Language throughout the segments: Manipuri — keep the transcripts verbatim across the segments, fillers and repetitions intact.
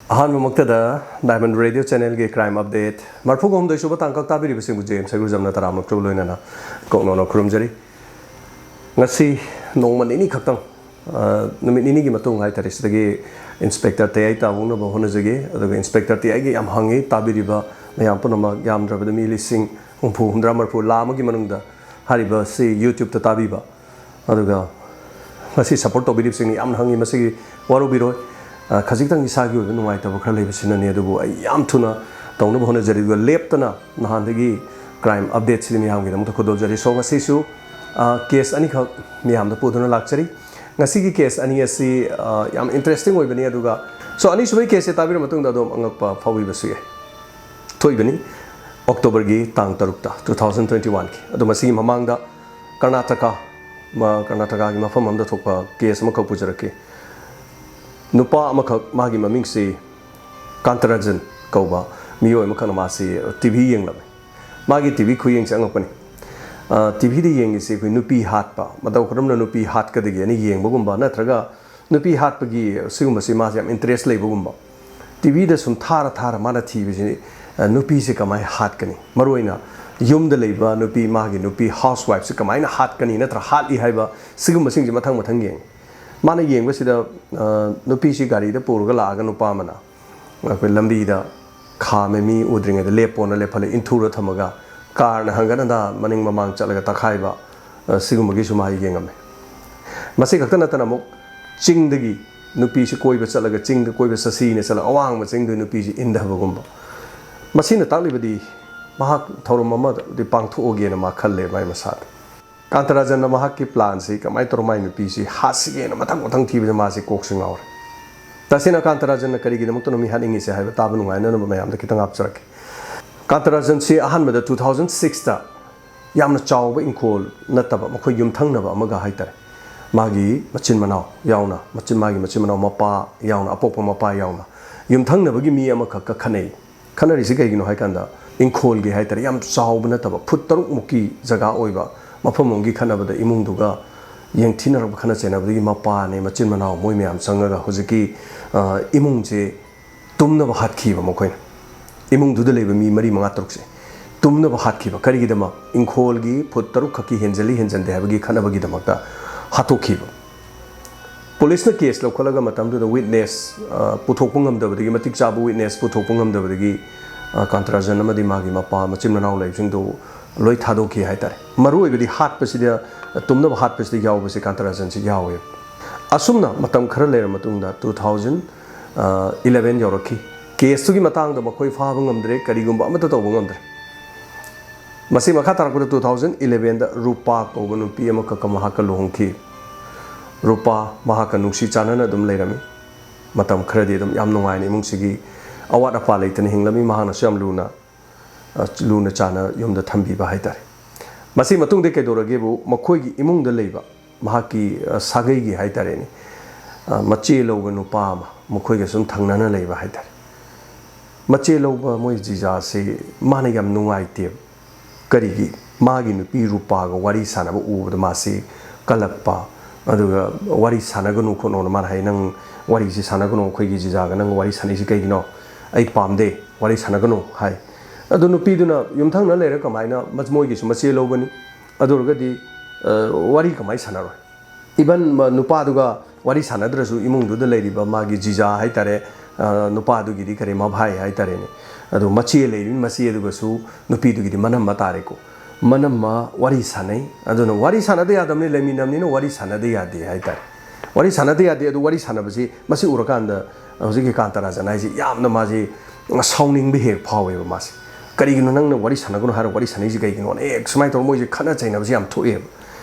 ꯑꯍꯥꯟꯕꯃꯛꯇꯗ Diamond Radio Channelꯒꯤ Crime Update ꯃꯔꯤꯐꯨꯒ ꯍꯨꯝꯗꯣꯏ ꯁꯨꯕ ꯇꯥꯡꯀꯛ ꯇꯥꯕꯤꯔꯤꯕꯁꯤꯡꯕꯨ ꯖꯦꯝꯁ ꯍꯩꯒ꯭ꯔꯨꯖꯝꯅ ꯇꯔꯥꯝꯅ ꯑꯣꯛꯆꯕ ꯂꯣꯏꯅꯅ ꯀꯣꯛꯅꯣꯅ ꯈꯨꯔꯨꯝꯖꯔꯤ꯫ ꯉꯁꯤ ꯅꯣꯡꯃ ꯅꯤꯅꯤ ꯈꯛꯇꯪ, ꯑ, ꯅꯨꯃꯤꯠ ꯅꯤꯅꯤꯒꯤ ꯃꯇꯨꯡ ꯍꯥꯏꯇꯥꯔꯦ, ꯁꯤꯗꯒꯤ ꯏꯟꯁꯄꯦꯛꯇꯔ ꯇꯌꯥꯏ ꯇꯥꯕ ꯎꯅꯕ ꯍꯣꯠꯅꯖꯒꯦ꯫ ꯑꯗꯨꯒ ꯏꯟꯁꯄꯦꯛꯇꯔ ꯇꯌꯥꯏꯒꯤ ꯌꯥꯝ ꯍꯪꯉꯤ, ꯇꯥꯕꯤꯔꯤꯕ ꯃꯌꯥꯝ ꯄꯨꯝꯅꯃꯛ ꯌꯥꯝꯗ꯭ꯔꯕꯗ ꯃꯤ ꯂꯤꯁꯤꯡ ꯍꯨꯝꯐꯨ, ꯍꯨꯝꯗ꯭ꯔꯥ, ꯃꯔꯤꯐꯨ, ꯂꯥ ꯑꯃꯒꯤ ꯃꯅꯨꯡꯗ ꯍꯥꯏꯔꯤꯕ ꯁꯤ YouTubeꯇ ꯇꯥꯕꯤꯕ, ꯑꯗꯨꯒ ꯉꯁꯤ ꯁꯞꯄꯣꯔꯠ ꯇꯧꯕꯤꯔꯤꯕꯁꯤꯡꯅ ꯌꯥꯝꯅ ꯍꯪꯉꯤ, ꯃꯁꯤꯒꯤ ꯋꯥꯔꯧꯕꯤꯔꯣꯏ꯫ ꯑ, ꯈꯖꯤꯛꯇꯪ ꯏꯁꯥꯒꯤ ꯑꯣꯏꯕ ꯅꯨꯡꯉꯥꯏꯇꯕ ꯈꯔ ꯂꯩꯕꯁꯤꯅꯅꯤ, ꯑꯗꯨꯕꯨ ꯑꯩ ꯌꯥꯝ ꯊꯨꯅ ꯇꯧꯅꯕ ꯍꯣꯠꯅꯖꯔꯤ꯫ ꯑꯗꯨꯒ ꯂꯦꯞꯇꯅ ꯅꯍꯥꯟꯗꯒꯤ Crime Updateꯁꯤꯗꯤ ꯃꯤꯌꯥꯝꯒꯤꯗꯃꯛꯇ ꯈꯨꯗꯣꯜꯖꯔꯤ꯫ So, ꯉꯁꯤꯁꯨ, ꯑ, case ꯑꯅꯤꯈꯛ ꯃꯤꯌꯥꯝꯗ ꯄꯨꯗꯨꯅ ꯂꯥꯛꯆꯔꯤ꯫ ꯉꯁꯤꯒꯤ case ꯑꯅꯤ ꯑꯁꯤ, ꯑ, ꯌꯥꯝ interesting ꯑꯣꯏꯕꯅꯤ꯫ ꯑꯗꯨꯒ, so, ꯑꯅꯤꯁꯨꯕꯒꯤ caseꯁꯦ ꯇꯥꯕꯤꯔ ꯃꯇꯨꯡꯗ ꯑꯗꯨꯝ ꯑꯉꯛꯄ ꯐꯥꯎꯕꯤꯕꯁꯨ ꯌꯥꯏ꯫ ꯊꯣꯛꯏꯕꯅꯤ ꯑꯣꯛꯇꯣꯕꯔꯒꯤ ꯇꯥꯡ ꯇꯔꯨꯛꯇ, two thousand twenty oneꯒꯤ꯫ ꯑꯗꯣ ꯃꯁꯤꯒꯤ ꯃꯃꯥꯡꯗ ꯀꯔꯅꯥꯇꯀꯥ, ꯃ-, ꯀꯔꯅꯥꯇꯀꯥꯒꯤ ꯃꯐꯝ ꯑꯃꯗ ꯊꯣꯛꯄ case ꯑꯃꯈꯛ ꯄꯨꯖꯔꯛꯀꯦ꯫ ꯅꯨꯄꯥ ꯑꯃꯈꯛ, ꯃꯥꯒꯤ ꯃꯃꯤꯡꯁꯤ ꯀꯥꯟꯇꯔꯥꯖꯟ ꯀꯧꯕ ꯃꯤꯑꯣꯏ ꯑꯃꯈꯛꯅ ꯃꯥꯁꯤ TV ꯌꯦꯡꯂꯝꯃꯤ꯫ ꯃꯥꯒꯤ TV ꯈꯨꯌꯦꯡꯁꯦ ꯑꯉꯛꯄꯅꯤ꯫ ꯑ, TVꯗ ꯌꯦꯡꯉꯤꯁꯤ ꯑꯩꯈꯣꯏ ꯅꯨꯄꯤ ꯍꯥꯠꯄ, ꯃꯇꯧ ꯀꯔꯝꯅ ꯅꯨꯄꯤ ꯍꯥꯠꯀꯗꯒꯦꯅ ꯌꯦꯡꯕꯒꯨꯝꯕ, ꯅꯠꯇ꯭ꯔꯒ ꯅꯨꯄꯤ ꯍꯥꯠꯄꯒꯤ ꯁꯤꯒꯨꯝꯕꯁꯤ ꯃꯥꯁꯦ ꯌꯥꯝ interest ꯂꯩꯕꯒꯨꯝꯕ꯫ TVꯗ ꯁꯨꯝ ꯊꯥꯔ ꯊꯥꯔ ꯃꯥꯅ ꯊꯤꯕꯁꯤ, ꯑ, ꯅꯨꯄꯤꯁꯦ ꯀꯃꯥꯏꯅ ꯍꯥꯠꯀꯅꯤ? ꯃꯔꯨꯑꯣꯏꯅ ꯌꯨꯝꯗ ꯂꯩꯕ ꯅꯨꯄꯤ, ꯃꯥꯒꯤ ꯅꯨꯄꯤ housewifeꯁꯦ ꯀꯃꯥꯏꯅ ꯍꯥꯠꯀꯅꯤ ꯅꯠꯇ꯭ꯔ ꯍꯥꯠꯂꯤ ꯍꯥꯏꯕ ꯁꯤꯒꯨꯝꯕꯁꯤꯡꯁꯦ ꯃꯊꯪ ꯃꯊꯪ ꯌꯦꯡꯉꯤ꯫ ꯃꯥꯅ ꯌꯦꯡꯕꯁꯤꯗ, ꯑ, ꯅꯨꯄꯤꯁꯤ ꯒꯥꯔꯤꯗ ꯄꯨꯔꯒ ꯂꯥꯛꯑꯒ ꯅꯨꯄꯥ ꯑꯃꯅ ꯑꯩꯈꯣꯏ ꯂꯝꯕꯤꯗ ꯈꯥꯝꯃꯦ, ꯃꯤ ꯎꯗ꯭ꯔꯤꯉꯩꯗ ꯂꯦꯞꯄꯣꯅ ꯂꯦꯞꯍꯜꯂꯦ, ꯏꯟꯊꯨꯔ ꯊꯝꯃꯒ ꯀꯥꯔꯅ ꯍꯪꯒꯠ ꯍꯟꯗꯥ ꯃꯅꯤꯡ ꯃꯃꯥꯡ ꯆꯠꯂꯒ ꯇꯛꯈꯥꯏꯕ, ꯑ, ꯁꯤꯒꯨꯝꯕꯒꯤꯁꯨ ꯃꯥ ꯌꯦꯡꯉꯝꯃꯦ꯫ ꯃꯁꯤ ꯈꯛꯇ ꯅꯠꯇꯅ ꯑꯃꯨꯛ ꯆꯤꯡꯗꯒꯤ ꯅꯨꯄꯤꯁꯤ ꯀꯣꯏꯕ ꯆꯠꯂꯒ, ꯆꯤꯡꯗ ꯀꯣꯏꯕ ꯆꯠꯁꯤꯅ ꯆꯠꯂꯒ ꯑꯋꯥꯡꯕ ꯆꯤꯡꯗ ꯅꯨꯄꯤꯁꯤ ꯏꯟꯊꯕꯒꯨꯝꯕ꯫ ꯃꯁꯤꯅ ꯇꯥꯛꯂꯤꯕꯗꯤ ꯃꯍꯥꯛ ꯊꯧꯔꯝ ꯑꯃꯗꯤ ꯄꯥꯡꯊꯣꯛꯑꯒꯦꯅ ꯃꯥ ꯈꯜꯂꯦ ꯃꯥꯏ ꯃꯁꯥꯗ꯫ ꯀꯥꯟꯇꯔꯥꯖꯟꯅ ꯃꯍꯥꯛꯀꯤ planꯁꯤ ꯀꯃꯥꯏꯅ ꯇꯧꯔ ꯃꯥꯏ ꯅꯨꯄꯤꯁꯤ ꯍꯥꯠꯁꯤꯒꯦꯅ ꯃꯊꯪ ꯃꯊꯪ ꯊꯤꯕꯗ ꯃꯥꯁꯤ ꯀꯣꯛꯁꯤ ꯉꯥꯎꯔꯦ꯫ ꯇꯁꯦꯡꯅ ꯀꯥꯟꯇꯔꯥꯖꯟꯅ ꯀꯔꯤꯒꯤꯗꯃꯛꯇꯅꯣ ꯃꯤ ꯍꯥꯠꯅꯤꯡꯉꯤꯁꯦ ꯍꯥꯏꯕ ꯇꯥꯕ ꯅꯨꯡꯉꯥꯏꯅꯅꯕ ꯃꯌꯥꯝꯗ ꯈꯤꯇꯪ ꯍꯥꯞꯆꯔꯛꯀꯦ꯫ ꯀꯥꯟꯇꯔꯥꯖꯟꯁꯤ ꯑꯍꯥꯟꯕꯗ two thousand sixꯇ ꯌꯥꯝꯅ ꯆꯥꯎꯕ ꯏꯪꯈꯣꯜ ꯅꯠꯇꯕ, ꯃꯈꯣꯏ ꯌꯨꯝꯊꯪꯅꯕ ꯑꯃꯒ ꯍꯥꯏꯇꯥꯔꯦ, ꯃꯥꯒꯤ ꯃꯆꯤꯟ ꯃꯅꯥꯎ ꯌꯥꯎꯅ, ꯃꯆꯤꯟ, ꯃꯥꯒꯤ ꯃꯆꯤꯟ ꯃꯅꯥꯎ ꯃꯄꯥ ꯌꯥꯎꯅ, ꯑꯄꯣꯛꯄ ꯃꯄꯥ ꯌꯥꯎꯅ ꯌꯨꯝꯊꯪꯅꯕꯒꯤ ꯃꯤ ꯑꯃꯈꯛꯀ ꯈꯠꯅꯩ꯫ ꯈꯠꯅꯔꯤꯁꯤ ꯀꯩꯒꯤꯅꯣ ꯍꯥꯏ ꯀꯥꯟꯗ, ꯏꯪꯈꯣꯜꯒꯤ ꯍꯥꯏ ꯇꯥꯔꯦ, ꯌꯥꯝ ꯆꯥꯎꯕ ꯅꯠꯇꯕ, ꯐꯨꯠ ꯇꯔꯨꯛ ꯃꯨꯛꯀꯤ ꯖꯒꯥ ꯑꯣꯏꯕ ꯃꯐꯝ ꯑꯃꯒꯤ ꯈꯠꯅꯕꯗ ꯏꯃꯨꯡꯗꯨꯒ ꯌꯦꯡꯊꯤꯅꯔꯛꯄ, ꯈꯠꯅ ꯆꯩꯅꯕꯗꯒꯤ ꯃꯄꯥꯅꯦ, ꯃꯆꯤꯟ ꯃꯅꯥꯎ ꯃꯣꯏ ꯃꯌꯥꯝ ꯆꯪꯉꯒ ꯍꯧꯖꯤꯛꯀꯤ, ꯑ, ꯏꯃꯨꯡꯁꯦ ꯇꯨꯝꯅꯕ ꯍꯥꯠꯈꯤꯕ ꯃꯈꯣꯏꯅ꯫ ꯏꯃꯨꯡꯗꯨꯗ ꯂꯩꯕ ꯃꯤ ꯃꯔꯤ, ꯃꯉꯥ, ꯇꯔꯨꯛꯁꯦ ꯇꯨꯝꯅꯕ ꯍꯥꯠꯈꯤꯕ꯫ ꯀꯔꯤꯒꯤꯗꯃꯛ? ꯏꯪꯈꯣꯜꯒꯤ ꯐꯨꯠ ꯇꯔꯨꯛ ꯈꯛꯀꯤ ꯍꯦꯟꯖꯜꯂꯤ ꯍꯦꯟꯖꯟꯗꯦ ꯍꯥꯏꯕꯒꯤ ꯈꯠꯅꯕꯒꯤꯗꯃꯛꯇ ꯍꯥꯠꯇꯣꯛꯈꯤꯕ꯫ ꯄꯨꯂꯤꯁꯅ ꯀꯦꯁ ꯂꯧꯈꯠꯂꯒ ꯃꯇꯝꯗꯨꯗ ꯋꯤꯠꯅꯦꯁ, ꯑ, ꯄꯨꯊꯣꯛꯄ ꯉꯝꯗꯕꯗꯒꯤ, ꯃꯇꯤꯛ ꯆꯥꯕ ꯋꯤꯠꯅꯦꯁ ꯄꯨꯊꯣꯛꯄ ꯉꯝꯗꯕꯗꯒꯤ, ꯑ, ꯀꯥꯟꯇꯔꯥꯖꯟ ꯑꯃꯗꯤ ꯃꯥꯒꯤ ꯃꯄꯥ, ꯃꯆꯤꯟ ꯃꯅꯥꯎ ꯂꯩꯕꯁꯤꯡꯗꯨ ꯂꯣꯏ ꯊꯥꯗꯣꯛꯈꯤ ꯍꯥꯏꯇꯥꯔꯦ꯫ ꯃꯔꯨ ꯑꯣꯏꯕꯗꯤ ꯍꯥꯠꯄꯁꯤꯗ, ꯇꯨꯝꯅꯕ ꯍꯥꯠꯄꯁꯤꯗ ꯌꯥꯎꯕꯁꯦ ꯀꯥꯟꯇꯔꯥꯖꯟꯁꯤ ꯌꯥꯎꯋꯦ꯫ ꯑꯁꯨꯝꯅ ꯃꯇꯝ ꯈꯔ ꯂꯩꯔ ꯃꯇꯨꯡꯗ two thousand, ꯑ, eleven ꯌꯧꯔꯛꯈꯤ꯫ ꯀꯦꯁꯇꯨꯒꯤ ꯃꯇꯥꯡꯗ ꯃꯈꯣꯏ ꯐꯥꯕ ꯉꯝꯗ꯭ꯔꯦ, ꯀꯔꯤꯒꯨꯝꯕ ꯑꯃꯠꯇ ꯇꯧꯕ ꯉꯝꯗ꯭ꯔꯦ꯫ ꯃꯁꯤ ꯃꯈꯥ ꯇꯥꯔꯛꯄꯗ two thousand elevenꯗ ꯔꯨꯄꯥ ꯀꯧꯕ ꯅꯨꯄꯤ ꯑꯃꯈꯛꯀ ꯃꯍꯥꯛꯀ ꯂꯨꯍꯣꯡꯈꯤ꯫ ꯔꯨꯄꯥ ꯃꯍꯥꯛꯀ ꯅꯨꯡꯁꯤ ꯆꯥꯟꯅꯅ ꯑꯗꯨꯝ ꯂꯩꯔꯝꯃꯤ꯫ ꯃꯇꯝ ꯈꯔꯗꯤ ꯑꯗꯨꯝ ꯌꯥꯝ ꯅꯨꯡꯉꯥꯏꯅ ꯏꯃꯨꯡꯁꯤꯒꯤ ꯑꯋꯥꯠ ꯑꯄꯥ ꯂꯩꯇꯅ ꯍꯤꯡꯂꯝꯃꯤ꯫ ꯃꯍꯥꯛꯅꯁꯨ ꯌꯥꯝ ꯂꯨꯅ, ꯑ, ꯂꯨꯅ ꯆꯥꯟꯅ ꯌꯨꯝꯗ ꯊꯝꯕꯤꯕ ꯍꯥꯏꯇꯥꯔꯦ꯫ ꯃꯁꯤ ꯃꯇꯨꯡꯗ ꯀꯩꯗꯧꯔꯒꯦꯕꯨ, ꯃꯈꯣꯏꯒꯤ ꯏꯃꯨꯡꯗ ꯂꯩꯕ ꯃꯍꯥꯛꯀꯤ, ꯑ, ꯁꯥꯒꯩꯒꯤ ꯍꯥꯏꯇꯥꯔꯦꯅꯦ, ꯑ, ꯃꯆꯦ ꯂꯧꯕ ꯅꯨꯄꯥ ꯑꯃ ꯃꯈꯣꯏꯒ ꯁꯨꯝ ꯊꯪꯅꯅ ꯂꯩꯕ ꯍꯥꯏꯇꯥꯔꯦ꯫ ꯃꯆꯦ ꯂꯧꯕ ꯃꯣꯏ ꯖꯤꯖꯥꯁꯦ ꯃꯥꯅ ꯌꯥꯝ ꯅꯨꯡꯉꯥꯏꯇꯦꯕ꯫ ꯀꯔꯤꯒꯤ? ꯃꯥꯒꯤ ꯅꯨꯄꯤ ꯔꯨꯄꯥꯒ ꯋꯥꯔꯤ ꯁꯥꯟꯅꯕ ꯎꯕꯗ ꯃꯥꯁꯤ ꯀꯜꯂꯛꯄ, ꯑꯗꯨꯒ "ꯋꯥꯔꯤ ꯁꯥꯟꯅꯒꯅꯨ ꯈꯣꯠꯅꯣꯅ" ꯃꯥꯅ ꯍꯥꯏ, "ꯅꯪ ꯋꯥꯔꯤꯁꯤ ꯁꯥꯟꯅꯒꯅꯨ, ꯑꯩꯈꯣꯏꯒꯤ ꯖꯤꯖꯥꯒ ꯅꯪ ꯋꯥꯔꯤ ꯁꯥꯟꯅꯩꯁꯤ ꯀꯩꯒꯤꯅꯣ? ꯑꯩ ꯄꯥꯝꯗꯦ, ꯋꯥꯔꯤ ꯁꯥꯟꯅꯒꯅꯨ" ꯍꯥꯏ꯫ ꯑꯗꯨ ꯅꯨꯄꯤꯗꯨꯅ ꯌꯨꯝꯊꯪꯅ ꯂꯩꯔ ꯀꯃꯥꯏꯅ ꯃ-, ꯃꯣꯏꯒꯤꯁꯨ ꯃꯆꯦ ꯂꯧꯕꯅꯤ, ꯑꯗꯨ ꯑꯣꯏꯔꯒꯗꯤ, ꯑ, ꯋꯥꯔꯤ ꯀꯃꯥꯏꯅ ꯁꯥꯟꯅꯔꯣꯏ? Even ꯃ-, ꯅꯨꯄꯥꯗꯨꯒ ꯋꯥꯔꯤ ꯁꯥꯟꯅꯗ꯭ꯔꯁꯨ ꯏꯃꯨꯡꯗꯨꯗ ꯂꯩꯔꯤꯕ ꯃꯥꯒꯤ ꯖꯤꯖꯥ ꯍꯥꯏꯇꯥꯔꯦ, ꯑ, ꯅꯨꯄꯥꯗꯨꯒꯤꯗꯤ ꯀꯔꯤ ꯃꯚꯥꯏ ꯍꯥꯏꯇꯥꯔꯦꯅꯦ, ꯑꯗꯣ ꯃꯆꯦ ꯂꯩꯔꯤꯕ ꯃꯆꯦ ꯑꯗꯨꯒꯁꯨ ꯅꯨꯄꯤꯗꯨꯒꯤꯗꯤ ꯃꯅꯝꯃ ꯇꯥꯔꯦꯀꯣ, ꯃꯅꯝꯃ ꯋꯥꯔꯤ ꯁꯥꯟꯅꯩ꯫ ꯑꯗꯨꯅ ꯋꯥꯔꯤ ꯁꯥꯟꯅꯗ ꯌꯥꯗꯕꯅꯤ, ꯂꯩꯃꯤꯟꯅꯕꯅꯤꯅ ꯋꯥꯔꯤ ꯁꯥꯟꯅꯗ ꯌꯥꯗꯦ ꯍꯥꯏꯇꯥꯔꯦ꯫ ꯋꯥꯔꯤ ꯁꯥꯟꯅꯗ ꯌꯥꯗꯦ꯫ ꯑꯗꯨ ꯋꯥꯔꯤ ꯁꯥꯟꯅꯕꯁꯤ ꯃꯁꯤ ꯎꯔꯀꯥꯟꯗ ꯍꯧꯖꯤꯛꯀꯤ ꯀꯥꯟꯇꯔꯥꯖꯟ ꯍꯥꯏꯁꯤ ꯌꯥꯝꯅ ꯃꯥꯁꯤ ꯁꯥꯎꯅꯤꯡꯕ ꯍꯦꯛ ꯐꯥꯎꯋꯦꯕ ꯃꯥꯁꯦ꯫ "ꯀꯔꯤꯒꯤꯅꯣ ꯅꯪꯅ ꯋꯥꯔꯤ ꯁꯥꯟꯅꯒꯅꯨ ꯍꯥꯏꯔ ꯋꯥꯔꯤ ꯁꯥꯟꯅꯩꯁꯤ ꯀꯩꯒꯤꯅꯣꯅ?" ꯍꯦꯛ ꯁꯨꯃꯥꯏꯅ ꯇꯧꯔꯒ ꯃꯣꯏꯁꯦ ꯈꯠꯅ ꯆꯩꯅꯕꯁꯤ ꯌꯥꯝ ꯊꯣꯛꯑꯦꯕ꯫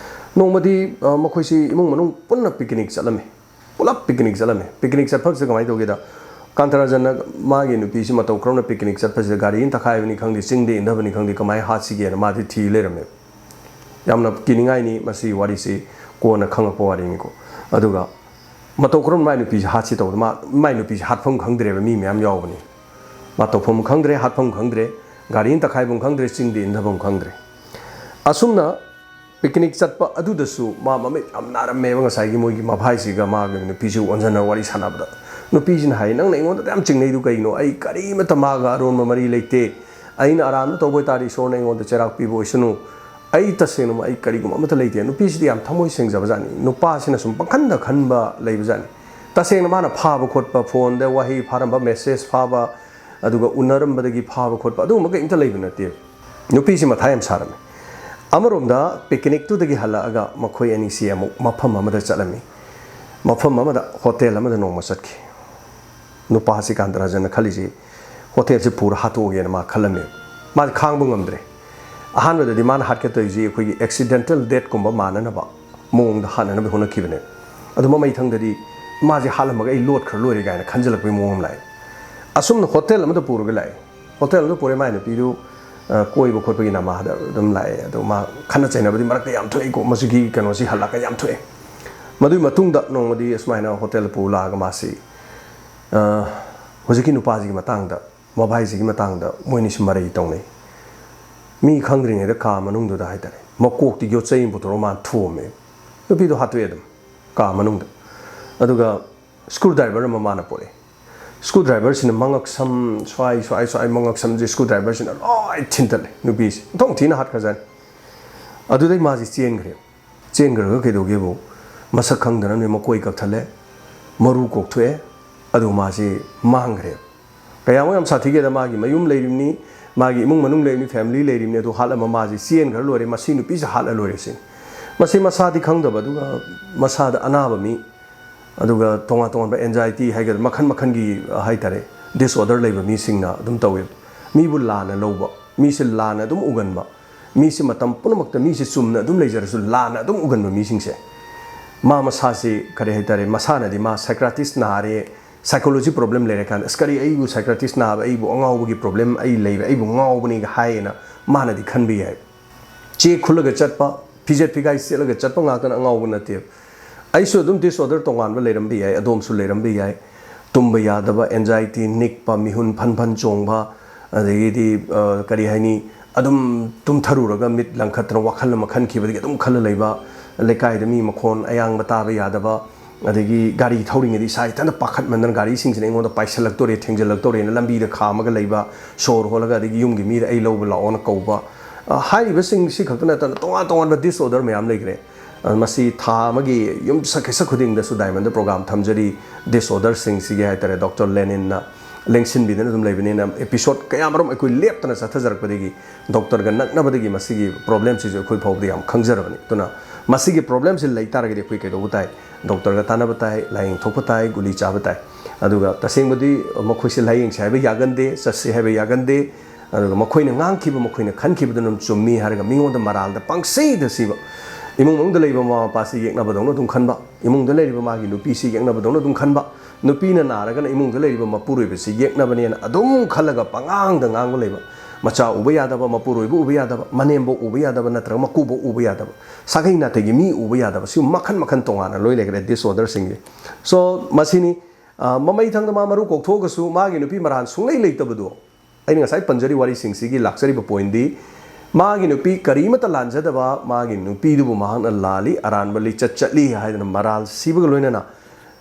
ꯅꯣꯡꯃꯗꯤ, ꯑ, ꯃꯈꯣꯏꯁꯤ ꯏꯃꯨꯡ ꯃꯅꯨꯡ ꯄꯨꯟꯅ ꯄꯤꯛꯅꯤꯛ ꯆꯠꯂꯝꯃꯤ꯫ ꯄꯨꯂꯞ ꯄꯤꯛꯅꯤꯛ ꯆꯠꯂꯝꯃꯤ꯫ ꯄꯤꯛꯅꯤꯛ ꯆꯠꯐꯝꯁꯤꯗ ꯀꯃꯥꯏꯅ ꯇꯧꯒꯦꯗ, ꯀꯥꯟꯇꯔꯥꯖꯟꯅ ꯃꯥꯒꯤ ꯅꯨꯄꯤꯁꯤ ꯃꯇꯧ ꯀꯔꯝꯅ ꯄꯤꯛꯅꯤꯛ ꯆꯠꯄꯁꯤꯗ ꯒꯥꯔꯤ ꯑꯃ ꯇꯛꯈꯥꯏꯕꯅꯤ ꯈꯪꯗꯦ, ꯆꯤꯡꯗ ꯏꯟꯊꯕꯅꯤ ꯈꯪꯗꯦ, ꯀꯃꯥꯏꯅ ꯍꯥꯠꯁꯤꯒꯦꯅ ꯃꯥꯗꯤ ꯊꯤ ꯂꯩꯔꯝꯃꯦꯕ꯫ ꯌꯥꯝꯅ ꯀꯤꯅꯤꯡꯉꯥꯏꯅꯤ ꯃꯁꯤ ꯋꯥꯔꯤꯁꯤ, ꯀꯣꯟꯅ ꯈꯪꯉꯛꯄ ꯋꯥꯔꯤꯅꯤꯀꯣ꯫ ꯑꯗꯨꯒ ꯃꯇꯧ ꯀꯔꯝꯅ ꯃꯥꯏ ꯅꯨꯄꯤꯁꯤ ꯍꯥꯠꯁꯤ ꯇꯧꯕꯗ ꯃꯥ, ꯃꯥꯏ ꯅꯨꯄꯤꯁꯤ ꯍꯥꯠꯐꯝ ꯈꯪꯗ꯭ꯔꯦꯕ, ꯃꯤ ꯃꯌꯥꯝ ꯌꯥꯎꯕꯅꯤ꯫ ꯃꯥ ꯇꯧꯐꯝ ꯈꯪꯗ꯭ꯔꯦ, ꯍꯥꯠꯐꯝ ꯈꯪꯗ꯭ꯔꯦ, ꯒꯥꯔꯤ ꯑꯃ ꯇꯛꯈꯥꯏꯐꯝ ꯈꯪꯗ꯭ꯔꯦ, ꯆꯤꯡꯗ ꯏꯟꯊꯐꯝ ꯈꯪꯗ꯭ꯔꯦ꯫ ꯑꯁꯨꯝꯅ ꯄꯤꯛꯅꯤꯛ ꯆꯠꯄ ꯑꯗꯨꯗꯁꯨ ꯃꯥ ꯃꯃꯤꯠ ꯌꯥꯝ ꯅꯥꯔꯝꯃꯦꯕ, ꯉꯁꯥꯏꯒꯤ ꯃꯣꯏꯒꯤ ꯃꯐꯥꯏꯁꯤꯒ ꯃꯥꯒꯤ ꯅꯨꯄꯤꯁꯤꯒ ꯑꯣꯟꯁꯤꯟꯅ ꯋꯥꯔꯤ ꯁꯥꯟꯅꯕꯗ꯫ ꯅꯨꯄꯤꯁꯤꯅ ꯍꯥꯏ, "ꯅꯪꯅ ꯑꯩꯉꯣꯟꯗ ꯌꯥꯝ ꯆꯤꯡꯅꯩꯗꯨ ꯀꯩꯅꯣ? ꯑꯩ ꯀꯔꯤꯃꯠꯇ ꯃꯥꯒ ꯑꯔꯣꯟꯕ ꯃꯔꯤ ꯂꯩꯇꯦ꯫ ꯑꯩꯅ ꯑꯔꯥꯟꯕ ꯇꯧꯕ ꯑꯣꯏꯇꯥꯔꯗꯤ ꯏꯁꯣꯔꯅ ꯑꯩꯉꯣꯟꯗ ꯆꯩꯔꯥꯛ ꯄꯤꯕ ꯑꯣꯏꯁꯅꯨ꯫ ꯑꯩ ꯇꯁꯦꯡꯅꯃꯛ ꯑꯩ ꯀꯔꯤꯒꯨꯝꯕ ꯑꯃꯠꯇ ꯂꯩꯇꯦ"꯫ ꯅꯨꯄꯤꯁꯤꯗꯤ ꯌꯥꯝ ꯊꯃꯣꯏ ꯁꯦꯡꯖꯕꯖꯥꯠꯅꯤ꯫ ꯅꯨꯄꯥꯁꯤꯅ ꯁꯨꯝ ꯄꯪꯈꯟꯗ ꯈꯟꯕ ꯂꯩꯕꯖꯥꯠꯅꯤ꯫ ꯇꯁꯦꯡꯅ ꯃꯥꯅ ꯐꯥꯕ ꯈꯣꯠꯄ, ꯐꯣꯟꯗ ꯋꯥꯍꯩ ꯐꯥꯔꯝꯕ, ꯃꯦꯁꯦꯖ ꯐꯥꯕ, ꯑꯗꯨꯒ ꯎꯅꯔꯝꯕꯗꯒꯤ ꯐꯥꯕ ꯈꯣꯠꯄ, ꯑꯗꯨꯒꯨꯝꯕ ꯀꯩꯝꯇ ꯂꯩꯕ ꯅꯠꯇꯦ꯫ ꯅꯨꯄꯤꯁꯤ ꯃꯊꯥ ꯌꯥꯝ ꯁꯥꯔꯝꯃꯤ꯫ ꯑꯃꯔꯣꯝꯗ ꯄꯤꯛꯅꯤꯛꯇꯨꯗꯒꯤ ꯍꯜꯂꯛꯑꯒ ꯃꯈꯣꯏ ꯑꯅꯤꯁꯤ ꯑꯃꯨꯛ ꯃꯐꯝ ꯑꯃꯗ ꯆꯠꯂꯝꯃꯤ꯫ ꯃꯐꯝ ꯑꯃꯗ, ꯍꯣꯇꯦꯜ ꯑꯃꯗ ꯅꯣꯡꯃ ꯆꯠꯈꯤ꯫ ꯅꯨꯄꯥꯁꯤ ꯀꯥꯟꯗꯔꯥꯖꯟꯅ ꯈꯜꯂꯤꯁꯤ, "ꯍꯣꯇꯦꯜꯁꯤ ꯄꯨꯔ ꯍꯥꯠꯇꯣꯛꯑꯒꯦꯅ" ꯃꯥ ꯈꯜꯂꯝꯃꯦ꯫ ꯃꯥꯁꯤ ꯈꯥꯡꯕ ꯉꯝꯗ꯭ꯔꯦ꯫ ꯑꯍꯥꯟꯕꯗꯗꯤ ꯃꯥꯅ ꯍꯥꯠꯀꯦ ꯇꯧꯔꯤꯁꯤ ꯑꯩꯈꯣꯏꯒꯤ ꯑꯦꯛꯁꯤꯗꯦꯟꯇꯦꯜ ꯗꯦꯠꯀꯨꯝꯕ ꯃꯥꯟꯅꯅꯕ ꯃꯑꯣꯡꯗ ꯍꯥꯠꯅꯅꯕ ꯍꯣꯠꯅꯈꯤꯕꯅꯦ꯫ ꯑꯗꯨ ꯃꯃꯩꯊꯪꯗꯗꯤ ꯃꯥꯁꯦ ꯍꯥꯠꯂꯝꯃꯒ ꯑꯩ ꯂꯣꯠꯈ꯭ꯔ ꯂꯣꯏꯔꯦ ꯀꯥꯏꯅ ꯈꯟꯖꯜꯂꯛꯄꯒꯤ ꯃꯑꯣꯡ ꯑꯃ ꯂꯥꯛꯑꯦ꯫ ꯑꯁꯨꯝꯅ ꯍꯣꯇꯦꯜ ꯑꯃꯗ ꯄꯨꯔꯒ ꯂꯥꯛꯑꯦ꯫ ꯍꯣꯇꯦꯜ ꯑꯃꯗ ꯄꯨꯔꯦ, ꯃꯥꯏ ꯅꯨꯄꯤꯗꯨ, ꯑ, ꯀꯣꯏꯕ ꯈꯣꯠꯄꯒꯤ ꯅꯃꯥꯗ ꯑꯗꯨꯝ ꯂꯥꯛꯑꯦ꯫ ꯑꯗꯣ ꯃꯥ ꯈꯠꯅ ꯆꯩꯅꯕꯗꯤ ꯃꯔꯛꯇ ꯌꯥꯝ ꯊꯣꯛꯏꯀꯣ, ꯃꯁꯤꯒꯤ ꯀꯩꯅꯣꯁꯤ ꯍꯜꯂꯛꯀ ꯌꯥꯝ ꯊꯣꯛꯑꯦ꯫ ꯃꯗꯨꯒꯤ ꯃꯇꯨꯡꯗ ꯅꯣꯡꯃꯗꯤ ꯑꯁꯨꯃꯥꯏꯅ ꯍꯣꯇꯦꯜꯗ ꯄꯨ ꯂꯥꯛꯑꯒ ꯃꯥꯁꯤ, ꯑ, ꯍꯧꯖꯤꯛꯀꯤ ꯅꯨꯄꯥꯁꯤꯒꯤ ꯃꯇꯥꯡꯗ, ꯃꯕꯥꯏꯁꯤꯒꯤ ꯃꯇꯥꯡꯗ ꯃꯣꯏꯅꯤꯁꯤ ꯃꯔꯩ ꯇꯧꯅꯩ꯫ ꯃꯤ ꯈꯪꯗ꯭ꯔꯤꯉꯩꯗ ꯀꯥ ꯃꯅꯨꯡꯗꯨꯗ ꯍꯥꯏꯇꯥꯔꯦ, ꯃꯀꯣꯛꯇ ꯌꯣꯠꯆꯩ ꯑꯃ ꯄꯨꯊꯣꯔꯛꯑ ꯃꯥꯅ ꯊꯣꯝꯃꯦ꯫ ꯅꯨꯄꯤꯗꯣ ꯍꯥꯠꯇꯣꯛꯑꯦ ꯑꯗꯨꯝ ꯀꯥ ꯃꯅꯨꯡꯗ꯫ ꯑꯗꯨꯒ ꯁ꯭ꯀ꯭ꯔꯨ ꯗ꯭ꯔꯥꯏꯚꯔ ꯑꯃ ꯃꯥꯅ ꯄꯣꯔꯛꯑꯦ꯫ ꯁ꯭ꯀ꯭ꯔꯨ ꯗ꯭ꯔꯥꯏꯚꯔꯁꯤꯅ ꯃꯉꯛꯁꯝ ꯁ꯭ꯋꯥꯏ, ꯁ꯭ꯋꯥꯏ, ꯁ꯭ꯋꯥꯏ ꯃꯉꯛꯁꯝꯁꯦ ꯁ꯭ꯀ꯭ꯔꯨ ꯗ꯭ꯔꯥꯏꯚꯔꯁꯤꯅ ꯂꯣꯏ ꯊꯤꯟꯇꯠꯂꯦ ꯅꯨꯄꯤꯁꯦ꯫ ꯑꯣꯟꯊꯣꯛ ꯊꯤꯅ ꯍꯥꯠꯈ꯭ꯔꯖꯥꯠꯅꯤ꯫ ꯑꯗꯨꯗꯩ ꯃꯥꯁꯦ ꯆꯦꯟꯈ꯭ꯔꯦ꯫ ꯆꯦꯟꯈ꯭ꯔꯒ ꯀꯩꯗꯧꯒꯦꯕꯨ, ꯃꯁꯛ ꯈꯪꯗꯅꯕꯅꯦ ꯃꯀꯣꯏ ꯀꯛꯊꯠꯂꯦ, ꯃꯔꯨ ꯀꯣꯛꯊꯣꯛꯑꯦ, ꯑꯗꯨ ꯃꯥꯁꯦ ꯃꯥꯡꯈ꯭ꯔꯦ꯫ ꯀꯌꯥꯃꯨꯛ ꯌꯥꯝ ꯁꯥꯊꯤꯒꯦꯗ, ꯃꯥꯒꯤ ꯃꯌꯨꯝ ꯂꯩꯔꯤꯕꯅꯤ, ꯃꯥꯒꯤ ꯏꯃꯨꯡ ꯃꯅꯨꯡ ꯂꯩꯔꯤꯕꯅꯤ, ꯐꯦꯃꯤꯂꯤ ꯂꯩꯔꯤꯕꯅꯤ, ꯑꯗꯨ ꯍꯥꯠꯂꯝꯃ ꯃꯥꯁꯦ ꯆꯦꯟꯈ꯭ꯔ ꯂꯣꯏꯔꯦ, ꯃꯁꯤ ꯅꯨꯄꯤꯁꯦ ꯍꯥꯠꯂ ꯂꯣꯏꯔꯦ ꯁꯤꯅꯤ꯫ ꯃꯁꯤ ꯃꯁꯥꯗꯤ ꯈꯪꯗꯕ, ꯑꯗꯨꯒ ꯃꯁꯥꯗ ꯑꯅꯥꯕ ꯃꯤ, ꯑꯗꯨꯒ ꯇꯣꯉꯥꯟ ꯇꯣꯉꯥꯟꯕ ꯑꯦꯟꯖꯥꯏꯇꯤ ꯍꯥꯏꯒꯗ꯭ꯔꯥ, ꯃꯈꯜ ꯃꯈꯜꯒꯤ, ꯑ, ꯍꯥꯏꯇꯥꯔꯦ, ꯗꯤꯁꯑꯣꯔꯗꯔ ꯂꯩꯕ ꯃꯤꯁꯤꯡꯅ ꯑꯗꯨꯝ ꯇꯧꯋꯦꯕ꯫ ꯃꯤꯕꯨ ꯂꯥꯟꯅ ꯂꯧꯕ, ꯃꯤꯁꯦ ꯂꯥꯟꯅ ꯑꯗꯨꯝ ꯎꯒꯟꯕ, ꯃꯤꯁꯦ ꯃꯇꯝ ꯄꯨꯝꯅꯃꯛꯇ ꯃꯤꯁꯦ ꯆꯨꯝꯅ ꯑꯗꯨꯝ ꯂꯩꯖꯔꯁꯨ ꯂꯥꯟꯅ ꯑꯗꯨꯝ ꯎꯒꯟꯕ ꯃꯤꯁꯤꯡꯁꯦ, ꯃꯥ ꯃꯁꯥꯁꯤ ꯀꯔꯤ ꯍꯥꯏꯇꯥꯔꯦ, ꯃꯁꯥꯅꯗꯤ ꯃꯥ ꯁꯥꯏꯀ꯭ꯔꯥꯇꯤꯁ ꯅꯥꯔꯦ, ꯁꯥꯏꯀꯣꯂꯣꯖꯤ ꯄ꯭ꯔꯣꯕ꯭ꯂꯦꯝ ꯂꯩꯔꯦ ꯀꯥꯟꯗ, "ꯑꯁ, ꯀꯔꯤ, ꯑꯩꯕꯨ ꯁꯥꯏꯀ꯭ꯔꯥꯇꯤꯁ ꯅꯥꯕ, ꯑꯩꯕꯨ ꯑꯉꯥꯎꯕꯒꯤ ꯄ꯭ꯔꯣꯕ꯭ꯂꯦꯝ ꯑꯩ ꯂꯩꯕ, ꯑꯩꯕꯨ ꯉꯥꯎꯕꯅꯤꯒ" ꯍꯥꯏꯌꯦꯅ ꯃꯥꯅꯗꯤ ꯈꯟꯕ ꯌꯥꯏ꯫ ꯆꯦ ꯈꯨꯜꯂꯒ ꯆꯠꯄ, ꯐꯤꯖꯦꯠ ꯐꯤꯒꯥꯏ ꯁꯦꯠꯂꯒ ꯆꯠꯄ ꯉꯥꯛꯇꯅ ꯑꯉꯥꯎꯕ ꯅꯠꯇꯦꯕ꯫ ꯑꯩꯁꯨ ꯑꯗꯨꯝ ꯗꯤꯁꯑꯣꯔꯗꯔ ꯇꯣꯉꯥꯟꯕ ꯂꯩꯔꯝꯕ ꯌꯥꯏ, ꯑꯗꯣꯝꯁꯨ ꯂꯩꯔꯝꯕ ꯌꯥꯏ꯫ ꯇꯨꯝꯕ ꯌꯥꯗꯕ, ꯑꯦꯟꯖꯥꯏꯇꯤ, ꯅꯤꯛꯄ, ꯃꯤꯍꯨꯟ ꯐꯟ ꯐꯟ ꯆꯣꯡꯕ, ꯑꯗꯒꯤꯗꯤ, ꯑ, ꯀꯔꯤ ꯍꯥꯏꯅꯤ, ꯑꯗꯨꯝ ꯇꯨꯝꯊꯔꯨꯔꯒ ꯃꯤꯠ ꯂꯪꯈꯠꯇꯅ ꯋꯥꯈꯜ ꯑꯃ ꯈꯟꯈꯤꯕꯗꯒꯤ ꯑꯗꯨꯝ ꯈꯜꯂ ꯂꯩꯕ, ꯂꯩꯀꯥꯏꯗ ꯃꯤ ꯃꯈꯣꯟ ꯑꯌꯥꯡꯕ ꯇꯥꯕ ꯌꯥꯗꯕ, ꯑꯗꯒꯤ ꯒꯥꯔꯤ ꯊꯧꯔꯤꯉꯩꯗ ꯏꯁꯥ ꯏꯊꯟꯇ ꯄꯥꯈꯠꯃꯟꯗꯅ ꯒꯥꯔꯤꯁꯤꯡꯁꯤꯅ ꯑꯩꯉꯣꯟꯗ ꯄꯥꯏꯁꯜꯂꯛꯇꯣꯔꯦ, ꯊꯦꯡꯖꯤꯜꯂꯛꯇꯣꯔꯦꯅ ꯂꯝꯕꯤꯗ ꯈꯥꯝꯃꯒ ꯂꯩꯕ, ꯁꯣꯔ ꯍꯣꯜꯂꯒ, ꯑꯗꯒꯤ ꯌꯨꯝꯒꯤ ꯃꯤꯗ "ꯑꯩ ꯂꯧꯕ ꯂꯥꯛꯑꯣꯅ" ꯀꯧꯕ꯫ ꯑ, ꯍꯥꯏꯔꯤꯕꯁꯤꯡ ꯁꯤ ꯈꯛꯇ ꯅꯠꯇꯅ ꯇꯣꯉꯥꯟ ꯇꯣꯉꯥꯟꯕ disorder ꯃꯌꯥꯝ ꯂꯩꯈ꯭ꯔꯦ꯫ ꯑ, ꯃꯁꯤ ꯊꯥ ꯑꯃꯒꯤ ꯌꯨꯝꯁꯀꯩꯁ ꯈꯨꯗꯤꯡꯗꯁꯨ Diamondꯗ program ꯊꯝꯖꯔꯤ꯫ Disorderꯁꯤꯡꯁꯤꯒꯤ ꯍꯥꯏꯇꯥꯔꯦ, ꯗꯣꯛꯇꯔ ꯂꯦꯅꯤꯟꯅ ꯂꯦꯡꯁꯤꯟꯕꯤꯗꯅ ꯑꯗꯨꯝ ꯂꯩꯕꯅꯤꯅ, episode ꯀꯌꯥꯃꯔꯨꯝ ꯑꯩꯈꯣꯏ ꯂꯦꯞꯇꯅ ꯆꯠꯊꯖꯔꯛꯄꯗꯒꯤ ꯗꯣꯛꯇꯔꯒ ꯅꯛꯅꯕꯗꯒꯤ ꯃꯁꯤꯒꯤ problemꯁꯤꯁꯨ ꯑꯩꯈꯣꯏ ꯐꯥꯎꯕꯗ ꯌꯥꯝ ꯈꯪꯖꯔꯕꯅꯤ꯫ ꯑꯗꯨꯅ ꯃꯁꯤꯒꯤ problemꯁꯤ ꯂꯩ ꯇꯥꯔꯒꯗꯤ ꯑꯩꯈꯣꯏ ꯀꯩꯗꯧꯕ ꯇꯥꯏ? ꯗꯣꯛꯇꯔꯒ ꯇꯥꯟꯅꯕ ꯇꯥꯏ, ꯂꯥꯏꯌꯦꯡ ꯊꯣꯛꯄ ꯇꯥꯏ, ꯒꯨꯂꯤ ꯆꯥꯕ ꯇꯥꯏ꯫ ꯑꯗꯨꯒ ꯇꯁꯦꯡꯕꯗꯤ ꯃꯈꯣꯏꯁꯦ ꯂꯥꯏꯌꯦꯡꯁꯦ ꯍꯥꯏꯕ ꯌꯥꯒꯟꯗꯦ, ꯆꯠꯁꯦ ꯍꯥꯏꯕ ꯌꯥꯒꯟꯗꯦ꯫ ꯑꯗꯨꯒ ꯃꯈꯣꯏꯅ ꯉꯥꯡꯈꯤꯕ, ꯃꯈꯣꯏꯅ ꯈꯟꯈꯤꯕꯗꯨꯅ ꯑꯗꯨꯝ ꯆꯨꯝꯃꯤ ꯍꯥꯏꯔꯒ ꯃꯤꯉꯣꯟꯗ ꯃꯔꯥꯜꯗ ꯄꯪꯁꯤꯗ ꯁꯤꯕ꯫ ꯏꯃꯨꯡ ꯃꯅꯨꯡꯗ ꯂꯩꯕ ꯃꯃꯥ ꯃꯄꯥꯁꯤ ꯌꯦꯛꯅꯕꯗꯧꯅ ꯑꯗꯨꯝ ꯈꯟꯕ, ꯏꯃꯨꯡꯗ ꯂꯩꯔꯤꯕ ꯃꯥꯒꯤ ꯅꯨꯄꯤꯁꯤ ꯌꯦꯛꯅꯕꯗꯧꯅ ꯑꯗꯨꯝ ꯈꯟꯕ, ꯅꯨꯄꯤꯅ ꯅꯥꯔꯒꯅ ꯏꯃꯨꯡꯗ ꯂꯩꯔꯤꯕ ꯃꯄꯨꯔꯣꯏꯕꯁꯤ ꯌꯦꯛꯅꯕꯅꯦꯅ ꯑꯗꯨꯝ ꯈꯜꯂꯒ ꯄꯉꯥꯡꯗ ꯉꯥꯡꯕ ꯂꯩꯕ꯫ ꯃꯆꯥ ꯎꯕ ꯌꯥꯗꯕ, ꯃꯄꯨꯔꯣꯏꯕ ꯎꯕ ꯌꯥꯗꯕ, ꯃꯅꯦꯝꯕꯣꯛ ꯎꯕ ꯌꯥꯗꯕ, ꯅꯠꯇ꯭ꯔꯒ ꯃꯀꯨꯕꯣꯛ ꯎꯕ ꯌꯥꯗꯕ, ꯁꯥꯒꯩ ꯅꯥꯇꯩꯒꯤ ꯃꯤ ꯎꯕ ꯌꯥꯗꯕ, ꯁꯤ ꯃꯈꯟ ꯃꯈꯟ ꯇꯣꯉꯥꯟꯅ ꯂꯣꯏ ꯂꯩꯈ꯭ꯔꯦ disorderꯁꯤꯡꯁꯦ꯫ So, ꯃꯁꯤꯅꯤ, ꯑ, ꯃꯃꯩ ꯊꯪꯗ ꯃꯥ ꯃꯔꯨ ꯀꯣꯛꯊꯣꯛꯑꯒꯁꯨ ꯃꯥꯒꯤ ꯅꯨꯄꯤ ꯃꯔꯥꯟ ꯁꯨꯡꯂꯩ ꯂꯩꯇꯕꯗꯣ꯫ ꯑꯩꯅ ꯉꯁꯥꯏ ꯄꯟꯖꯔꯤ ꯋꯥꯔꯤꯁꯤꯡꯁꯤꯒꯤ ꯂꯥꯛꯆꯔꯤꯕ pointꯗꯤ, ꯃꯥꯒꯤ ꯅꯨꯄꯤ ꯀꯔꯤꯃꯠꯇ ꯂꯥꯟꯖꯗꯕ ꯃꯥꯒꯤ ꯅꯨꯄꯤꯗꯨꯕꯨ ꯃꯍꯥꯛꯅ ꯂꯥꯜꯂꯤ, ꯑꯔꯥꯟꯕ ꯂꯤꯆꯠ ꯆꯠꯂꯤ ꯍꯥꯏꯗꯅ ꯃꯔꯥꯜ ꯁꯤꯕꯒ ꯂꯣꯏꯅꯅ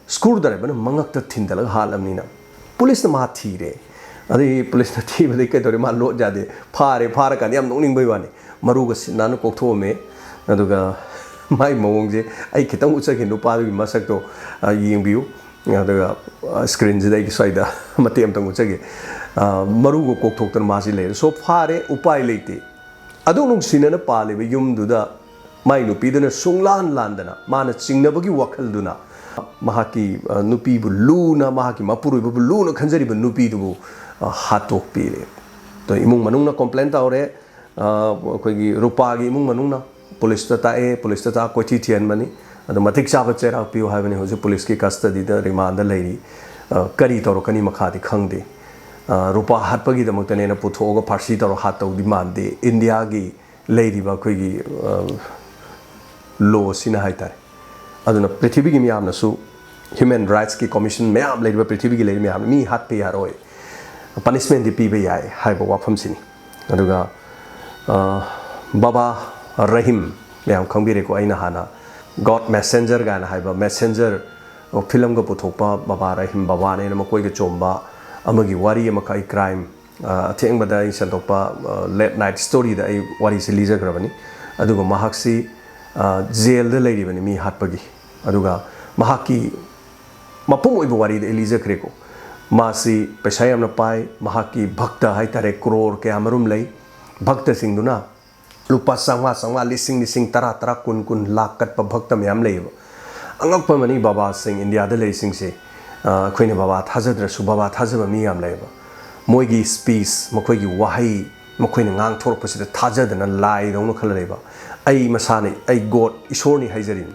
screwdriverꯅ ꯃꯉꯛꯇ ꯊꯤꯟꯗꯂꯒ ꯍꯥꯠꯂꯕꯅꯤꯅ, ꯄꯨꯂꯤꯁꯅ ꯃꯥ ꯊꯤꯔꯦ꯫ ꯑꯗꯩ ꯄꯨꯂꯤꯁꯅ ꯊꯤꯕꯗꯩ ꯀꯩꯗꯧꯔꯦ? ꯃꯥ ꯂꯣꯠ ꯌꯥꯗꯦ꯫ ꯐꯥꯔꯦ, ꯐꯥꯔꯀꯥꯟꯗ ꯌꯥꯝ ꯅꯣꯛꯅꯤꯡꯕꯩ ꯋꯥꯅꯤ, ꯃꯔꯨꯒ ꯁꯤꯠ ꯅꯥꯟꯅ ꯀꯣꯛꯊꯣꯛꯑꯝꯃꯦ꯫ ꯑꯗꯨꯒ ꯃꯥꯏ ꯃꯑꯣꯡꯁꯦ ꯑꯩ ꯈꯤꯇꯪ ꯎꯠꯆꯒꯦ, ꯅꯨꯄꯥꯗꯨꯒꯤ ꯃꯁꯛꯇꯣ, ꯑ, ꯌꯦꯡꯕꯤꯌꯨ꯫ ꯑꯗꯨꯒ, ꯑ, screenꯁꯤꯗ ꯑꯩꯒꯤ ꯁ꯭ꯋꯥꯏꯗ ꯃꯇꯦꯛ ꯑꯃꯇꯪ ꯎꯠꯆꯒꯦ꯫ ꯑ, ꯃꯔꯨꯒ ꯀꯣꯛꯊꯣꯛꯇꯅ ꯃꯥꯁꯤ ꯂꯩꯔꯦ꯫ So, ꯐꯥꯔꯦ, ꯎꯄꯥꯏ ꯂꯩꯇꯦ꯫ ꯑꯗꯨꯛ ꯅꯨꯡꯁꯤꯅꯅ ꯄꯥꯜꯂꯤꯕ ꯌꯨꯝꯗꯨꯗ ꯃꯥꯏ ꯅꯨꯄꯤꯗꯨꯅ ꯁꯨꯡꯂꯥꯟ ꯂꯥꯟꯗꯅ, ꯃꯥꯅ ꯆꯤꯡꯅꯕꯒꯤ ꯋꯥꯈꯜꯗꯨꯅ ꯃꯍꯥꯛꯀꯤ, ꯑ, ꯅꯨꯄꯤꯕꯨ ꯂꯨꯅ, ꯃꯍꯥꯛꯀꯤ ꯃꯄꯨꯔꯣꯏꯕꯕꯨ ꯂꯨꯅ ꯈꯟꯖꯔꯤꯕ ꯅꯨꯄꯤꯗꯨꯕꯨ, ꯑ, ꯍꯥꯠꯇꯣꯛꯄꯤꯔꯦ꯫ ꯑꯗꯣ ꯏꯃꯨꯡ ꯃꯅꯨꯡꯅ complain ꯇꯧꯔꯦ, ꯑ, ꯑꯩꯈꯣꯏꯒꯤ ꯔꯨꯄꯥꯒꯤ ꯏꯃꯨꯡ ꯃꯅꯨꯡꯅ ꯄꯨꯂꯤꯁꯇ ꯇꯥꯛꯑꯦ, ꯄꯨꯂꯤꯁꯇ ꯇꯥꯛꯑ ꯀꯣꯏꯊꯤ ꯊꯤꯍꯟꯕꯅꯤ꯫ ꯑꯗꯣ ꯃꯇꯤꯛ ꯆꯥꯕ ꯆꯩꯔꯥꯛ ꯄꯤꯌꯨ ꯍꯥꯏꯕꯅꯤ꯫ ꯍꯧꯖꯤꯛ ꯄꯨꯂꯤꯁꯀꯤ custodyꯗ, ꯔꯤꯃꯥꯟꯗ ꯂꯩꯔꯤ꯫ ꯑ, ꯀꯔꯤ ꯇꯧꯔꯛꯀꯅꯤ ꯃꯈꯥꯗꯤ ꯈꯪꯗꯦ꯫ ꯑ, ꯔꯨꯄꯥ ꯍꯥꯠꯄꯒꯤꯗꯃꯛꯇꯅꯦꯅ ꯄꯨꯊꯣꯛꯑꯒ ꯐꯥꯔꯁꯤ ꯇꯧꯔ ꯍꯥꯠꯇꯧꯗꯤ ꯃꯥꯟꯗꯦ꯫ ꯏꯟꯗꯤꯌꯥꯒꯤ ꯂꯩꯔꯤꯕ ꯑꯩꯈꯣꯏꯒꯤ, ꯑ, lawꯁꯤꯅ ꯍꯥꯏꯇꯥꯔꯦ꯫ ꯑꯗꯨꯅ ꯄ꯭ꯔꯤꯊꯤꯕꯤꯒꯤ ꯃꯤꯌꯥꯝꯅꯁꯨ, human rightsꯀꯤ commission ꯃꯌꯥꯝ ꯂꯩꯔꯤꯕ ꯄ꯭ꯔꯤꯊꯤꯕꯤꯒꯤ ꯂꯩꯔꯤꯕ ꯃꯌꯥꯝꯅ ꯃꯤ ꯍꯥꯠꯄ ꯌꯥꯔꯣꯏ, punishmentꯗꯤ ꯄꯤꯕ ꯌꯥꯏ ꯍꯥꯏꯕ ꯋꯥꯐꯝꯁꯤꯅꯤ꯫ ꯑꯗꯨꯒ, ꯑ, ꯕꯕꯥ ꯔꯍꯤꯝ ꯃꯌꯥꯝ ꯈꯪꯕꯤꯔꯦꯀꯣ, ꯑꯩꯅ ꯍꯥꯟꯅ God messenger ꯀꯥꯏꯅ ꯍꯥꯏꯕ messenger ꯐꯤꯂꯝꯒ ꯄꯨꯊꯣꯛꯄ ꯕꯕꯥ ꯔꯍꯤꯝ ꯕꯕꯥꯅꯦꯅ ꯃꯈꯣꯏꯒ ꯆꯣꯝꯕ ꯑꯃꯒꯤ ꯋꯥꯔꯤ ꯑꯃꯈꯛ ꯑꯩ ꯀ꯭ꯔꯥꯏꯝ, ꯑ, ꯑꯊꯦꯡꯕꯗ ꯑꯩ ꯁꯟꯗꯣꯛꯄ, ꯑ, ꯂꯦꯠ ꯅꯥꯏꯠ ꯁ꯭ꯇꯣꯔꯤꯗ ꯑꯩ ꯋꯥꯔꯤꯁꯦ ꯂꯤꯖꯈ꯭ꯔꯕꯅꯤ꯫ ꯑꯗꯨꯒ ꯃꯍꯥꯛꯁꯤ, ꯑ, ꯖꯦꯜꯗ ꯂꯩꯔꯤꯕꯅꯤ ꯃꯤ ꯍꯥꯠꯄꯒꯤ꯫ ꯑꯗꯨꯒ ꯃꯍꯥꯛꯀꯤ ꯃꯄꯨꯝ ꯑꯣꯏꯕ ꯋꯥꯔꯤꯗ ꯑꯩ ꯂꯤꯖꯈ꯭ꯔꯦꯀꯣ꯫ ꯃꯥꯁꯤ ꯄꯩꯁꯥ ꯌꯥꯝꯅ ꯄꯥꯏ, ꯃꯍꯥꯛꯀꯤ ꯚꯛꯇ ꯍꯥꯏꯇꯥꯔꯦ ꯀ꯭ꯔꯣꯔ ꯀꯌꯥ ꯃꯔꯨꯝ ꯂꯩ꯫ ꯚꯛꯇꯁꯤꯡꯗꯨꯅ ꯂꯨꯄꯥ ꯆꯥꯝꯃꯉꯥ ꯆꯥꯝꯃꯉꯥ, ꯂꯤꯁꯤꯡ ꯂꯤꯁꯤꯡ, ꯇꯔꯥ ꯇꯔꯥ, ꯀꯨꯟ ꯀꯨꯟ, ꯂꯥꯛ ꯀꯠꯄ ꯚꯛꯇ ꯃꯌꯥꯝ ꯂꯩꯌꯦꯕ꯫ ꯑꯉꯛꯄ ꯑꯃꯅꯤ, ꯕꯕꯥꯁꯤꯡ ꯏꯟꯗꯤꯌꯥꯗ ꯂꯩꯔꯤꯁꯤꯡꯁꯦ, ꯑ, ꯑꯩꯈꯣꯏꯅ ꯕꯕꯥ ꯊꯥꯖꯗ꯭ꯔꯁꯨ ꯕꯕꯥ ꯊꯥꯖꯕ ꯃꯤ ꯌꯥꯝ ꯂꯩꯌꯦꯕ꯫ ꯃꯣꯏꯒꯤ ꯁ꯭ꯄꯤꯁ, ꯃꯈꯣꯏꯒꯤ ꯋꯥꯍꯩ, ꯃꯈꯣꯏꯅ ꯉꯥꯡꯊꯣꯔꯛꯄꯁꯤꯗ ꯊꯥꯖꯗꯅ ꯂꯥꯏꯗꯧꯅ ꯈꯜꯂ ꯂꯩꯕ꯫ ꯑꯩ ꯃꯁꯥꯅ ꯑꯩ ꯒꯣꯗ, ꯏꯁꯣꯔꯅꯤ ꯍꯥꯏꯖꯔꯤꯅꯤ꯫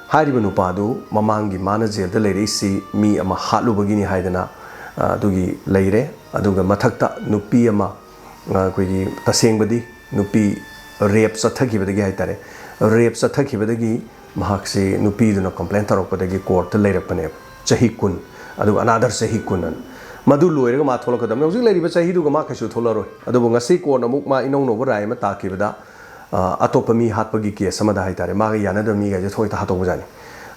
ꯍꯥꯏꯔꯤꯕ ꯅꯨꯄꯥꯗꯨ ꯃꯃꯥꯡꯒꯤ ꯃꯥꯅ ꯖꯦꯜꯗ ꯂꯩꯔꯛꯏꯁꯤ ꯃꯤ ꯑꯃ ꯍꯥꯠꯂꯨꯕꯒꯤꯅꯤ ꯍꯥꯏꯗꯅ, ꯑ, ꯑꯗꯨꯒꯤ ꯂꯩꯔꯦ꯫ ꯑꯗꯨꯒ ꯃꯊꯛꯇ ꯅꯨꯄꯤ ꯑꯃ, ꯑ, ꯑꯩꯈꯣꯏꯒꯤ ꯇꯁꯦꯡꯕꯗꯤ ꯅꯨꯄꯤ ꯔꯦꯞ ꯆꯠꯊꯈꯤꯕꯗꯒꯤ ꯍꯥꯏꯇꯥꯔꯦ, ꯔꯦꯞ ꯆꯠꯊꯈꯤꯕꯗꯒꯤ ꯃꯍꯥꯛꯁꯤ ꯅꯨꯄꯤꯗꯨꯅ ꯀꯝꯄ꯭ꯂꯦꯟ ꯇꯧꯔꯛꯄꯗꯒꯤ ꯀꯣꯔꯠꯇ ꯂꯩꯔꯛꯄꯅꯦꯕ, ꯆꯍꯤ ꯀꯨꯟ, ꯑꯗꯨꯒ ꯑꯅꯥꯗꯔ ꯆꯍꯤ ꯀꯨꯟ ꯑꯅ꯫ ꯃꯗꯨ ꯂꯣꯏꯔꯒ ꯃꯥ ꯊꯣꯛꯂꯛꯀꯗꯕꯅꯤ꯫ ꯍꯧꯖꯤꯛ ꯂꯩꯔꯤꯕ ꯆꯍꯤꯗꯨꯒ ꯃꯥ ꯀꯩꯁꯨ ꯊꯣꯛꯂꯛꯑꯔꯣꯏ꯫ ꯑꯗꯨꯕꯨ ꯉꯁꯤ ꯀꯣꯔꯠꯅ ꯑꯃꯨꯛ ꯃꯥ ꯏꯅꯧ ꯅꯧꯕ ꯔꯥꯏ ꯑꯃ ꯇꯥꯈꯤꯕꯗ, ꯑ, ꯑꯇꯣꯞꯄ ꯃꯤ ꯍꯥꯠꯄꯒꯤ ꯀꯦꯁ ꯑꯃꯗ ꯍꯥꯏꯇꯥꯔꯦ, ꯃꯥꯒ ꯌꯥꯅꯗꯕ ꯃꯤꯒꯩꯁꯦ ꯊꯣꯏꯇ ꯍꯥꯠꯇꯣꯛꯄꯖꯥꯠꯅꯤ꯫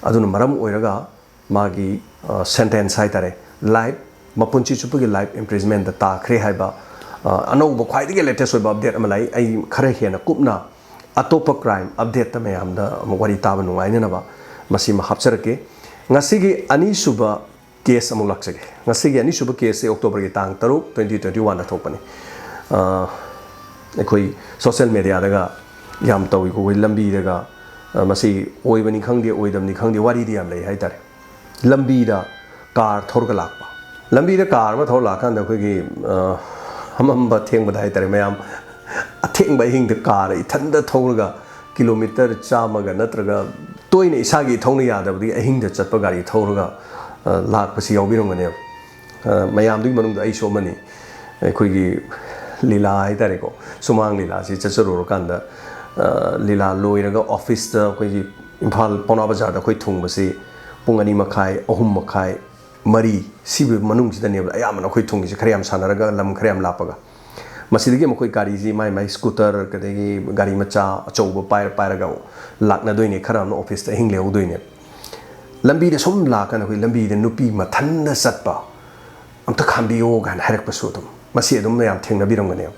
ꯑꯗꯨꯅ ꯃꯔꯝ ꯑꯣꯏꯔꯒ ꯃꯥꯒꯤ, ꯑ, ꯁꯦꯟꯇꯦꯟꯁ ꯍꯥꯏꯇꯥꯔꯦ, ꯂꯥꯏꯐ, ꯃꯄꯨꯟꯁꯤ ꯆꯨꯞꯄꯒꯤ ꯂꯥꯏꯐ ꯏꯝꯄ꯭ꯔꯤꯖꯃꯦꯟꯗ ꯇꯥꯈ꯭ꯔꯦ ꯍꯥꯏꯕ, ꯑ, ꯑꯅꯧꯕ ꯈ꯭ꯋꯥꯏꯗꯒꯤ ꯂꯦꯇꯦꯁ ꯑꯣꯏꯕ ꯑꯞꯗꯦꯠ ꯑꯃ ꯂꯥꯛꯏ꯫ ꯑꯩ ꯈꯔ ꯍꯦꯟꯅ ꯀꯨꯞꯅ ꯑꯇꯣꯞꯄ ꯀ꯭ꯔꯥꯏꯝ ꯑꯞꯗꯦꯠꯇ ꯃꯌꯥꯝꯗ ꯑꯃꯨꯛ ꯋꯥꯔꯤ ꯇꯥꯕ ꯅꯨꯡꯉꯥꯏꯅꯅꯕ ꯃꯁꯤꯃ ꯍꯥꯞꯆꯔꯛꯀꯦ꯫ ꯉꯁꯤꯒꯤ ꯑꯅꯤꯁꯨꯕ ꯀꯦꯁ ꯑꯃꯨꯛ ꯂꯥꯛꯆꯒꯦ꯫ ꯉꯁꯤꯒꯤ ꯑꯅꯤꯁꯨꯕ ꯀꯦꯁꯁꯦ ꯑꯣꯛꯇꯣꯕꯔꯒꯤ ꯇꯥꯡ ꯇꯔꯨꯛ, twenty twenty-oneꯗ ꯊꯣꯛꯄꯅꯤ꯫ ꯑ, ꯑꯩꯈꯣꯏ ꯁꯣꯁꯦꯜ ꯃꯦꯗꯤꯌꯥꯗꯒ ꯌꯥꯝ ꯇꯧꯏꯀꯣ, ꯑꯩꯈꯣꯏ ꯂꯝꯕꯤꯗꯒ, ꯑ, ꯃꯁꯤ ꯑꯣꯏꯕꯅꯤ ꯈꯪꯗꯦ, ꯑꯣꯏꯗꯕꯅꯤ ꯈꯪꯗꯦ, ꯋꯥꯔꯤꯗꯤ ꯌꯥꯝ ꯂꯩ ꯍꯥꯏꯇꯥꯔꯦ꯫ ꯂꯝꯕꯤꯗ ꯀꯥꯔ ꯊꯧꯔꯒ ꯂꯥꯛꯄ꯫ ꯂꯝꯕꯤꯗ ꯀꯥꯔ ꯑꯃ ꯊꯧꯔ ꯂꯥꯛꯑꯀꯥꯟꯗ ꯑꯩꯈꯣꯏꯒꯤ, ꯑ, ꯑꯃꯝꯕ ꯊꯦꯡꯕꯗ ꯍꯥꯏꯇꯥꯔꯦ, ꯃꯌꯥꯝ ꯑꯊꯦꯡꯕ ꯑꯍꯤꯡꯗ ꯀꯥꯔ ꯏꯊꯟꯗ ꯊꯧꯔꯒ ꯀꯤꯂꯣꯃꯤꯇꯔ ꯆꯥꯝꯃꯒ ꯅꯠꯇ꯭ꯔꯒ ꯇꯣꯏꯅ ꯏꯁꯥꯒꯤ ꯊꯧꯅ ꯌꯥꯗꯕꯗꯒꯤ ꯑꯍꯤꯡꯗ ꯆꯠꯄ ꯒꯥꯔꯤ ꯊꯧꯔꯒ, ꯑ, ꯂꯥꯛꯄꯁꯤ ꯌꯥꯎꯕꯤꯔꯝꯒꯅꯦꯕ꯫ ꯑ, ꯃꯌꯥꯝꯗꯨꯒꯤ ꯃꯅꯨꯡꯗ ꯑꯩꯁꯨ ꯑꯃꯅꯤ꯫ ꯑꯩꯈꯣꯏꯒꯤ ꯂꯤꯂꯥ ꯍꯥꯏꯇꯥꯔꯦꯀꯣ, ꯁꯨꯃꯥꯡ ꯂꯤꯂꯥꯁꯤ ꯆꯠꯆꯔꯨꯔꯀꯥꯟꯗ, ꯑ, ꯂꯤꯂꯥ ꯂꯣꯏꯔꯒ ꯑꯣꯐꯤꯁꯇ ꯑꯩꯈꯣꯏꯒꯤ ꯏꯝꯐꯥꯜ ꯄꯥꯎꯅꯥ ꯕꯖꯥꯔꯗ ꯑꯩꯈꯣꯏ ꯊꯨꯡꯕꯁꯤ ꯄꯨꯡ ꯑꯅꯤ ꯃꯈꯥꯏ, ꯑꯍꯨꯝ ꯃꯈꯥꯏ, ꯃꯔꯤ ꯁꯤꯒꯤ ꯃꯅꯨꯡꯁꯤꯗꯅꯦꯕ ꯑꯌꯥꯝꯕꯅ ꯑꯩꯈꯣꯏ ꯊꯨꯡꯉꯤꯁꯦ, ꯈꯔ ꯌꯥꯝ ꯁꯥꯟꯅꯔꯒ ꯂꯝ ꯈꯔ ꯌꯥꯝ ꯂꯥꯞꯄꯒ꯫ ꯃꯁꯤꯗꯒꯤ ꯃꯈꯣꯏ ꯒꯥꯔꯤꯁꯤ ꯃꯥꯏ ꯃꯥꯏ ꯁ꯭ꯀꯨꯇꯔ, ꯑꯗꯒꯤ ꯒꯥꯔꯤ ꯃꯆꯥ ꯑꯆꯧꯕ ꯄꯥꯏꯔ ꯄꯥꯏꯔꯒ ꯂꯥꯛꯅꯗꯣꯏꯅꯦ, ꯈꯔ ꯑꯃꯅ ꯑꯣꯐꯤꯁꯇ ꯑꯍꯤꯡ ꯂꯦꯛꯍꯧꯗꯣꯏꯅꯦ꯫ ꯂꯝꯕꯤꯗ ꯁꯨꯝ ꯂꯥꯛꯀꯥꯟꯗ ꯑꯩꯈꯣꯏ ꯂꯝꯕꯤꯗ ꯅꯨꯄꯤ ꯃꯊꯟꯗ ꯆꯠꯄ ꯑꯝꯇ ꯈꯥꯝꯕꯤꯌꯣ ꯀꯥꯏꯅ ꯍꯥꯏꯔꯛꯄꯁꯨ ꯑꯗꯨꯝ, ꯃꯁꯤ ꯑꯗꯨꯝ ꯃꯌꯥꯝ ꯊꯦꯡꯅꯕꯤꯔꯝꯒꯅꯦꯕ꯫